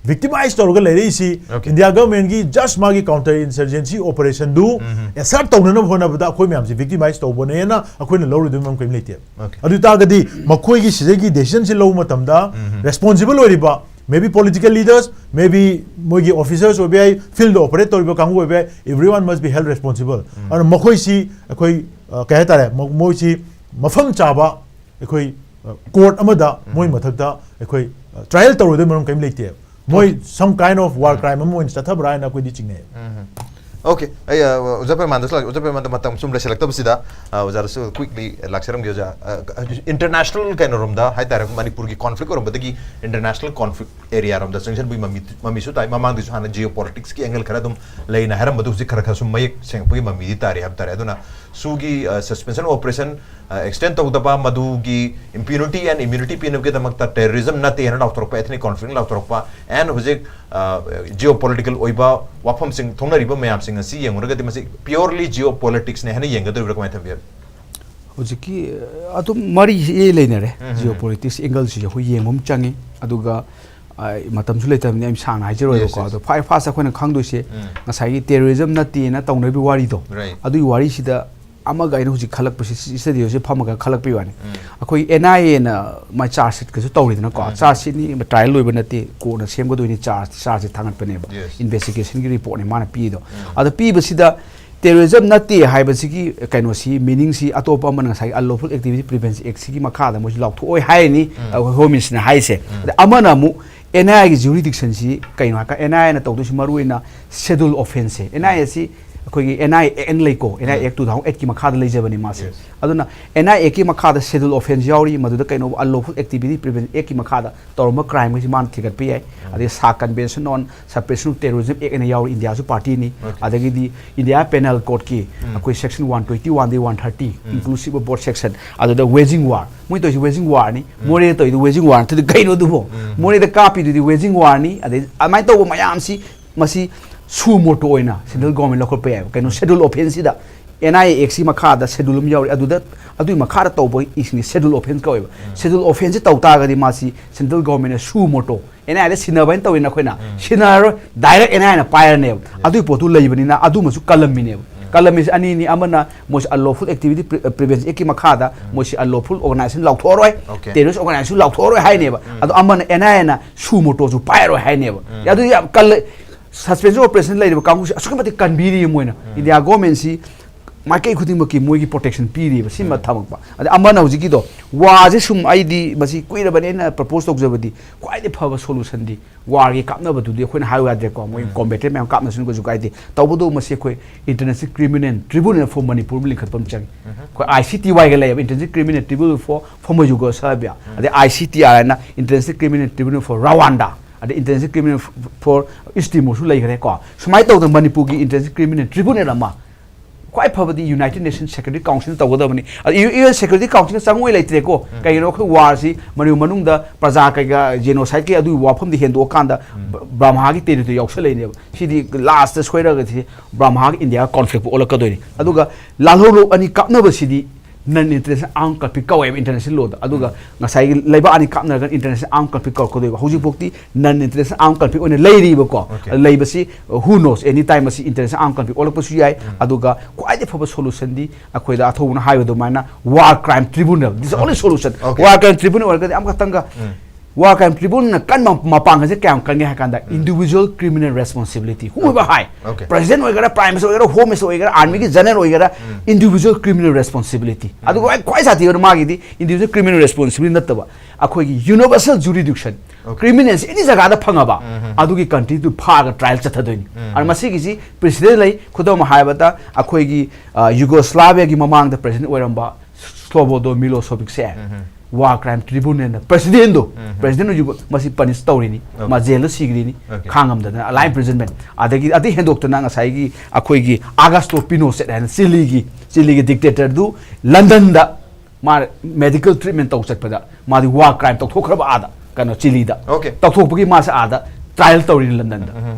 victimize ꯇꯧꯔꯒ ꯂꯩꯔꯛꯏꯁꯤ, Okay. India government ꯒꯤ just ꯃꯥꯒꯤ counter insurgency operation ꯗꯨ assert ꯇꯧꯅꯅꯕ ꯍꯣꯠꯅꯕꯗ ꯑꯩꯈꯣꯏ ꯃꯌꯥꯝꯁꯤ victimize ꯇꯧꯕꯅꯦꯅ ꯑꯩꯈꯣꯏꯅ ꯂꯧꯔꯨꯗꯣꯏ ꯃꯔꯝ ꯀꯔꯤꯝ ꯂꯩꯇꯦ꯫ Okay. ꯑꯗꯨ ꯑꯣꯏꯇꯥꯔꯒꯗꯤ ꯃꯈꯣꯏꯒꯤ ꯁꯤꯗꯒꯤ decision ꯁꯤ ꯂꯧꯕ ꯃꯇꯝꯗ responsible ꯑꯣꯏꯔꯤꯕ, maybe political leaders, maybe ꯃꯣꯏꯒꯤ officers ꯑꯣꯏꯕ ꯌꯥꯏ, field operate ꯇꯧꯔꯤꯕ ꯀꯥꯡꯕꯨ ꯑꯣꯏꯕ ꯌꯥꯏ, everyone must be held responsible. ꯑꯗꯨꯅ ꯃꯈꯣꯏꯁꯤ ꯑꯩꯈꯣꯏ, ꯑ, ꯀꯩ ꯍꯥꯏꯇꯥꯔꯦ, ꯃ-, ꯃꯣꯏꯁꯤ ꯃꯐꯝ ꯆꯥꯕ ꯑꯩꯈꯣꯏ, ꯑ, court ꯑꯃꯗ ꯃꯣꯏ ꯃꯊꯛꯇ ꯑꯩꯈꯣꯏ, ꯑ, trial ꯇꯧꯔꯣꯏꯗꯣꯏ ꯃꯔꯝ ꯀꯔꯤꯝ ꯂꯩꯇꯦ꯫ ꯃꯣꯏ some kind of war crime ꯑꯃ ꯑꯣꯏꯅ ꯆꯠꯊꯕ꯭ꯔꯥ ꯍꯥꯏꯅ ꯑꯩꯈꯣꯏꯗꯤ ꯆꯤꯡꯅꯩ꯫ Okay, ꯑꯩ, ꯑ, ꯑꯣꯖꯥ ꯄꯦꯃꯥꯟꯗꯁꯨ ꯂꯥꯛ-, ꯑꯣꯖꯥ ꯄꯦꯃꯥꯟꯗ ꯃꯇꯝ ꯁꯨꯝ ꯂꯩꯁꯤꯜꯂꯛꯇꯕꯁꯤꯗ, ꯑ, ꯑꯣꯖꯥꯗꯁꯨ quickly ꯂꯥꯛꯆꯔꯝꯒꯦ ꯑꯣꯖꯥ꯫ ꯑ, international ꯀꯩꯅꯣꯔꯣꯝꯗ ꯍꯥꯏꯇꯥꯔꯦ, ꯃꯅꯤꯄꯨꯔꯒꯤ conflict ꯑꯣꯏꯔꯝꯕꯗꯒꯤ international conflict area ꯔꯣꯝꯗ ꯆꯪꯁꯤꯟꯕꯒꯤ ꯃꯃꯤ, ꯃꯃꯤꯁꯨ ꯇꯥꯏ꯫ ꯃꯃꯥꯡꯗꯁꯨ ꯍꯥꯟꯅ geopolitics ꯀꯤ angle ꯈꯔ ꯑꯗꯨꯝ ꯂꯩꯅ ꯍꯥꯏꯔꯝꯕꯗꯨ ꯍꯧꯖꯤꯛ ꯈꯔ ꯈꯔ ꯁꯨꯝ ꯃꯌꯦꯛ ꯁꯦꯡꯉꯛꯄꯒꯤ ꯃꯃꯤꯗꯤ ꯇꯥꯔꯤ ꯍꯥꯏꯕ ꯇꯥꯔꯦ꯫ ꯑꯗꯨꯅ ꯁꯨꯒꯤ, ꯑ, suspension operation, ꯑ, extend ꯇꯧꯗꯕ, ꯃꯗꯨꯒꯤ impunity and immunity ꯄꯤꯅꯕꯒꯤꯗꯃꯛꯇ terrorism ꯅꯠꯇꯦꯅ ꯂꯥꯎꯊꯣꯔꯛꯄ, ethnic conflict ꯂꯥꯎꯊꯣꯔꯛꯄ, and ꯍꯧꯖꯤꯛ, ꯑ, geopolitical ꯑꯣꯏꯕ ꯋꯥꯐꯝꯁꯤꯡ ꯊꯣꯛꯅꯔꯤꯕ ꯃꯌꯥꯝꯁꯤꯡ ꯑꯁꯤ ꯌꯦꯡꯉꯨꯔꯒꯗꯤ ꯃꯁꯤ purely geopolitics ꯅꯦ ꯍꯥꯏꯅ ꯌꯦꯡꯒꯗꯧꯔꯤꯕ꯭ꯔꯥ, ꯀꯃꯥꯏꯅ ꯊꯝꯕꯤꯕꯒꯦ? ꯍꯧꯖꯤꯛꯀꯤ, ꯑ, ꯑꯗꯨꯝ ꯃꯔꯤꯁꯤ ꯏꯔꯩ ꯂꯩꯅꯔꯦ꯫ Geopolitics angle ꯁꯤꯁꯨ ꯑꯩꯈꯣꯏ ꯌꯦꯡꯕ ꯑꯃ ꯆꯪꯉꯤ꯫ ꯑꯗꯨꯒ, ꯑ, ꯃꯇꯝꯁꯨ ꯂꯩꯇꯕꯅꯤꯅ ꯑꯩ ꯁꯥꯡꯅ ꯍꯥꯏꯖꯔꯣꯏꯕꯀꯣ꯫ Yes, yes. ꯑꯗꯣ first, first ꯑꯩꯈꯣꯏꯅ ꯈꯪꯗꯣꯏꯁꯦ ꯉꯁꯥꯏꯒꯤ terrorism ꯅꯠꯇꯦꯅ ꯇꯧꯅꯔꯤꯕ ꯋꯥꯔꯤꯗꯣ, Right. ꯑꯗꯨꯒꯤ ꯋꯥꯔꯤꯁꯤꯗ ꯑꯃꯒ ꯑꯩꯅ ꯍꯧꯖꯤꯛ ꯈꯜꯂꯛꯄꯁꯤ, studio ꯁꯦ ꯐꯝꯃꯒ ꯈꯜꯂꯛꯄꯒꯤ ꯋꯥꯅꯤ꯫ ꯑꯩꯈꯣꯏ N I A ꯅ ꯃꯥꯏ charge sheet ꯀꯁꯨ ꯇꯧꯔꯤꯗꯅꯀꯣ꯫ Charge sheet ꯅꯤ, trial ꯂꯣꯏꯕ ꯅꯠꯇꯦ, court ꯅ ꯁꯦꯝꯒꯗꯣꯏꯅꯤ, charge, charge ꯁꯦ ꯊꯥꯡꯒꯠꯄꯅꯦꯕ꯫ Yes. Investigation ꯒꯤ report ꯅꯦ ꯃꯥꯅ ꯄꯤꯗꯣ꯫ ꯑꯗ ꯄꯤꯕꯁꯤꯗ terrorism ꯅꯠꯇꯦ ꯍꯥꯏꯕꯁꯤꯒꯤ ꯀꯩꯅꯣꯁꯤ, meaning ꯁꯤ ꯑꯇꯣꯞꯄ ꯑꯃꯅ ꯉꯁꯥꯏꯒꯤ unlawful activity prevention act ꯁꯤꯒꯤ ꯃꯈꯥꯗ ꯃꯣꯏꯁꯤ ꯂꯥꯎꯊꯣꯛꯑꯣꯏ ꯍꯥꯏꯔꯅꯤ, ꯑꯩꯈꯣꯏ Home Minister ꯅ ꯍꯥꯏꯁꯦ꯫ ꯑꯗ ꯑꯃꯅ ꯑꯃꯨꯛ N I A ꯒꯤ jurisdiction ꯁꯤ ꯀꯩꯅꯣ ꯍꯥꯏꯔꯀꯥꯟꯗ, N I A ꯅ ꯇꯧꯗꯣꯏꯁꯤ ꯃꯔꯨ ꯑꯣꯏꯅ schedule offence say. N I A ꯁꯤ ꯑꯩꯈꯣꯏꯒꯤ N I A Act ꯂꯩꯀꯣ, N I A Act two thousand eight ꯀꯤ ꯃꯈꯥꯗ ꯂꯩꯖꯕꯅꯤ ꯃꯥꯁꯦ꯫ Yes. ꯑꯗꯨꯅ N I A Act ꯀꯤ ꯃꯈꯥꯗ schedule offence ꯌꯥꯎꯔꯤ, ꯃꯗꯨꯗ ꯀꯩꯅꯣ unlawful activity prevention act ꯀꯤ ꯃꯈꯥꯗ ꯇꯧꯔꯝꯕ crime ꯁꯤ ꯃꯥꯅ ꯊꯤꯒꯠꯄ ꯌꯥꯏ꯫ ꯑꯗꯩ SAARC Convention on Suppression of Terrorism Act ꯍꯥꯏꯅ ꯌꯥꯎꯔꯤ, ꯏꯟꯗꯤꯌꯥꯁꯨ party ꯅꯤ꯫ Okay. ꯑꯗꯒꯤꯗꯤ India Penal Code ꯀꯤ ꯑꯩꯈꯣꯏ section one twenty-one ꯗꯒꯤ one thirty, inclusive of both section, ꯑꯗꯨꯗ waging war, ꯃꯣꯏ ꯇꯧꯔꯤꯁꯤ waging war ꯅꯤ꯫ ꯃꯣꯔꯦꯗ ꯇꯧꯔꯤꯗꯨ waging war ꯅꯠꯇ꯭ꯔꯗꯤ ꯀꯩꯅꯣ ꯑꯗꯨꯕꯣ? ꯃꯣꯔꯦꯗ ꯀꯥꯞꯄꯤꯗꯨꯗꯤ waging war ꯅꯤ꯫ ꯑꯗꯩ ꯑꯗꯨꯃꯥꯏꯅ ꯇꯧꯕ ꯃꯌꯥꯝꯁꯤ, ꯃꯁꯤ suo motu ꯑꯣꯏꯅ central government ꯂꯧꯈꯠꯄ ꯌꯥꯏꯕ꯫ ꯀꯩꯅꯣ, schedule offenceꯁꯤꯗ, N I A Actꯁꯤ ꯃꯈꯥꯗ schedule ꯑꯃ ꯌꯥꯎꯔꯤ, ꯑꯗꯨꯗ, ꯑꯗꯨꯒꯤ ꯃꯈꯥꯗ ꯇꯧꯕ ꯏꯁꯤꯡꯁꯦ schedule offense ꯀꯧꯋꯦꯕ꯫ Schedule offenseꯁꯤ ꯇꯧ ꯇꯥꯔꯒꯗꯤ ꯃꯥꯁꯤ central governmentꯅ suo motu, N I Aꯗ ꯁꯤꯟꯅꯕ ꯍꯥꯏꯅ ꯇꯧꯋꯤꯅ ꯑꯩꯈꯣꯏꯅ, ꯁꯤꯟꯅꯔꯔꯣꯏ, direct N I Aꯅ ꯄꯥꯏꯔꯅꯦꯕ꯫ ꯑꯗꯨꯒꯤ ꯄꯣꯠꯇꯨ ꯂꯩꯕꯅꯤꯅ ꯑꯗꯨꯃꯁꯨ ꯀꯜꯂꯝꯃꯤꯅꯦꯕ꯫ ꯀꯜꯂꯝꯃꯤꯁꯦ ꯑꯅꯤꯅꯤ, ꯑꯃꯅ ꯃꯣꯏꯁꯤ unlawful activity pre-, prevention Actꯀꯤ ꯃꯈꯥꯗ ꯃꯣꯏꯁꯤ unlawful organization ꯂꯥꯎꯊꯣꯛꯑꯔꯣꯏ, Okay. terrorist organizationꯁꯨ ꯂꯥꯎꯊꯣꯛꯑꯔꯣꯏ ꯍꯥꯏꯅꯦꯕ꯫ ꯑꯗꯣ ꯑꯃꯅ N I Aꯅ suo motuꯁꯨ ꯄꯥꯏꯔꯔꯣꯏ ꯍꯥꯏꯅꯦꯕ꯫ ꯑꯗꯨ ꯌꯥꯝ ꯀꯜꯂꯦ꯫ Suspension of operation ꯂꯩꯔꯤꯕ ꯀꯥꯡꯕꯨꯁꯤ ꯑꯁꯨꯛꯀꯤ ꯃꯇꯤꯛ ꯀꯟꯕꯤꯔꯤ ꯃꯣꯏꯅ꯫ India governmentꯁꯤ ꯃꯥꯏꯀꯩ ꯈꯨꯗꯤꯡꯃꯛꯀꯤ ꯃꯣꯏꯒꯤ protection ꯄꯤꯔꯤꯕ ꯁꯤꯃ ꯊꯝꯃꯛꯄ꯫ ꯑꯗ ꯑꯃꯅ ꯍꯧꯖꯤꯛꯀꯤꯗꯣ, warꯁꯦ ꯁꯨꯝ ꯑꯩꯗꯤ ꯃꯁꯤ ꯀꯨꯏꯔꯕꯅꯤ ꯑꯩꯅ propose ꯇꯧꯖꯕꯗꯤ, ꯈ꯭ꯋꯥꯏꯗꯒꯤ ꯐꯕ solutionꯗꯤ warꯒꯤ ꯀꯥꯞꯅꯕꯗꯨꯗꯤ ꯑꯩꯈꯣꯏꯅ ꯍꯥꯏꯌꯨ ꯌꯥꯗ꯭ꯔꯦꯀꯣ, ꯃꯣꯏ combatant ꯃꯌꯥꯝ ꯀꯥꯞꯅꯁꯅꯨ, ꯀꯩꯁꯨ ꯀꯥꯏꯗꯦ꯫ ꯇꯧꯕꯇꯕꯨ ꯃꯁꯤ ꯑꯩꯈꯣꯏ International Criminal Tribunal for Manipur ꯑꯃ ꯂꯤꯡꯈꯠꯄ ꯑꯃ ꯆꯪꯉꯤ꯫ ꯑꯩꯈꯣꯏ I C T Yꯒ ꯂꯩꯌꯦꯕ, International Criminal Tribunal for Former Yugoslavia, ꯑꯗꯩ I C T R ꯍꯥꯏꯅ International Criminal Tribunal for Rwanda, ꯑꯗꯩ International Criminal for East Timorꯁꯨ ꯂꯩꯈ꯭ꯔꯦꯀꯣ꯫ ꯁꯨꯃꯥꯏꯅ ꯇꯧꯗꯅ ꯃꯅꯤꯄꯨꯔꯒꯤ International Criminal Tribunal ꯑꯃ, ꯈ꯭ꯋꯥꯏ ꯐꯕꯗꯤ United Nations Security Councilꯅ ꯇꯧꯒꯗꯕꯅꯤ꯫ ꯑꯗ U-, U N Security Councilꯅ ꯆꯪꯉꯣꯏ ꯂꯩꯇ꯭ꯔꯦꯀꯣ꯫ ꯀꯩꯒꯤꯅꯣ? ꯑꯩꯈꯣꯏ warꯁꯤ ꯃꯅꯤꯄꯨꯔ ꯃꯅꯨꯡꯗ ꯄ꯭ꯔꯖꯥ ꯀꯩꯀꯥ genocideꯀꯤ ꯑꯗꯨꯒꯤ ꯋꯥꯐꯝꯗꯤ ꯍꯦꯟꯗꯣꯛꯑꯀꯥꯟꯗ ꯕ-, ꯕ꯭ꯔꯍꯃꯥꯒꯤ territory ꯌꯥꯎꯁꯜꯂꯛꯏꯅꯦꯕ꯫ ꯁꯤꯗꯤ lastꯇ ꯁꯣꯏꯔꯒꯗꯤ ꯕ꯭ꯔꯍꯃꯥꯒꯤ India conflictꯄꯨ ꯑꯣꯜꯂꯛꯀꯗꯣꯏꯅꯤ꯫ ꯑꯗꯨꯒ ꯂꯥꯜꯍꯧꯂꯨꯞ ꯑꯅꯤ ꯀꯥꯞꯅꯕꯁꯤꯗꯤ non international armed conflict ꯀꯧꯋꯦꯕ international lawꯗ꯫ ꯑꯗꯨꯒ ꯉꯁꯥꯏꯒꯤ ꯂꯩꯕꯥꯛ ꯑꯅꯤ ꯀꯥꯞꯅꯔꯒ international armed conflict ꯀꯧꯔꯛꯀꯗꯣꯏꯕ꯫ ꯍꯧꯖꯤꯛꯐꯥꯎꯗꯤ non international armed conflict ꯑꯣꯏꯅ ꯂꯩꯔꯤꯕꯀꯣ꯫ Okay. ꯑꯗꯨ ꯂꯩꯕꯁꯤ, who knows, any time ꯃꯁꯤ international armed conflict ꯑꯣꯜꯂꯛꯄꯁꯨ ꯌꯥꯏ꯫ ꯑꯗꯨꯒ ꯈ꯭ꯋꯥꯏꯗꯒꯤ ꯐꯕ solutionꯗꯤ ꯑꯩꯈꯣꯏꯗ ꯑꯊꯧꯕꯅ ꯍꯥꯏꯕ ꯑꯗꯨꯃꯥꯏꯅ war crime tribunal, this is only solution. Okay. War crime tribunal ꯑꯣꯏꯔꯒꯗꯤ ꯑꯃꯈꯛꯇꯪꯒ war crime tribunalꯅ ꯀꯟꯕ ꯃꯄꯥꯡꯒꯜꯁꯦ ꯀꯌꯥꯝ ꯀꯟꯒꯦ ꯍꯥꯏ ꯀꯥꯟꯗ individual criminal responsibility, whoever high, Okay. president ꯑꯣꯏꯒꯦꯔꯥ, prime minister ꯑꯣꯏꯒꯦꯔꯥ, home minister ꯑꯣꯏꯒꯦꯔꯥ, armyꯒꯤ general ꯑꯣꯏꯒꯦꯔꯥ, individual criminal responsibility꯫ ꯑꯗꯨꯒ ꯈ꯭ꯋꯥꯏ, ꯈ꯭ꯋꯥꯏ ꯁꯥꯊꯤꯕ ꯃꯥꯒꯤꯗꯤ individual criminal responsibility ꯅꯠꯇꯕ, ꯑꯩꯈꯣꯏꯒꯤ universal jurisdiction, Okay. criminalꯁꯦ any ꯖꯒꯥꯗ ꯐꯪꯉꯕ, ꯑꯗꯨꯒꯤ countryꯗꯨ ꯐꯥꯔꯒ trial ꯆꯠꯊꯗꯣꯏꯅꯤ꯫ ꯑꯗ ꯃꯁꯤꯒꯤꯁꯤ precedent ꯂꯩ꯫ ꯈꯨꯗꯝ ꯑꯃ ꯍꯥꯏꯔꯕꯗ, ꯑꯩꯈꯣꯏꯒꯤ, ꯑ, Yugoslaviaꯒꯤ ꯃꯃꯥꯡꯗ president ꯑꯣꯏꯔꯝꯕ Slobodan Milosevicꯁꯦ war crime tribunalꯅ presidentꯗꯣ, president of Yugo-, ꯃꯁꯤ punish ꯇꯧꯔꯤꯅꯤ, Okay. ꯃꯥ jailꯗ ꯁꯤꯈ꯭ꯔꯤꯅꯤ, Okay. ꯈꯥꯡꯉꯝꯗꯅ, life imprisonment꯫ ꯑꯗꯒꯤ ꯑꯗꯩ ꯍꯦꯟꯗꯣꯛꯇꯅ ꯉꯁꯥꯏꯒꯤ ꯑꯩꯈꯣꯏꯒꯤ Augusto Pinochet ꯍꯥꯏꯅ Chileꯒꯤ, Chileꯒꯤ dictatorꯗꯨ Londonꯗ ꯃꯥ medical treatment ꯇꯧ ꯆꯠꯄꯗ ꯃꯥꯗꯤ war crime ꯇꯧꯊꯣꯛꯈ꯭ꯔꯕ ꯑꯥꯗ, ꯀꯩꯅꯣ, Chileꯗ꯫ Okay. ꯇꯧꯊꯣꯛꯄꯒꯤ ꯃꯥꯁꯦ ꯑꯥꯗ ꯇ꯭ꯔꯥꯏꯌꯦꯜ ꯇꯧꯔꯤꯅꯤ ꯂꯟꯗꯟꯗ꯫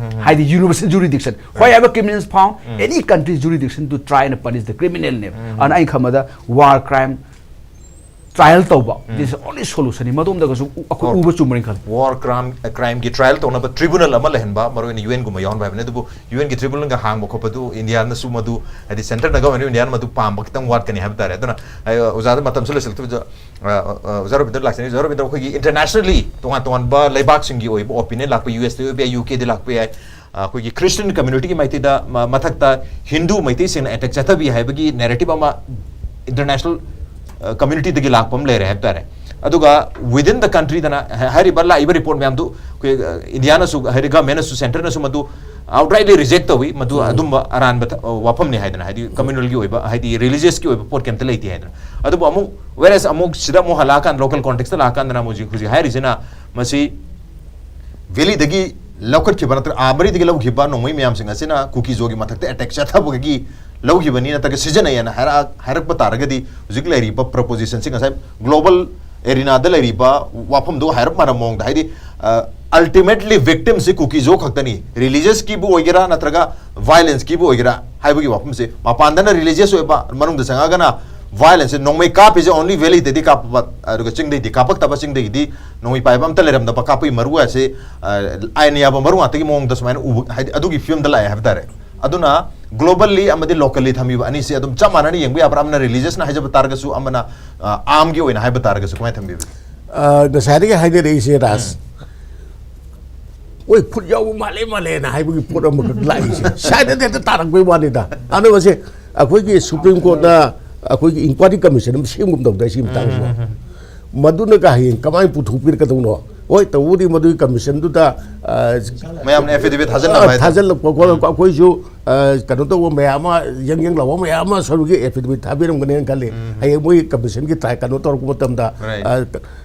ꯍꯥꯏꯗꯤ universal ꯖꯨꯔꯤꯗꯤꯛꯁꯟ, wherever criminals found, any country jurisdiction to try and punish the criminal ꯅꯦꯕ꯫ ꯑꯗꯨꯅ ꯑꯩꯅ ꯈꯟꯕꯗ ꯋꯥꯔ ꯀ꯭ꯔꯥꯏꯝ ꯇ꯭ꯔꯥꯏꯌꯦꯜ ꯇꯧꯕ, this is only solution ꯅꯤ꯫ ꯃꯗꯣꯝꯗꯒꯁꯨ ꯑꯩꯈꯣꯏ ꯎꯕ ꯆꯨꯝꯕ꯭ꯔꯥ ꯈꯜꯂꯤ꯫ ꯋꯥꯔ ꯀ꯭ꯔꯥꯏꯝ ꯀ꯭ꯔꯥꯏꯝꯒꯤ ꯇ꯭ꯔꯥꯏꯌꯦꯜ ꯇꯧꯅꯕ ꯇ꯭ꯔꯤꯕꯨꯅꯦꯜ ꯑꯃ ꯂꯩꯍꯟꯕ, ꯃꯔꯨꯑꯣꯏꯅ ꯌꯨ ꯑꯦꯟꯒꯨꯝꯕ ꯌꯥꯎꯍꯟꯕ ꯍꯥꯏꯕꯅꯤ꯫ ꯑꯗꯨꯕꯨ ꯌꯨ ꯑꯦꯟꯒꯤ ꯇ꯭ꯔꯤꯕꯨꯅꯦꯜꯒ ꯍꯥꯡꯕ ꯈꯣꯠꯄꯗꯨ ꯏꯟꯗꯤꯌꯥꯅꯁꯨ ꯃꯗꯨ, ꯍꯥꯏꯗꯤ ꯁꯦꯟꯇꯔꯅ ꯒꯚꯔꯟ ꯑꯣꯐ ꯏꯟꯗꯤꯌꯥꯅ ꯃꯗꯨ ꯄꯥꯝꯕ ꯈꯤꯇꯪ ꯋꯥꯠꯀꯅꯤ ꯍꯥꯏꯕ ꯇꯥꯔꯦ꯫ ꯑꯗꯨꯅ ꯑꯩ, ꯑꯣꯖꯥꯗ ꯃꯇꯝꯁꯨ ꯂꯣꯏꯁꯤꯜꯂꯛꯇꯕ ꯑ, ꯑ, ꯑꯣꯖꯥ ꯔꯕꯤꯟꯗ꯭ꯔ ꯂꯥꯛꯆꯅꯤ꯫ ꯑꯣꯖꯥ ꯔꯕꯤꯟꯗ꯭ꯔ, ꯑꯩꯈꯣꯏꯒꯤ ꯏꯟꯇꯔꯅꯦꯁꯅꯦꯜꯂꯤ ꯇꯣꯉꯥꯟ ꯇꯣꯉꯥꯟꯕ ꯂꯩꯕꯥꯛꯁꯤꯡꯒꯤ ꯑꯣꯏꯕ ꯑꯣꯄꯤꯅꯤꯌꯟ ꯂꯥꯛꯄ, ꯌꯨ ꯑꯦꯁꯇ ꯑꯣꯏꯕ ꯌꯥꯏ, ꯌꯨ ꯀꯦꯗ ꯂꯥꯛꯄ ꯌꯥꯏ, ꯑ, ꯑꯩꯈꯣꯏꯒꯤ ꯈ꯭ꯔꯤꯁꯇꯤꯌꯟ ꯀꯝꯃ꯭ꯌꯨꯅꯤꯇꯤꯒꯤ ꯃꯥꯏꯀꯩꯗ ꯃ-, ꯃꯊꯛꯇ ꯍꯤꯟꯗꯨ ꯃꯩꯇꯩꯁꯤꯡꯅ ꯑꯦꯇꯦꯛ ꯆꯠꯊꯕꯤ ꯍꯥꯏꯕꯒꯤ ꯅꯦꯔꯦꯇꯤꯚ ꯑꯃ ꯏꯟꯇꯔꯅꯦꯁꯅꯦꯜ ꯀꯝꯃ꯭ꯌꯨꯅꯤꯇꯤꯗꯒꯤ ꯂꯥꯛꯄ ꯑꯃ ꯂꯩꯔꯦ ꯍꯥꯏꯕ ꯇꯥꯔꯦ꯫ ꯑꯗꯨꯒ ꯋꯤꯗꯤꯟ ꯗ ꯀꯟꯇ꯭ꯔꯤꯗꯅ ꯍꯥꯏꯔꯤꯕ ꯂꯥꯛꯏꯕ ꯔꯤꯄꯣꯔꯠ ꯃꯌꯥꯝꯗꯨ ꯑꯩꯈꯣꯏ, ꯑ, ꯏꯟꯗꯤꯌꯥꯅꯁꯨ, ꯍꯥꯏꯗꯤ ꯒꯚꯔꯟꯃꯦꯟꯅꯁꯨ, ꯁꯦꯟꯇꯔꯅꯁꯨ ꯃꯗꯨ ꯑꯥꯎꯠꯔꯥꯏꯠꯂꯤ ꯔꯤꯖꯦꯛ ꯇꯧꯏ꯫ ꯃꯗꯨ ꯑꯗꯨꯝꯕ ꯑꯔꯥꯟꯕ ꯊ-, ꯋꯥꯐꯝꯅꯤ ꯍꯥꯏꯗꯅ, ꯍꯥꯏꯗꯤ ꯀꯝꯃ꯭ꯌꯨꯅꯦꯜꯒꯤ ꯑꯣꯏꯕ, ꯍꯥꯏꯗꯤ ꯔꯤꯂꯤꯖꯤꯌꯁꯀꯤ ꯑꯣꯏꯕ ꯄꯣꯠ ꯀꯩꯝꯇ ꯂꯩꯇꯦ ꯍꯥꯏꯗꯅ꯫ ꯑꯗꯨꯕꯨ ꯑꯃꯨꯛ, ꯋꯦꯔꯦꯁ ꯑꯃꯨꯛ ꯁꯤꯗ ꯑꯃꯨꯛ ꯍꯜꯂꯛꯑꯀꯥꯟꯗ, ꯂꯣꯀꯦꯜ ꯀꯣꯟꯇꯦꯛꯁꯇ ꯂꯥꯛꯑꯀꯥꯟꯗꯅ ꯑꯃꯨꯛ ꯍꯧꯖꯤꯛ, ꯍꯧꯖꯤꯛ ꯍꯥꯏꯔꯤꯁꯤꯅ ꯃꯁꯤ ꯚꯦꯂꯤꯗꯒꯤ ꯂꯧꯈꯠꯈꯤꯕ ꯅꯠꯇ꯭ꯔꯒ ꯑꯥ ꯃꯔꯤꯗꯒꯤ ꯂꯧꯈꯤꯕ ꯅꯣꯡꯃꯩ ꯃꯌꯥꯝꯁꯤꯡ ꯑꯁꯤꯅ ꯀꯨꯀꯤꯖꯣꯒꯤ ꯃꯊꯛꯇ ꯑꯦꯇꯦꯛ ꯆꯠꯊꯕꯒꯤ ꯂꯧꯈꯤꯕꯅꯤ ꯅꯠꯇ꯭ꯔꯒ ꯁꯤꯖꯤꯟꯅꯩꯌꯦꯅ ꯍꯥꯏꯔꯛ-, ꯍꯥꯏꯔꯛꯄ ꯇꯥꯔꯒꯗꯤ, ꯍꯧꯖꯤꯛ ꯂꯩꯔꯤꯕ ꯄ꯭ꯔꯄꯣꯖꯤꯁꯟꯁꯤ ꯉꯁꯥꯏ ꯒ꯭ꯂꯣꯕꯜ ꯑꯦꯔꯤꯅꯥꯗ ꯂꯩꯔꯤꯕ ꯋꯥꯐꯝꯗꯨ ꯍꯥꯏꯔꯞ ꯃꯥꯟꯅꯕ ꯃꯑꯣꯡꯗ, ꯍꯥꯏꯗꯤ, ꯑꯜꯇꯤꯃꯦꯠꯂꯤ ꯚꯤꯛꯇꯤꯝꯁꯤ ꯀꯨꯀꯤꯖꯣ ꯈꯛꯇꯅꯤ, ꯔꯤꯂꯤꯖꯤꯌꯁꯀꯤꯕꯨ ꯑꯣꯏꯒꯦꯔꯥ ꯅꯠꯇ꯭ꯔꯒ ꯚꯥꯏꯂꯦꯟꯁꯀꯤꯕꯨ ꯑꯣꯏꯒꯦꯔꯥ ꯍꯥꯏꯕꯒꯤ ꯋꯥꯐꯝꯁꯦ, ꯃꯄꯥꯟꯗꯅ ꯔꯤꯂꯤꯖꯤꯌꯁ ꯑꯣꯏꯕ, ꯃꯅꯨꯡꯗ ꯆꯪꯉꯛꯑꯒꯅ ꯚꯥꯏꯂꯦꯟꯁꯁꯦ, ꯅꯣꯡꯃꯩ ꯀꯥꯞꯄꯤꯁꯦ ꯑꯣꯟꯂꯤ ꯚꯦꯂꯤꯗꯗꯤ ꯀꯥꯞꯄ, ꯑꯗꯨꯒ ꯆꯤꯡꯗꯩꯗꯤ ꯀꯥꯞꯄꯛꯇꯕ, ꯆꯤꯡꯗꯒꯤꯗꯤ ꯅꯣꯡꯃꯩ ꯄꯥꯏꯕ ꯑꯝꯇ ꯂꯩꯔꯝꯗꯕ, ꯀꯥꯞꯄꯒꯤ ꯃꯔꯨ ꯑꯁꯤ, ꯑ, ꯑꯥꯏꯟ ꯌꯥꯕ ꯃꯔꯨ ꯉꯥꯛꯇꯒꯤ ꯃꯑꯣꯡꯗ ꯁꯨꯃꯥꯏꯅ ꯎꯕ, ꯍꯥꯏꯗꯤ ꯑꯗꯨꯒꯤ ꯐꯤꯕꯝꯗ ꯂꯥꯛꯑꯦ ꯍꯥꯏꯕ ꯇꯥꯔꯦ꯫ ꯑꯗꯨꯅ ꯒ꯭ꯂꯣꯕꯜꯂꯤ ꯑꯃꯗꯤ ꯂꯣꯀꯦꯜꯂꯤ ꯊꯝꯃꯤꯕ ꯑꯅꯤꯁꯦ ꯑꯗꯨꯝ ꯆꯞ ꯃꯥꯟꯅꯅ ꯌꯦꯡꯕ ꯌꯥꯕ꯭ꯔꯥ? ꯑꯃꯅ ꯔꯤꯂꯤꯖꯤꯌꯁꯅ ꯍꯥꯏꯖꯕ ꯇꯥꯔꯒꯁꯨ, ꯑꯃꯅ, ꯑ, ꯑꯥꯔꯝꯒꯤ ꯑꯣꯏꯅ ꯍꯥꯏꯕ ꯇꯥꯔꯒꯁꯨ ꯀꯃꯥꯏꯅ ꯊꯝꯕꯤꯕꯒꯦ? ꯑ, ꯉꯁꯥꯏꯗꯒꯤ ꯍꯥꯏꯅꯔꯛꯏꯁꯦ, ꯔꯥꯖ, ꯃꯣꯏ ꯈꯨꯠ ꯌꯥꯎꯕ ꯃꯥꯜꯂꯦ ꯃꯥꯜꯂꯦꯅ ꯍꯥꯏꯕꯒꯤ ꯄꯣꯠ ꯑꯃꯈꯛ ꯂꯥꯛꯏꯁꯦ꯫ ꯁ꯭ꯋꯥꯏꯗꯗꯤ ꯍꯦꯛꯇ ꯇꯥꯔꯛꯄꯩ ꯋꯥꯅꯤꯗ꯫ ꯑꯗꯣ ꯃꯁꯦ ꯑꯩꯈꯣꯏꯒꯤ ꯁꯨꯄ꯭ꯔꯤꯝ ꯀꯣꯔꯠꯅ ꯑꯩꯈꯣꯏꯒꯤ ꯏꯟꯀ꯭ꯋꯥꯏꯔꯤ ꯀꯃꯤꯁꯟ ꯑꯃ ꯁꯦꯝꯒꯨꯝ ꯇꯧꯗꯥꯏ ꯁꯤꯒꯤ ꯃꯇꯥꯡꯁꯤꯕꯣ? ꯃꯗꯨꯅꯒ ꯍꯌꯦꯡ ꯀꯃꯥꯏꯅ ꯄꯨꯊꯣꯛꯄꯤꯔꯛꯀꯗꯧꯅꯣ? ꯍꯣꯏ, ꯇꯧꯕꯕꯨꯗꯤ ꯃꯗꯨꯒꯤ ꯀꯃꯤꯁꯟꯗꯨꯗ, ꯑ, ꯃꯌꯥꯝꯅ ꯑꯦꯐꯤꯗꯦꯚꯤꯠ ꯊꯥꯖꯤꯟꯅꯕ ꯍꯥꯏꯇꯥꯔꯦ꯫ ꯊꯥꯖꯤꯜꯂꯛꯄ ꯈꯣꯠꯂꯛꯄ, ꯑꯩꯈꯣꯏꯁꯨ, ꯑ, ꯀꯩꯅꯣ ꯇꯧꯕ ꯃꯌꯥꯝ ꯑꯃ, ꯌꯪ ꯌꯪ ꯂꯥꯎꯕ ꯃꯌꯥꯝ ꯑꯃ ꯁꯔꯨꯛꯀꯤ ꯑꯦꯐꯤꯗꯦꯚꯤꯠ ꯊꯥꯕꯤꯔꯝꯒꯅꯦꯅ ꯈꯜꯂꯤ꯫ ꯍꯌꯦꯡ ꯃꯣꯏ ꯀꯃꯤꯁꯟꯒꯤ ꯇ꯭ꯔꯥꯏ ꯀꯩꯅꯣ ꯇꯧꯔꯛꯄ ꯃꯇꯝꯗ, Right. ꯑ,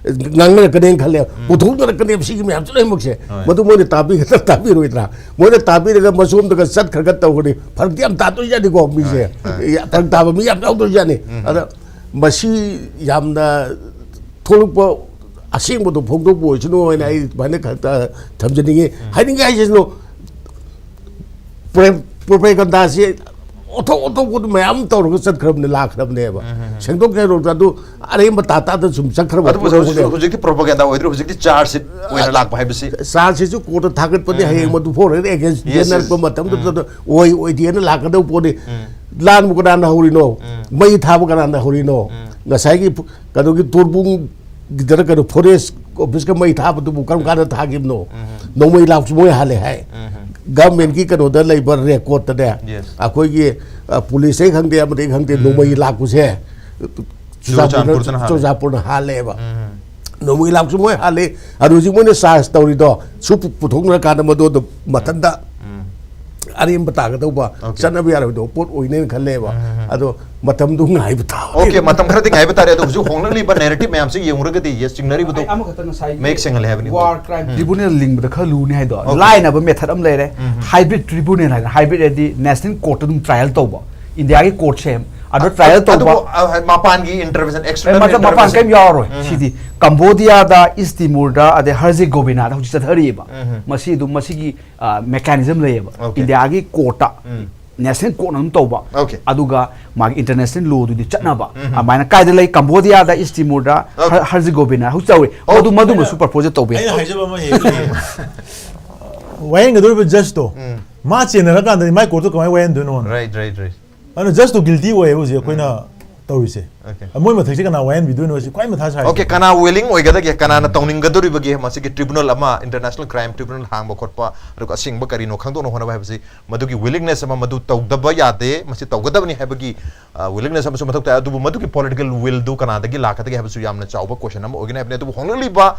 ꯉꯥꯡꯅꯔꯛꯀꯅꯦꯅ ꯈꯜꯂꯦ꯫ ꯄꯨꯊꯣꯛꯅꯔꯛꯀꯅꯦꯕ ꯁꯤꯒꯤ ꯃꯌꯥꯝꯁꯦ ꯂꯣꯏꯅꯃꯛꯁꯦ꯫ ꯍꯣꯏ. ꯃꯗꯨ ꯃꯣꯏꯅ ꯇꯥꯕꯤꯒꯗ꯭ꯔꯥ ꯇꯥꯕꯤꯔꯣꯏꯗ꯭ꯔꯥ? ꯃꯣꯏꯅ ꯇꯥꯕꯤꯔꯒ ꯃꯁꯣꯝꯗꯒ ꯆꯠꯈ꯭ꯔꯒ ꯇꯧꯒꯅꯤ꯫ ꯐꯔꯛꯇꯤ ꯌꯥꯝ ꯇꯥꯗꯣꯏꯖꯥꯠꯅꯤꯀꯣ ꯃꯤꯁꯦ꯫ ꯍꯣꯏ, ꯍꯣꯏ. ꯌꯥ-, ꯐꯔꯛ ꯇꯥꯕ ꯃꯤ ꯌꯥꯝ ꯌꯥꯎꯗꯣꯏꯖꯥꯠꯅꯤ꯫ ꯑꯗ ꯃꯁꯤ ꯌꯥꯝꯅ ꯊꯣꯛꯂꯛꯄ ꯑꯁꯦꯡꯕꯗꯣ ꯐꯣꯡꯗꯣꯛꯄ ꯑꯣꯏꯁꯅꯨ ꯍꯥꯏꯅ ꯑꯩ ꯑꯗꯨꯃꯥꯏꯅ ꯈꯛꯇ ꯊꯝꯖꯅꯤꯡꯉꯤ꯫ ꯍꯥꯏꯅꯤꯡꯉꯦ ꯍꯥꯏꯁꯤꯁꯨ, ꯄ꯭ꯔꯣꯄꯦꯒꯟꯗꯥꯁꯤ ꯑꯣꯟꯊꯣꯛ ꯑꯣꯟꯊꯣꯛꯄꯗꯨ ꯃꯌꯥꯝ ꯇꯧꯔꯒ ꯆꯠꯈ꯭ꯔꯕꯅꯦ, ꯂꯥꯛꯈ꯭ꯔꯕꯅꯦꯕ꯫ ꯁꯦꯡꯗꯣꯛ ꯁꯦꯡꯗꯣꯛꯇ ꯑꯗꯨ ꯑꯔꯦꯝꯕ ꯇꯥ ꯇꯥꯗ ꯁꯨꯝ ꯆꯠꯈ꯭ꯔꯕ ꯑꯗꯨꯕꯨ ꯄꯣꯠ ꯍꯧꯖꯤꯛ ꯑꯃꯅꯦꯕ꯫ ꯍꯧꯖꯤꯛꯇꯤ ꯄ꯭ꯔꯣꯄꯒꯦꯟꯗꯥ ꯑꯣꯏꯗ꯭ꯔꯦ, ꯍꯧꯖꯤꯛꯇꯤ ꯆꯥꯔꯖ ꯁꯤꯠ ꯑꯣꯏꯅ ꯂꯥꯛꯄ ꯍꯥꯏꯕꯁꯤ꯫ ꯆꯥꯔꯖꯁꯤꯁꯨ ꯀꯣꯔꯠꯇ ꯊꯥꯒꯠꯄꯅꯤ, ꯍꯌꯦꯡ ꯃꯗꯨ ꯐꯣꯔ ꯑꯦꯒꯦꯟꯁ Yes, yes. ꯌꯦꯟꯅꯔꯛꯄ ꯃꯇꯝꯗꯨꯗ ꯑꯣꯏ ꯑꯣꯏꯗꯦꯅ ꯂꯥꯛꯀꯗꯧꯕ ꯄꯣꯠꯅꯤ꯫ ꯂꯥꯟꯕꯨ ꯀꯅꯥꯅ ꯍꯧꯔꯤꯅꯣ? ꯃꯩ ꯊꯥꯕ ꯀꯅꯥꯅ ꯍꯧꯔꯤꯅꯣ? ꯉꯁꯥꯏꯒꯤ ꯄꯨ- ꯀꯩꯅꯣꯒꯤ ꯇꯣꯔꯕꯨꯡꯒꯤꯗꯅ ꯀꯩꯅꯣ ꯐꯣꯔꯦꯁ ꯑꯣꯐꯤꯁꯀ ꯃꯩ ꯊꯥꯕꯗꯨꯕꯨ ꯀꯔꯝ ꯀꯥꯟꯗ ꯊꯥꯈꯤꯕꯅꯣ? ꯅꯣꯡꯃꯩ ꯂꯥꯛꯁꯨ ꯃꯣꯏ ꯍꯥꯜꯂꯦ ꯍꯥꯏ꯫ ꯒꯚꯔꯟꯃꯦꯟꯠꯀꯤ ꯀꯩꯅꯣꯗ ꯂꯩꯕ ꯔꯦꯀꯣꯔꯠꯇꯅꯦ, Yes. ꯑꯩꯈꯣꯏꯒꯤ ꯑ, ꯄꯨꯂꯤꯁꯇꯩ ꯈꯪꯗꯦ, ꯑꯃꯗꯩ ꯈꯪꯗꯦ, ꯅꯣꯡꯃꯩ ꯂꯥꯛꯄꯁꯦ ꯆꯨꯔꯆꯥꯟꯄꯨꯔꯗꯅ ꯍꯥꯜꯂꯦ꯫ ꯆꯨꯔꯆꯥꯟꯄꯨꯔꯅ ꯍꯥꯜꯂꯦꯕ꯫ ꯅꯣꯡꯃꯩ ꯂꯥꯛꯁꯨ ꯃꯣꯏ ꯍꯥꯜꯂꯦ꯫ ꯑꯗꯨ ꯍꯧꯖꯤꯛ ꯃꯣꯏꯅ ꯆꯥꯔꯖ ꯇꯧꯔꯤꯗꯣ ꯁꯨ ꯄꯨ- ꯄꯨꯊꯣꯛꯅꯔꯀꯥꯟꯗ ꯃꯗꯨꯗꯣ ꯃꯊꯟꯇ ꯑꯔꯦꯝꯕ ꯇꯥꯒꯗꯧꯕ, Okay. ꯆꯠꯅꯕ ꯌꯥꯔꯣꯏꯗꯧꯕ ꯄꯣꯠ ꯑꯣꯏꯅꯦꯅ ꯈꯜꯂꯦꯕ꯫ ꯑꯗꯣ ꯃꯇꯝꯗꯨ ꯉꯥꯏꯕ ꯇꯥꯕ꯫ Okay, ꯃꯇꯝ ꯈꯔꯗꯤ ꯉꯥꯏꯕ ꯇꯥꯔꯦ꯫ ꯑꯗꯣ ꯍꯧꯖꯤꯛ ꯍꯣꯡꯂꯛꯂꯤꯕ ꯅꯦꯔꯦꯇꯤꯚ ꯃꯌꯥꯝꯁꯤ ꯌꯦꯡꯉꯨꯔꯒꯗꯤ, yes, ꯆꯤꯡꯅꯔꯤꯕꯗꯣ ꯑꯩ ꯑꯃꯈꯛꯇ ꯉꯁꯥꯏ ꯃꯌꯦꯛ ꯁꯦꯡꯍꯜꯂꯦ ꯍꯥꯏꯕꯅꯤ꯫ ꯋꯥꯔ ꯀ꯭ꯔꯥꯏꯝ ꯇ꯭ꯔꯤꯕꯨꯅꯦꯜ ꯂꯤꯡꯕꯗ ꯈꯔ ꯂꯨꯅꯤ ꯍꯥꯏꯗꯣ Okay. ꯂꯥꯏꯅꯕ ꯃꯦꯊꯠ ꯑꯃ ꯂꯩꯔꯦ꯫ ꯍꯥꯏꯕ꯭ꯔꯤꯠ ꯇ꯭ꯔꯤꯕꯨꯅꯦꯜ ꯍꯥꯏꯅ, ꯍꯥꯏꯕ꯭ꯔꯤꯠ ꯍꯥꯏꯗꯤ ꯅꯦꯁꯅꯦꯜ ꯀꯣꯔꯠꯇ ꯑꯗꯨꯝ ꯇ꯭ꯔꯥꯏꯌꯦꯜ ꯇꯧꯕ, ꯏꯟꯗꯤꯌꯥꯒꯤ ꯀꯣꯔꯠꯁꯦ ꯑꯗꯣ ꯇ꯭ꯔꯥꯏꯌꯦꯜ ꯇꯧꯕ꯫ ꯑꯗꯨꯕꯨ, ꯑ, ꯃꯄꯥꯟꯒꯤ ꯏꯟꯇꯔꯚꯦꯟꯁꯟ, ꯑꯦ, ꯑꯦꯛꯁꯇꯔꯅꯦꯜ ꯃꯇꯝ ꯃꯄꯥꯟ ꯏꯟꯇꯔꯚꯦꯟꯁꯟ꯫ ꯀꯔꯤꯝ ꯌꯥꯎꯔꯔꯣꯏ꯫ ꯁꯤꯗꯤ ꯀꯝꯕꯣꯗꯤꯌꯥꯗ, ꯏꯁ ꯇꯤꯃꯣꯔꯗ, ꯑꯗꯩ ꯍꯔꯖꯤꯛ ꯒꯣꯕꯤꯅꯥꯗ ꯍꯧꯖꯤꯛ ꯆꯠꯊꯔꯤꯑꯕ꯫ ꯃꯁꯤ ꯑꯗꯨꯝ ꯃꯁꯤꯒꯤ ꯃꯦꯀꯥꯅꯤꯖꯝ ꯂꯩꯌꯦꯕ꯫ Okay. ꯏꯟꯗꯤꯌꯥꯒꯤ ꯀꯣꯔꯠꯇ ꯅꯦꯁꯅꯦꯜ ꯀꯣꯔꯠꯅ ꯑꯗꯨꯝ ꯇꯧꯕ꯫ Okay. ꯑꯗꯨꯒ ꯃꯥꯒꯤ ꯏꯟꯇꯔꯅꯦꯁꯅꯦꯜ ꯂꯣꯗꯨꯗꯤ ꯆꯠꯅꯕ꯫ ꯑꯗꯨꯃꯥꯏꯅ ꯀꯥꯏꯗ ꯂꯩ? ꯀꯝꯕꯣꯗꯤꯌꯥꯗ, ꯏꯁ ꯇꯤꯃꯣꯔꯗ, Okay. ꯍꯔ- ꯍꯔꯖꯤꯛ ꯒꯣꯕꯤꯅꯥ ꯍꯧꯖꯤꯛ ꯇꯧꯔꯤ꯫ Okay. ꯃꯗꯨ ꯃꯗꯨꯃꯁꯨ ꯄ꯭ꯔꯄꯣꯖꯦꯜ ꯇꯧꯕ ꯌꯥꯏ꯫ ꯑꯩꯅ ꯍꯥꯏꯖꯕ ꯑꯃ ꯍꯦꯛ ꯂꯩꯌꯦ꯫ ꯋꯥꯌꯦꯟꯒꯗꯧꯔꯤꯕ ꯖꯁꯇꯣ ꯃꯥ ꯆꯦꯟꯅꯔꯀꯥꯟꯗꯗꯤ ꯃꯥꯏ ꯀꯣꯔꯠꯇꯣ ꯀꯃꯥꯏꯅ ꯋꯥꯌꯦꯟꯗꯣꯏꯅꯣ? Right, right, right. ꯑꯗꯨꯅ ꯖꯁꯇꯣ ꯒꯤꯜꯇꯤ ꯑꯣꯏꯌꯦꯕ ꯍꯧꯖꯤꯛ ꯑꯩꯈꯣꯏꯅ ꯇꯧꯔꯤꯁꯦ꯫ Okay. ꯃꯣꯏ ꯃꯊꯛꯁꯦ ꯀꯅꯥ ꯋꯥꯌꯦꯟꯕꯤꯗꯣꯏꯅꯣ ꯁꯤ ꯈ꯭ꯋꯥꯏ ꯃꯊꯥ ꯁꯥꯏ꯫ Okay, ꯀꯅꯥ ꯋꯤꯂꯤꯡ ꯑꯣꯏꯒꯗꯒꯦ, ꯀꯅꯥꯅ ꯇꯧꯅꯤꯡꯒꯗꯧꯔꯤꯕꯒꯦ ꯃꯁꯤꯒꯤ ꯇ꯭ꯔꯤꯕꯨꯅꯦꯜ ꯑꯃ, ꯏꯟꯇꯔꯅꯦꯁꯅꯦꯜ ꯀ꯭ꯔꯥꯏꯝ ꯇ꯭ꯔꯤꯕꯨꯅꯦꯜ ꯍꯥꯡꯕ ꯈꯣꯠꯄ, ꯑꯗꯨꯒ ꯑꯁꯦꯡꯕ ꯀꯔꯤꯅꯣ ꯈꯪꯗꯣꯛꯅ ꯍꯣꯠꯅꯕ ꯍꯥꯏꯕꯁꯤ, ꯃꯗꯨꯒꯤ ꯋꯤꯂꯤꯡꯅꯦꯁ ꯑꯃ, ꯃꯗꯨ ꯇꯧꯗꯕ ꯌꯥꯗꯦ, ꯃꯁꯤ ꯇꯧꯒꯗꯕꯅꯤ ꯍꯥꯏꯕꯒꯤ ꯋꯤꯂꯤꯡꯅꯦꯁ ꯑꯃꯁꯨ ꯃꯊꯧ ꯇꯥꯏ꯫ ꯑꯗꯨꯕꯨ ꯃꯗꯨꯒꯤ ꯄꯣꯂꯤꯇꯤꯀꯦꯜ ꯋꯤꯜꯗꯨ ꯀꯅꯥꯗꯒꯤ ꯂꯥꯛꯀꯗꯒꯦ ꯍꯥꯏꯕꯁꯨ ꯌꯥꯝꯅ ꯆꯥꯎꯕ ꯀꯣꯏꯁꯟ ꯑꯃ ꯑꯣꯏꯒꯅꯤ ꯍꯥꯏꯕꯅꯤ꯫ ꯑꯗꯨꯕꯨ ꯍꯣꯡꯂꯛꯂꯤꯕ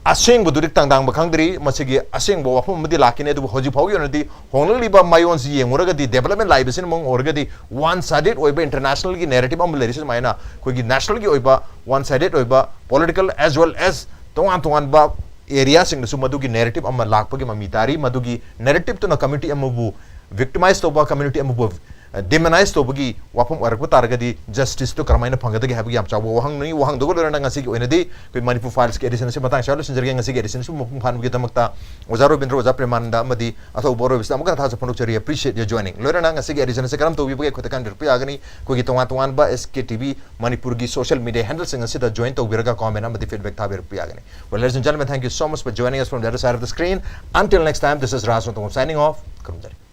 ꯑꯁꯦꯡꯕꯗꯨꯗꯤ ꯇꯪꯗꯥꯡꯕ ꯈꯪꯗ꯭ꯔꯤ꯫ ꯃꯁꯤꯒꯤ ꯑꯁꯦꯡꯕ ꯋꯥꯐꯝ ꯑꯃꯗꯤ ꯂꯥꯛꯈꯤꯅꯤ꯫ ꯑꯗꯨꯕꯨ ꯍꯧꯖꯤꯛ ꯐꯥꯎꯒꯤ ꯑꯣꯏꯅꯗꯤ ꯍꯣꯡꯂꯛꯂꯤꯕ ꯃꯥꯏꯑꯣꯟꯁꯤ ꯌꯦꯡꯉꯨꯔꯒꯗꯤ, ꯗꯦꯕꯂꯞꯃꯦꯟ ꯂꯥꯛꯏꯕꯁꯤꯅ ꯃꯑꯣꯡ ꯑꯣꯏꯔꯒꯗꯤ, ꯋꯥꯟ ꯁꯥꯏꯗꯦꯠ ꯑꯣꯏꯕ ꯏꯟꯇꯔꯅꯦꯁꯅꯦꯜꯒꯤ ꯅꯦꯔꯦꯇꯤꯚ ꯑꯃ ꯂꯩꯔꯤꯁꯦ, ꯁꯨꯃꯥꯏꯅ ꯑꯩꯈꯣꯏꯒꯤ ꯅꯦꯁꯅꯦꯜꯒꯤ ꯑꯣꯏꯕ ꯋꯥꯟ ꯁꯥꯏꯗꯦꯠ ꯑꯣꯏꯕ ꯄꯣꯂꯤꯇꯤꯀꯦꯜ as well as ꯇꯣꯉꯥꯟ ꯇꯣꯉꯥꯟꯕ ꯑꯦꯔꯤꯌꯥꯁꯤꯡꯗꯁꯨ ꯃꯗꯨꯒꯤ ꯅꯦꯔꯦꯇꯤꯚ ꯑꯃ ꯂꯥꯛꯄꯒꯤ ꯃꯃꯤ ꯇꯥꯔꯤ꯫ ꯃꯗꯨꯒꯤ ꯅꯦꯔꯦꯇꯤꯚꯇꯨꯅ ꯀꯝꯃ꯭ꯌꯨꯅꯤꯇꯤ ꯑꯃꯕꯨ ꯚꯤꯛꯇꯤꯃꯥꯏꯁ ꯇꯧꯕ, ꯀꯝꯃ꯭ꯌꯨꯅꯤꯇꯤ ꯑꯃꯕꯨ ꯗꯤꯃꯣꯅꯥꯏꯁ ꯇꯧꯕꯒꯤ ꯋꯥꯐꯝ ꯑꯣꯏꯔꯛꯄ ꯇꯥꯔꯒꯗꯤ ꯖꯁꯇꯤꯁꯇꯨ ꯀꯔꯝꯍꯥꯏꯅ ꯐꯪꯒꯗꯒꯦ ꯍꯥꯏꯕꯒꯤ ꯌꯥꯝ ꯆꯥꯎꯕ ꯋꯥꯍꯪꯅꯤ꯫ ꯋꯥꯍꯪꯗꯨꯒ ꯂꯣꯏꯅꯅ ꯉꯁꯤꯒꯤ ꯑꯣꯏꯅꯗꯤ ꯑꯩꯈꯣꯏ ꯃꯅꯤꯄꯨꯔ ꯐꯥꯏꯜꯁꯀꯤ ꯑꯦꯗꯤꯁꯟ ꯑꯁꯤ ꯃꯇꯥꯡ ꯑꯁꯤꯗ ꯂꯣꯏꯁꯤꯟꯖꯔꯒꯦ꯫ ꯉꯁꯤꯒꯤ ꯑꯦꯗꯤꯁꯟ ꯑꯁꯤꯕꯨ ꯃꯄꯨꯡ ꯐꯥꯍꯟꯕꯒꯤꯗꯃꯛꯇ ꯑꯣꯖꯥ ꯔꯣꯕꯤꯟꯗ꯭ꯔ, ꯑꯣꯖꯥ ꯄ꯭ꯔꯦꯃꯥꯅꯟꯗ ꯑꯃꯗꯤ ꯑꯊꯧꯕ ꯑꯔꯣꯏꯕꯁꯤꯗ ꯑꯃꯨꯛꯀ ꯍꯟꯅ ꯊꯥꯖ ꯐꯣꯡꯗꯣꯛꯆꯔꯤ꯫ Appreciate your joining꯫ ꯂꯣꯏꯅꯅ ꯉꯁꯤꯒꯤ ꯑꯦꯗꯤꯁꯟ ꯑꯁꯤ ꯀꯔꯝ ꯇꯧꯕꯤꯕꯒꯦ ꯑꯩꯈꯣꯏꯗ ꯀꯥꯟꯕꯤꯔꯛꯄ ꯌꯥꯒꯅꯤ꯫ ꯑꯩꯈꯣꯏꯒꯤ ꯇꯣꯉꯥꯟ ꯇꯣꯉꯥꯟꯕ S K T V ꯃꯅꯤꯄꯨꯔꯒꯤ social media handle ꯁꯤꯡ ꯑꯁꯤꯗ join ꯇꯧꯕꯤꯔꯒ comment ꯑꯃꯗꯤ feedback ꯊꯥꯕꯤꯔꯛꯄ ꯌꯥꯒꯅꯤ꯫ Well, ladies and gentlemen, thank you so much for joining us from the other side of the screen. Until next time, this is Raj Rongthong signing off. ꯈꯨꯔꯨꯝꯖꯔꯤ꯫